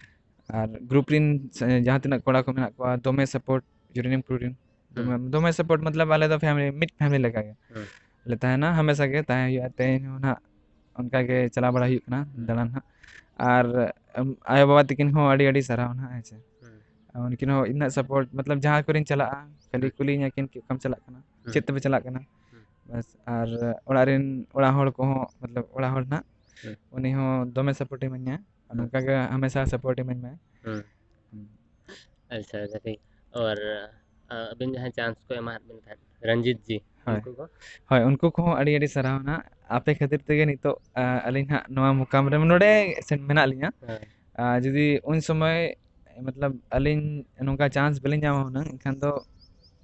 ᱟᱨ ᱜᱨᱩᱯ ᱨᱤᱱ ᱥᱮ ᱡᱟᱦᱟᱸ ᱛᱤᱱᱟᱹᱜ ᱠᱚᱲᱟ ᱠᱚ ᱢᱮᱱᱟᱜ ᱠᱚᱣᱟ, ᱫᱚᱢᱮ ᱥᱟᱯᱳᱨᱴ ᱤᱭᱩᱨᱮᱱᱤᱭᱟᱢ ᱠᱨᱩ ᱨᱤᱱ, ᱫᱚᱢᱮ, ᱦᱩᱸ᱾ ᱫᱚᱢᱮ ᱥᱟᱯᱳᱨᱴ, ᱢᱚᱛᱞᱚᱵ ᱟᱞᱮ ᱫᱚ ᱯᱷᱮᱢᱤᱞᱤ, ᱢᱤᱫ ᱯᱷᱮᱢᱤᱞᱤ ᱞᱮᱠᱟ ᱜᱮ ᱦᱩᱸ᱾ ᱞᱮ ᱛᱟᱦᱮᱱᱟ, ᱦᱟᱢᱮᱥᱟ ᱜᱮ ᱛᱟᱦᱮᱸ ᱦᱩᱭᱩᱜᱼᱟ᱾ ᱛᱮᱦᱮᱧ ᱦᱚᱸ ᱱᱟᱦᱟᱜ ᱚᱱᱠᱟ ᱜᱮ ᱪᱟᱞᱟᱣ ᱵᱟᱲᱟ ᱦᱩᱭᱩᱜ ᱠᱟᱱᱟ ᱦᱩᱸ᱾ ᱫᱟᱬᱟᱱ ᱦᱟᱸᱜ, ᱟᱨ ᱟᱭᱳᱼᱵᱟᱵᱟ ᱛᱟᱹᱠᱤᱱ ᱦᱚᱸ ᱟᱹᱰᱤ ᱟᱹᱰᱤ ᱥᱟᱨᱦᱟᱣ ᱱᱟᱦᱟᱜ, ᱦᱮᱸ ᱥᱮ᱾ ᱦᱩᱸ᱾ ᱩᱱᱠᱤᱱ ᱦᱚᱸ ᱤᱱᱟᱹᱜ ᱥᱟᱯᱳᱨᱴ, ᱢᱚᱛᱞᱚᱵ ᱡᱟᱦᱟᱸ ᱠᱚᱨᱮᱧ ᱪᱟᱞᱟᱜᱼᱟ ᱠᱷᱟᱹᱞᱤ ᱦᱩᱸ᱾ ᱠᱩᱞᱤᱧᱟ ᱠᱤᱱ ᱠᱤ ᱚᱠᱟᱢ ᱪᱟᱞᱟᱜ ᱠᱟᱱᱟ, ᱦᱩᱸ᱾ ᱪᱮᱫ ᱛᱮᱯᱮ ᱪᱟᱞᱟᱜ ᱠᱟᱱᱟ, ᱦᱩᱸ᱾ ᱵᱟᱥ᱾ ᱟᱨ ᱚᱲᱟᱜ ᱨᱮᱱ, ᱚᱲᱟᱜ ᱦᱚᱲ ᱠᱚᱦᱚᱸ, ᱢᱚᱛᱞᱚᱵ ᱚᱲᱟᱜ ᱦᱚᱲ ᱱᱟᱦᱟᱜ, ᱦᱩᱸ᱾ ᱩᱱᱤ ᱦᱚᱸ ᱫᱚᱢᱮ ᱥᱟᱯᱳᱨᱴ ᱤᱢᱟᱹᱧᱟ, ᱟᱨ ᱦᱩᱸ᱾ ᱱᱚᱝᱠᱟ ᱜᱮ ᱦᱟᱢᱮᱥᱟ ᱥᱟᱯᱳᱨᱴ ᱤᱢᱟᱹᱧ ᱢᱮ᱾ ᱦᱩᱸ᱾ ᱦᱩᱸ᱾ ᱟᱪᱪᱷᱟ, ᱟᱪᱪᱷᱟ, ᱴᱷᱤᱠ᱾ ᱟᱨ ᱟᱹᱵᱤᱱ ᱡᱟᱦᱟᱸᱭ ᱪᱟᱱᱥ ᱠᱚ ᱮᱢᱟᱫ ᱵᱤᱱ ᱛᱟᱦᱮᱸᱫ, ᱨᱚᱧᱡᱤᱛ ᱡᱤ, ᱦᱳᱭ᱾ ᱩᱱᱠᱩ ᱠᱚ? ᱦᱳᱭ, ᱩᱱᱠᱩ ᱠᱚᱦᱚᱸ ᱟᱹᱰᱤ ᱟᱹᱰᱤ ᱥᱟᱨᱦᱟᱣ ᱱᱟᱦᱟᱜ᱾ ᱟᱯᱮ ᱠᱷᱟᱹᱛᱤᱨ ᱛᱮᱜᱮ ᱱᱤᱛᱚᱜ ᱟᱹᱞᱤᱧ ᱦᱟᱸᱜ ᱱᱚᱣᱟ ᱢᱩᱠᱟᱢ ᱨᱮ ᱱᱚᱰᱮ ᱢᱮᱱᱟᱜ ᱞᱤᱧᱟ᱾ ᱦᱮᱸ᱾ ᱡᱩᱫᱤ ᱩᱱ ᱥᱚᱢᱚᱭ, ᱢᱚᱛᱞᱚᱵ ᱟᱹᱞᱤᱧ ᱱᱚᱝᱠᱟ ᱪᱟᱱᱥ ᱵᱟᱹᱞᱤᱧ ᱧᱟᱢᱟ ᱦᱩᱱᱟᱹᱝ, ᱮᱱᱠᱷᱟᱱ ᱫᱚ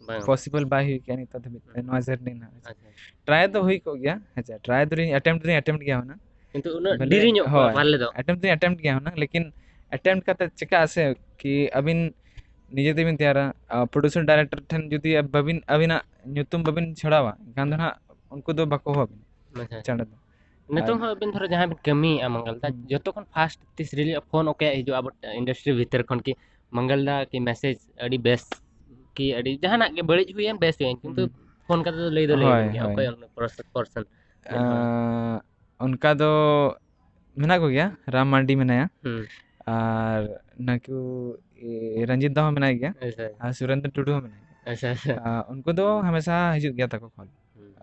ᱵᱟᱝ᱾ ᱯᱚᱥᱤᱵᱚᱞ ᱵᱟᱭ ᱦᱩᱭ ᱠᱮᱭᱟ ᱱᱤᱛᱚᱜ ᱫᱷᱟᱹᱵᱤᱡ ᱛᱮ, ᱦᱩᱸ᱾ ᱱᱚᱣᱟ ᱡᱟᱨᱱᱤ ᱨᱮᱱᱟᱜ᱾ ᱟᱪᱪᱷᱟ᱾ ᱴᱨᱟᱭ ᱫᱚ ᱦᱩᱭ ᱠᱚᱜ ᱜᱮᱭᱟ, ᱦᱮᱸ ᱪᱮ? ᱴᱨᱟᱭ ᱫᱚᱞᱤᱧ ᱟᱴᱮᱢᱯᱴ ᱫᱚᱞᱤᱧ ᱟᱴᱮᱢᱯᱴ ᱜᱮᱭᱟ ᱦᱩᱱᱟᱹᱝ᱾ ᱠᱤᱱᱛᱩ ᱩᱱᱟᱹᱜ ᱵᱚᱞᱮ, ᱰᱮᱨᱤ ᱧᱚᱜ ᱠᱚᱜᱼᱟ ᱦᱳᱭ, ᱯᱟᱞᱮ ᱫᱚ᱾ ᱟᱴᱮᱢᱯᱴ ᱫᱚᱞᱤᱧ ᱟᱴᱮᱢᱯᱴ ᱜᱮᱭᱟ ᱦᱩᱱᱟᱹᱝ, ᱞᱮᱠᱤᱱ ᱟᱴᱮᱢᱯᱴ ᱠᱟᱛᱮ ᱪᱮᱠᱟ ᱟᱥᱮ ᱠᱤ ᱟᱹᱵᱤᱱ ᱱᱤᱡᱮ ᱛᱮᱵᱤᱱ ᱛᱮᱭᱟᱨᱟ, ᱟᱨ ᱯᱨᱚᱰᱭᱩᱥᱟᱨ ᱰᱟᱭᱨᱮᱠᱴᱚᱨ ᱴᱷᱮᱱ ᱡᱩᱫᱤ ᱵᱟᱹᱵᱤᱱ, ᱟᱹᱵᱤᱱᱟᱜ ᱧᱩᱛᱩᱢ ᱵᱟᱹᱵᱤᱱ ᱪᱷᱚᱲᱟᱣᱟ, ᱮᱱᱠᱷᱟᱱ ᱫᱚ ᱦᱩᱸ᱾ ᱱᱟᱦᱟᱜ ᱩᱱᱠᱩ ᱫᱚ ᱵᱟᱠᱚ ᱦᱚᱦᱚ ᱵᱤᱱᱟ ᱟᱪᱪᱷᱟ᱾ ᱪᱟᱬᱮ ᱫᱚ᱾ ᱱᱤᱛᱚᱝ ᱟᱨ ᱦᱚᱸ ᱟᱹᱵᱤᱱ ᱫᱷᱚᱨᱚ ᱡᱟᱦᱟᱸ ᱵᱤᱱ ᱠᱟᱹᱢᱤᱭᱮᱫᱼᱟ ᱢᱚᱝᱜᱚᱞ ᱫᱟ, ᱦᱩᱸ᱾ ᱡᱚᱛᱚ ᱠᱷᱚᱱ ᱯᱷᱟᱥᱴ ᱛᱤᱥ ᱨᱤᱞᱤᱡ ᱯᱷᱳᱱ ᱚᱠᱚᱭᱟᱜ ᱦᱤᱡᱩᱜᱼᱟ ᱟᱵᱚ ᱤᱱᱰᱟᱥᱴᱨᱤ ᱵᱷᱤᱛᱤᱨ ᱠᱷᱚᱱ ᱠᱤ ᱢᱚᱝᱜᱚᱞ ᱫᱟ ᱠᱤ ᱢᱮᱥᱮᱡᱽ ᱟᱹᱰᱤ ᱵᱮᱥ ᱠᱤ ᱟᱹᱰᱤ ᱡᱟᱦᱟᱱᱟᱜ ᱜᱮ ᱵᱟᱹᱲᱤᱡ ᱦᱩᱭᱮᱱ ᱵᱮᱥ ᱦᱩᱭᱮᱱ, ᱠᱤᱱᱛᱩ ᱦᱩᱸ᱾ ᱯᱷᱳᱱ ᱠᱟᱛᱮ ᱫᱚ ᱞᱟᱹᱭ ᱫᱚ ᱞᱟᱹᱭ ᱦᱳᱭ, ᱟᱵᱚᱱ ᱜᱮᱭᱟ ᱦᱳᱭ᱾ ᱚᱠᱚᱭ ᱩᱱᱤ ᱯᱚᱨᱥᱚᱱ? ᱟᱸ, ᱚᱱᱠᱟ ᱫᱚ ᱢᱮᱱᱟᱜ ᱠᱚᱜᱮᱭᱟ, ᱨᱟᱢ ᱢᱟᱨᱰᱤ ᱢᱮᱱᱟᱭᱟ, ᱦᱩᱸ᱾ ᱟᱨ ᱱᱟᱠᱩ, ᱤ, ᱨᱚᱧᱡᱤᱛ ᱫᱟ ᱦᱚᱸ ᱢᱮᱱᱟᱭ ᱜᱮᱭᱟ, ᱟᱪᱪᱷᱟ᱾ ᱟᱨ ᱥᱩᱨᱮᱱᱫᱨᱚ ᱴᱩᱰᱩ ᱦᱚᱸ ᱢᱮᱱᱟᱭ ᱜᱮᱭᱟ᱾ ᱟᱪᱪᱷᱟ, ᱟᱪᱪᱷᱟ᱾ ᱟᱸ, ᱩᱱᱠᱩ ᱫᱚ ᱦᱟᱢᱮᱥᱟ ᱦᱤᱡᱩᱜ ᱜᱮᱭᱟ ᱛᱟᱠᱚ ᱠᱷᱚᱱ᱾ ᱦᱩᱸ᱾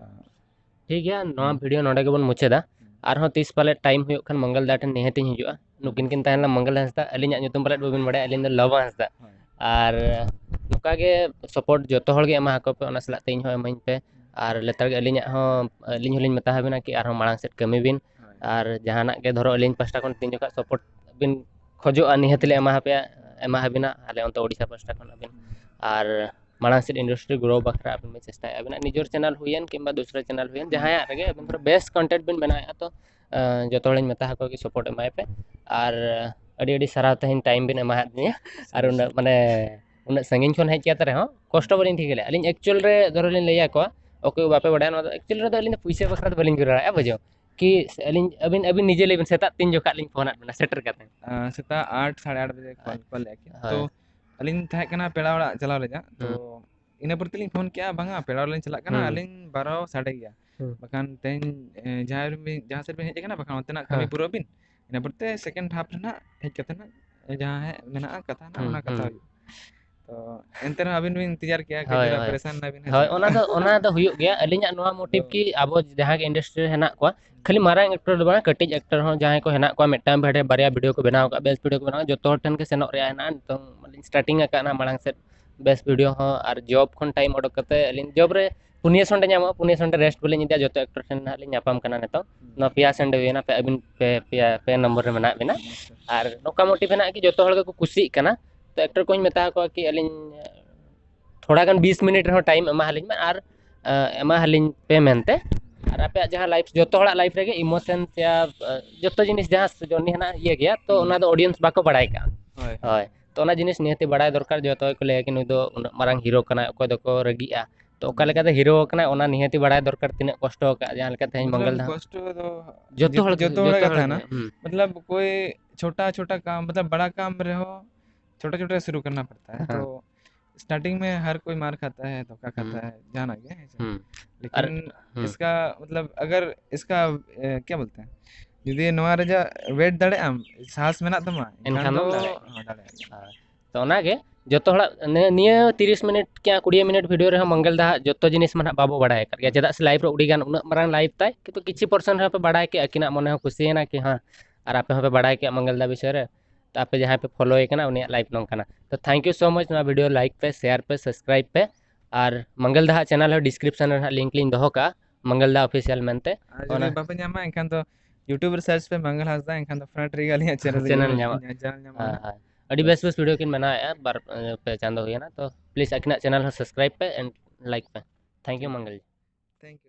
ᱴᱷᱤᱠ ᱜᱮᱭᱟ, ᱱᱚᱣᱟ ᱦᱩᱸ᱾ ᱵᱷᱤᱰᱤᱭᱳ ᱱᱚᱰᱮ ᱜᱮᱵᱚᱱ ᱢᱩᱪᱟᱹᱫᱟ᱾ ᱦᱩᱸ᱾ ᱟᱨᱦᱚᱸ ᱛᱤᱥ ᱯᱟᱞᱮ ᱴᱟᱭᱤᱢ ᱦᱩᱭᱩᱜ ᱠᱷᱟᱱ ᱢᱚᱝᱜᱚᱞ ᱫᱟ ᱴᱷᱮᱱ ᱱᱤᱦᱟᱹᱛᱤᱧ ᱦᱤᱡᱩᱜᱼᱟ᱾ ᱱᱩᱠᱤᱱ ᱠᱤᱱ ᱛᱟᱦᱮᱸ ᱞᱮᱱᱟ ᱢᱚᱝᱜᱚᱞ ᱦᱟᱸᱥᱫᱟ, ᱟᱹᱞᱤᱧᱟᱜ ᱧᱩᱛᱩᱢ ᱯᱟᱞᱮᱫ ᱵᱟᱹᱵᱤᱱ ᱵᱟᱲᱟᱭᱟ, ᱟᱹᱞᱤᱧ ᱫᱚ ᱞᱚᱵᱚ ᱦᱟᱸᱥᱫᱟ᱾ ᱦᱳᱭ᱾ ᱟᱨ ᱱᱚᱝᱠᱟ ᱜᱮ ᱥᱟᱯᱳᱨᱴ ᱡᱚᱛᱚ ᱦᱚᱲ ᱜᱮ ᱮᱢᱟ ᱟᱠᱚ ᱯᱮ, ᱚᱱᱟ ᱥᱟᱞᱟᱜ ᱛᱮ ᱤᱧ ᱦᱚᱸ ᱮᱢᱟᱹᱧ ᱯᱮ᱾ ᱟᱨ ᱞᱮᱛᱟᱲ ᱜᱮ ᱟᱹᱞᱤᱧᱟᱜ ᱦᱚᱸ, ᱟᱹᱞᱤᱧ ᱦᱚᱸᱞᱤᱧ ᱢᱮᱛᱟ ᱦᱟᱵᱤᱱᱟ ᱠᱤ ᱟᱨᱦᱚᱸ ᱢᱟᱲᱟᱝ ᱥᱮᱫ ᱠᱟᱹᱢᱤ ᱵᱤᱱ᱾ ᱦᱳᱭ᱾ ᱟᱨ ᱡᱟᱦᱟᱱᱟᱜ ᱜᱮ ᱫᱷᱚᱨᱚ ᱟᱹᱞᱤᱧ ᱯᱟᱥᱴᱟ ᱠᱷᱚᱱ ᱛᱤᱱ ᱡᱚᱠᱷᱚᱱ ᱥᱟᱯᱳᱨᱴ ᱵᱤᱱ ᱠᱷᱚᱡᱚᱜᱼᱟ, ᱱᱤᱦᱟᱹᱛ ᱞᱮ ᱮᱢᱟ ᱦᱟᱯᱮᱭᱟ, ᱮᱢᱟ ᱦᱟᱵᱤᱱᱟ ᱟᱞᱮ ᱚᱱᱛᱮ ᱳᱰᱤᱥᱟ ᱯᱟᱥᱴᱟ ᱠᱷᱚᱱ ᱟᱹᱵᱤᱱ᱾ ᱟᱨ ᱢᱟᱲᱟᱝ ᱥᱮᱫ ᱤᱱᱰᱟᱥᱴᱨᱤ ᱜᱨᱳ ᱵᱟᱠᱷᱨᱟ ᱟᱵᱤᱱ ᱵᱤᱱ ᱪᱮᱥᱴᱟᱭᱟ, ᱟᱵᱤᱱᱟᱜ ᱱᱤᱡᱮᱨ ᱪᱮᱱᱮᱞ ᱦᱩᱭᱮᱱ ᱠᱤᱝᱵᱟ ᱫᱩᱥᱨᱟ ᱪᱮᱱᱮᱞ ᱦᱩᱭᱮᱱ, ᱦᱩᱸ᱾ ᱡᱟᱦᱟᱸᱭᱟᱜ ᱨᱮᱜᱮ ᱟᱵᱤᱱ ᱫᱷᱚᱨᱚ ᱵᱮᱥ ᱠᱚᱱᱴᱮᱱᱴ ᱵᱤᱱ ᱵᱮᱱᱟᱣᱮᱫᱼᱟ, ᱛᱚ ᱟᱸ, ᱡᱚᱛᱚ ᱦᱚᱲᱤᱧ ᱢᱮᱛᱟ ᱟᱠᱚᱣᱟ ᱠᱤ ᱥᱟᱯᱳᱨᱴ ᱮᱢᱟᱭ ᱯᱮ᱾ ᱟᱨ ᱟᱹᱰᱤ ᱟᱹᱰᱤ ᱥᱟᱨᱦᱟᱣ ᱛᱮᱦᱮᱧ ᱴᱟᱭᱤᱢ ᱵᱤᱱ ᱮᱢᱟᱦᱟᱫ ᱞᱤᱧᱟ᱾ ᱟᱨ ᱩᱱᱟᱹᱜ ᱢᱟᱱᱮ ᱩᱱᱟᱹᱜ ᱥᱟᱺᱜᱤᱧ ᱠᱷᱚᱱ ᱦᱮᱡ ᱠᱟᱛᱮ ᱨᱮᱦᱚᱸ ᱠᱚᱥᱴᱚ ᱵᱟᱹᱞᱤᱧ ᱴᱷᱤᱠᱟᱹ ᱞᱮᱫᱼᱟ᱾ ᱟᱹᱞᱤᱧ ᱮᱠᱪᱩᱭᱮᱞ ᱨᱮ ᱫᱷᱚᱨᱚ ᱞᱤᱧ ᱞᱟᱹᱭ ᱟᱠᱚᱣᱟ, ᱚᱠᱚᱭ ᱠᱚ ᱵᱟᱯᱮ ᱵᱟᱲᱟᱭᱟ ᱱᱚᱣᱟ ᱫᱚ, ᱮᱠᱪᱩᱭᱮᱞ ᱨᱮᱫᱚ ᱟᱹᱞᱤᱧ ᱫᱚ ᱯᱩᱭᱥᱟᱹ ᱵᱟᱠᱷᱨᱟ ᱫᱚ ᱵᱟᱹᱞᱤᱧ ᱠᱚᱨᱟᱣᱮᱫᱼᱟ, ᱵᱩᱡᱷᱟᱹᱣ᱾ ᱠᱤ ᱟᱹᱞᱤᱧ, ᱟᱹᱵᱤᱱ, ᱟᱹᱵᱤᱱ ᱱᱤᱡᱮ ᱞᱟᱹᱭ ᱵᱤᱱ, ᱥᱮᱛᱟᱜ ᱛᱤᱱ ᱡᱚᱠᱷᱟᱜ ᱞᱤᱧ ᱯᱷᱳᱱᱟᱫ ᱵᱤᱱᱟ ᱥᱮᱴᱮᱨ ᱠᱟᱛᱮ? ᱟᱸ, ᱥᱮᱛᱟᱜ ᱟᱴ, ᱥᱟᱲᱮ ᱟᱴ ᱵᱟᱡᱮ ᱠᱚᱞ, ᱦᱳᱭ᱾ ᱠᱚᱞ ᱞᱮᱫᱼᱟ ᱠᱤᱱ᱾ ᱦᱳᱭ᱾ ᱛᱚ, ᱟᱹᱞᱤᱧ ᱛᱟᱦᱮᱸ ᱠᱟᱱᱟ ᱯᱮᱲᱟ ᱚᱲᱟᱜ ᱪᱟᱞᱟᱣ ᱨᱮᱭᱟᱜ᱾ ᱛᱚ, ᱦᱩᱸ᱾ ᱤᱱᱟᱹ ᱯᱚᱨᱮ ᱛᱮᱞᱤᱧ ᱯᱷᱳᱱ ᱠᱮᱜᱼᱟ, ᱵᱟᱝᱟ, ᱯᱮᱲᱟ ᱚᱲᱟᱜ ᱞᱤᱧ ᱪᱟᱞᱟᱜ ᱠᱟᱱᱟ, ᱦᱩᱸ᱾ ᱟᱹᱞᱤᱧ ᱵᱟᱨᱚ ᱥᱟᱰᱮ ᱜᱮᱭᱟ᱾ ᱦᱩᱸ᱾ ᱵᱟᱠᱷᱟᱱ ᱛᱮᱦᱮᱧ, ᱮ, ᱡᱟᱦᱟᱸ ᱨᱮᱵᱤᱱ, ᱡᱟᱦᱟᱸ ᱥᱮᱫ ᱵᱤᱱ ᱦᱮᱡ ᱟᱠᱟᱱᱟ, ᱵᱟᱠᱷᱟᱱ ᱚᱱᱛᱮᱱᱟᱜ ᱠᱟᱹᱢᱤ ᱦᱮᱸ᱾ ᱯᱩᱨᱟᱹᱣ ᱵᱤᱱ, ᱤᱱᱟᱹ ᱯᱚᱨᱮ ᱛᱮ ᱥᱮᱠᱮᱱᱰ ᱦᱟᱯ ᱨᱮᱱᱟᱜ ᱦᱮᱡ ᱠᱟᱛᱮ ᱱᱟᱜ ᱡᱟᱦᱟᱸ ᱦᱮᱡ ᱢᱮᱱᱟᱜᱼᱟ ᱠᱟᱛᱷᱟ ᱱᱟᱜ ᱦᱩᱸ, ᱚᱱᱟ ᱠᱟᱛᱷᱟ ᱦᱩᱸ᱾ ᱦᱩᱭᱩᱜᱼᱟ᱾ ᱛᱚ ᱮᱱᱛᱮ ᱨᱮᱦᱚᱸ ᱟᱹᱵᱤᱱ ᱵᱤᱱ ᱤᱱᱛᱮᱡᱟᱨ ᱠᱮᱜᱼᱟ, ᱠᱟᱹᱡ ᱦᱳᱭ, ᱡᱚᱨᱟ ᱦᱳᱭ᱾ ᱯᱟᱨᱮᱥᱟᱱ ᱱᱟᱵᱤᱱ, ᱦᱮᱸ ᱦᱳᱭ, ᱥᱮ? ᱚᱱᱟ ᱫᱚ, ᱚᱱᱟ ᱫᱚ ᱦᱩᱭᱩᱜ ᱜᱮᱭᱟ᱾ ᱟᱹᱞᱤᱧᱟᱜ ᱱᱚᱣᱟ ᱢᱳᱴᱤᱵᱷ ᱛᱚ ᱠᱤ ᱟᱵᱚ ᱡᱟᱦᱟᱸ ᱜᱮ ᱤᱱᱰᱟᱥᱴᱨᱤ ᱨᱮ ᱦᱮᱱᱟᱜ ᱠᱚᱣᱟ, ᱠᱷᱟᱹᱞᱤ ᱢᱟᱨᱟᱝ ᱮᱠᱴᱚᱨ ᱫᱚ ᱵᱟᱝ, ᱠᱟᱹᱴᱤᱡ ᱮᱠᱴᱚᱨ ᱦᱚᱸ ᱡᱟᱦᱟᱸᱭ ᱠᱚ ᱦᱮᱱᱟᱜ ᱠᱚᱣᱟ, ᱢᱤᱫᱴᱟᱝ ᱵᱷᱤᱰᱤᱭᱳ, ᱵᱟᱨᱭᱟ ᱵᱷᱤᱰᱤᱭᱳ ᱠᱚ ᱵᱮᱱᱟᱣ ᱟᱠᱟᱫ, ᱵᱮᱥ ᱵᱷᱤᱰᱤᱭᱳ ᱠᱚ ᱵᱮᱱᱟᱣ, ᱡᱚᱛᱚ ᱦᱚᱲ ᱴᱷᱮᱱ ᱜᱮ ᱥᱮᱱᱚᱜ ᱨᱮᱭᱟᱜ ᱦᱮᱱᱟᱜᱼᱟ᱾ ᱱᱤᱛᱚᱝ ᱞᱤᱧ ᱥᱴᱟᱨᱴᱤᱝ ᱟᱠᱟᱫᱼᱟ ᱱᱟᱜ ᱢᱟᱲᱟᱝ ᱥᱮᱫ, ᱵᱮᱥ ᱵᱷᱤᱰᱤᱭᱳ ᱦᱚᱸ, ᱟᱨ ᱡᱚᱵ ᱠᱷᱚᱱ ᱴᱟᱭᱤᱢ ᱚᱰᱚᱠ ᱠᱟᱛᱮ ᱟᱹᱞᱤᱧ ᱡᱚᱵ ᱨᱮ ᱯᱩᱱᱭᱟᱹ ᱥᱚᱱᱰᱮ ᱧᱟᱢᱚᱜᱼᱟ, ᱯᱩᱱᱭᱟᱹ ᱥᱚᱱᱰᱮ ᱨᱮᱥᱴ ᱵᱟᱹᱞᱤᱧ ᱤᱫᱤᱭᱟ, ᱡᱚᱛᱚ ᱮᱠᱴᱚᱨ ᱴᱷᱮᱱ ᱱᱟᱦᱟᱜ ᱞᱤᱧ ᱧᱟᱯᱟᱢ ᱠᱟᱱᱟ ᱱᱤᱛᱚᱝ᱾ ᱦᱩᱸ᱾ ᱱᱚᱣᱟ ᱯᱮᱭᱟ ᱥᱚᱱᱰᱮ ᱦᱩᱭᱮᱱᱟ, ᱯᱮ, ᱟᱹᱵᱤᱱ ᱯᱮ, ᱯᱮᱭᱟ, ᱯᱮ ᱱᱚᱢᱵᱚᱨ ᱨᱮ ᱢᱮᱱᱟᱜ ᱵᱤᱱᱟ᱾ ᱟᱪᱪᱷᱟ᱾ ᱟᱨ ᱱᱚᱝᱠᱟ ᱢᱳᱴᱤᱵᱷ ᱦᱮᱱᱟᱜᱼᱟ ᱠᱤ ᱡᱚᱛᱚ ᱦᱚᱲ ᱜᱮᱠᱚ ᱠᱩᱥᱤᱜ ᱠᱟᱱᱟ᱾ ᱛᱚ ᱮᱠᱴᱚᱨ ᱠᱚᱧ ᱢᱮᱛᱟ ᱠᱚᱣᱟ ᱠᱤ ᱟᱹᱞᱤᱧ ᱛᱷᱚᱲᱟ ᱜᱟᱱ ᱵᱤᱥ ᱢᱤᱱᱤᱴ ᱨᱮᱦᱚᱸ ᱴᱟᱭᱤᱢ ᱮᱢᱟ ᱟᱹᱞᱤᱧ ᱢᱮ ᱟᱨ, ᱮ, ᱮᱢᱟ ᱟᱹᱞᱤᱧ ᱯᱮ ᱢᱮᱱᱛᱮ᱾ ᱟᱨ ᱟᱯᱮᱭᱟᱜ ᱡᱟᱦᱟᱸ ᱞᱟᱭᱤᱯᱷ, ᱡᱚᱛᱚ ᱦᱚᱲᱟᱜ ᱞᱟᱭᱤᱯᱷ ᱨᱮᱜᱮ ᱤᱢᱳᱥᱮᱱᱥ ᱭᱟ, ᱮ, ᱡᱚᱛᱚ ᱡᱤᱱᱤᱥ ᱡᱟᱦᱟᱸ ᱡᱚᱨᱱᱤ ᱦᱮᱱᱟᱜ ᱤᱭᱟᱹ ᱜᱮᱭᱟ, ᱛᱚ ᱦᱩᱸ᱾ ᱚᱱᱟ ᱫᱚ ᱚᱰᱤᱭᱮᱱᱥ ᱵᱟᱠᱚ ᱵᱟᱲᱟᱭ ᱠᱟᱜᱼᱟ᱾ ᱦᱳᱭ, ᱦᱳᱭ᱾ ᱦᱳᱭ᱾ ᱛᱚ ᱚᱱᱟ ᱡᱤᱱᱤᱥ ᱱᱤᱦᱟᱹᱛᱤ ᱵᱟᱲᱟᱭ ᱫᱚᱨᱠᱟᱨ, ᱡᱚᱛᱚ ᱜᱮᱠᱚ ᱞᱟᱹᱭᱟ ᱠᱤ ᱱᱩᱭ ᱫᱚ ᱩᱱᱟᱹᱜ ᱢᱟᱨᱟᱝ ᱦᱤᱨᱳ ᱠᱟᱱᱟᱭ, ᱚᱠᱚᱭ ᱫᱚᱠᱚ ᱨᱟᱹᱜᱤᱜᱼᱟ᱾ ᱛᱚ ᱚᱠᱟ ᱦᱩᱸ᱾ ᱞᱮᱠᱟᱛᱮ ᱦᱤᱨᱳ ᱟᱠᱟᱱᱟᱭ, ᱚᱱᱟ ᱱᱤᱦᱟᱹᱛᱤ ᱵᱟᱲᱟᱭ ᱫᱚᱨᱠᱟᱨ, ᱛᱤᱱᱟᱹᱜ ᱠᱚᱥᱴᱚ ᱟᱠᱟᱫᱼᱟ, ᱡᱟᱦᱟᱸ ᱞᱮᱠᱟ ᱛᱮᱦᱮᱧ ᱢᱚᱛᱞᱚᱵ ᱢᱚᱝᱜᱚᱞ ᱫᱟ ᱦᱚᱸ᱾ ᱠᱚᱥᱴᱚ ᱫᱚ ᱡᱚᱛᱚ ᱡᱚᱛ-, ᱦᱚᱲ ᱜᱮ, ᱡᱚᱛᱚ ᱦᱚᱲ ᱡᱚᱛᱚ ᱜᱮ ᱦᱚᱲ ᱠᱟᱛᱷᱟ ᱜᱮ᱾ ᱦᱮᱱᱟᱜ᱾ ᱦᱩᱸ᱾ ᱢᱚᱛᱞᱚᱵ ᱠᱳᱭ ᱪᱷᱳᱴᱟ ᱪᱷᱳᱴᱟ ᱠᱟᱢ, ᱢᱚᱛᱞᱚᱵ ᱵᱟᱲᱟ ᱠᱟᱢ ᱨᱮᱦᱚᱸ ᱪᱷᱳᱴᱟ ᱪᱷᱳᱴᱟ ᱥᱮ ᱥᱩᱨᱩ ᱠᱟᱨᱱᱟ ᱯᱟᱲᱛᱟ ᱦᱮᱸ᱾ ᱛᱚ ᱥᱴᱟᱨᱴᱤᱝ ᱢᱮ ᱦᱟᱨ ᱠᱳᱭ ᱢᱟᱨ ᱠᱷᱟᱛᱟ ᱦᱮ, ᱫᱷᱳᱠᱟ ᱠᱷᱟᱛᱟ ᱦᱩᱸ᱾ ᱦᱮ, ᱡᱟᱦᱟᱱᱟᱜ ᱜᱮ, ᱦᱮᱸ ᱥᱮ? ᱦᱩᱸ᱾ ᱟᱨ, ᱞᱮᱠᱤᱱ ᱦᱩᱸ᱾ ᱤᱥᱠᱟ ᱢᱚᱛᱞᱚᱵ ᱟᱜᱟᱨ ᱤᱥᱠᱟ, ᱮ, ᱠᱭᱟ ᱵᱳᱞᱛᱮ ᱦᱮᱸ, ᱡᱩᱫᱤ ᱱᱚᱣᱟ ᱨᱮᱭᱟᱜ ᱣᱮᱴ ᱫᱟᱲᱮᱭᱟᱜ ᱟᱢ, ᱥᱟᱦᱟᱥ ᱢᱮᱱᱟᱜ ᱛᱟᱢᱟ, ᱮᱱᱠᱷᱟᱱ ᱮᱱᱠᱷᱟᱱ ᱫᱚ ᱫᱚᱢ ᱫᱟᱲᱮᱭᱟᱜ ᱜᱮᱭᱟ᱾ ᱦᱚᱸ, ᱫᱟᱲᱮᱭᱟᱜ ᱜᱮᱭᱟ᱾ ᱦᱳᱭ᱾ ᱛᱚ ᱚᱱᱟᱜᱮ, ᱡᱚᱛᱚ ᱦᱚᱲᱟᱜ ᱱᱤᱭᱟᱹ, ᱱᱤᱭᱟᱹ ᱛᱤᱨᱤᱥ ᱢᱤᱱᱤᱴ ᱠᱮ ᱠᱩᱲᱤ ᱢᱤᱱᱤᱴ ᱵᱷᱤᱰᱤᱭᱳ ᱨᱮᱦᱚᱸ ᱢᱚᱝᱜᱚᱞ ᱫᱟ ᱦᱟᱸᱜ ᱡᱚᱛᱚ ᱡᱤᱱᱤᱥ ᱢᱟ ᱱᱟᱦᱟᱜ ᱵᱟᱵᱚ ᱵᱟᱲᱟᱭ ᱟᱠᱟᱫ ᱜᱮᱭᱟ, ᱪᱮᱫᱟᱜ ᱥᱮ ᱞᱟᱭᱤᱵᱷ ᱨᱮ ᱟᱹᱰᱤ ᱜᱟᱱ ᱩᱱᱟᱹᱜ ᱢᱟᱨᱟᱝ ᱞᱟᱭᱤᱵᱷ ᱛᱟᱭ, ᱠᱤᱱᱛᱩ ᱠᱤᱪᱷᱩ ᱯᱟᱨᱥᱮᱱ ᱨᱮᱦᱚᱸ ᱯᱮ ᱵᱟᱲᱟᱭ ᱠᱮᱜᱼᱟ, ᱟᱹᱠᱤᱱᱟᱜ ᱢᱚᱱᱮ ᱦᱚᱸ ᱠᱩᱥᱤᱭᱮᱱᱟ ᱠᱤ ᱦᱮᱸ, ᱟᱨ ᱟᱯᱮ ᱦᱚᱸᱯᱮ ᱵᱟᱲᱟᱭ ᱠᱮᱜᱼᱟ ᱢᱚᱝᱜᱚᱞ ᱫᱟ ᱵᱤᱥᱚᱭ ᱨᱮ᱾ ᱛᱚ ᱟᱯᱮ ᱡᱟᱦᱟᱸᱭ ᱯᱮ ᱯᱷᱳᱞᱳᱭᱮ ᱠᱟᱱᱟ, ᱩᱱᱤᱭᱟᱜ ᱞᱟᱭᱤᱵᱷ ᱱᱚᱝᱠᱟᱱᱟ᱾ ᱛᱚ thank you so much, ᱱᱚᱣᱟ ᱵᱷᱤᱰᱤᱭᱳ ᱞᱟᱭᱤᱠ ᱯᱮ, ᱥᱮᱭᱟᱨ ᱯᱮ, ᱥᱟᱵᱥᱠᱨᱟᱭᱤᱵᱽ ᱯᱮ᱾ ᱟᱨ ᱢᱟᱝᱜᱟᱞ ᱫᱟ ᱦᱟᱸᱜ ᱪᱮᱱᱮᱞ ᱦᱚᱸ ᱰᱤᱥᱠᱨᱤᱯᱥᱚᱱ ᱨᱮ ᱦᱟᱸᱜ ᱞᱤᱝᱠ ᱞᱤᱧ ᱫᱚᱦᱚ ᱠᱟᱜᱼᱟ, ᱢᱟᱝᱜᱟᱞ ᱫᱟ ᱚᱯᱷᱤᱥᱤᱭᱟᱞ ᱢᱮᱱᱛᱮ᱾ ᱟᱨ ᱡᱩᱫᱤ ᱚᱱᱟ- ᱵᱟᱯᱮ ᱧᱟᱢᱟ, ᱮᱱᱠᱷᱟᱱ ᱫᱚ YouTube ᱨᱮ ᱥᱟᱨᱪ ᱯᱮ ᱢᱟᱝᱜᱟᱞ ᱦᱟᱸᱥᱫᱟ, ᱮᱱᱠᱷᱟᱱ ᱫᱚ ᱯᱷᱨᱚᱱᱴ ᱨᱮᱜᱮ ᱟᱹᱞᱤᱧᱟᱜ ᱪᱮᱱᱮᱞ ᱪᱮᱱᱮᱞ ᱧᱟᱢᱚᱜᱼᱟ᱾ ᱧᱮᱞ ᱧᱟᱢᱚᱜᱼᱟ᱾ ᱦᱮᱸ, ᱦᱮᱸ᱾ ᱟᱹᱰᱤ ᱵᱮᱥ ᱵᱮᱥ ᱵᱷᱤᱰᱤᱭᱳ ᱠᱤᱱ ᱵᱮᱱᱟᱣᱮᱫᱼᱟ, ᱵᱟᱨ ᱯᱮ ᱪᱟᱸᱫᱳ ᱦᱩᱭᱮᱱᱟ᱾ ᱛᱚ ᱯᱞᱤᱡ ᱟᱹᱠᱤᱱᱟᱜ ᱪᱮᱱᱮᱞ ᱦᱚᱸ ᱥᱟᱵᱥᱠᱨᱟᱭᱤᱵ ᱯᱮ ᱮᱱᱰ ᱞᱟᱭᱤᱠ ᱯᱮ᱾ Thank you Mangal ji. Thank you.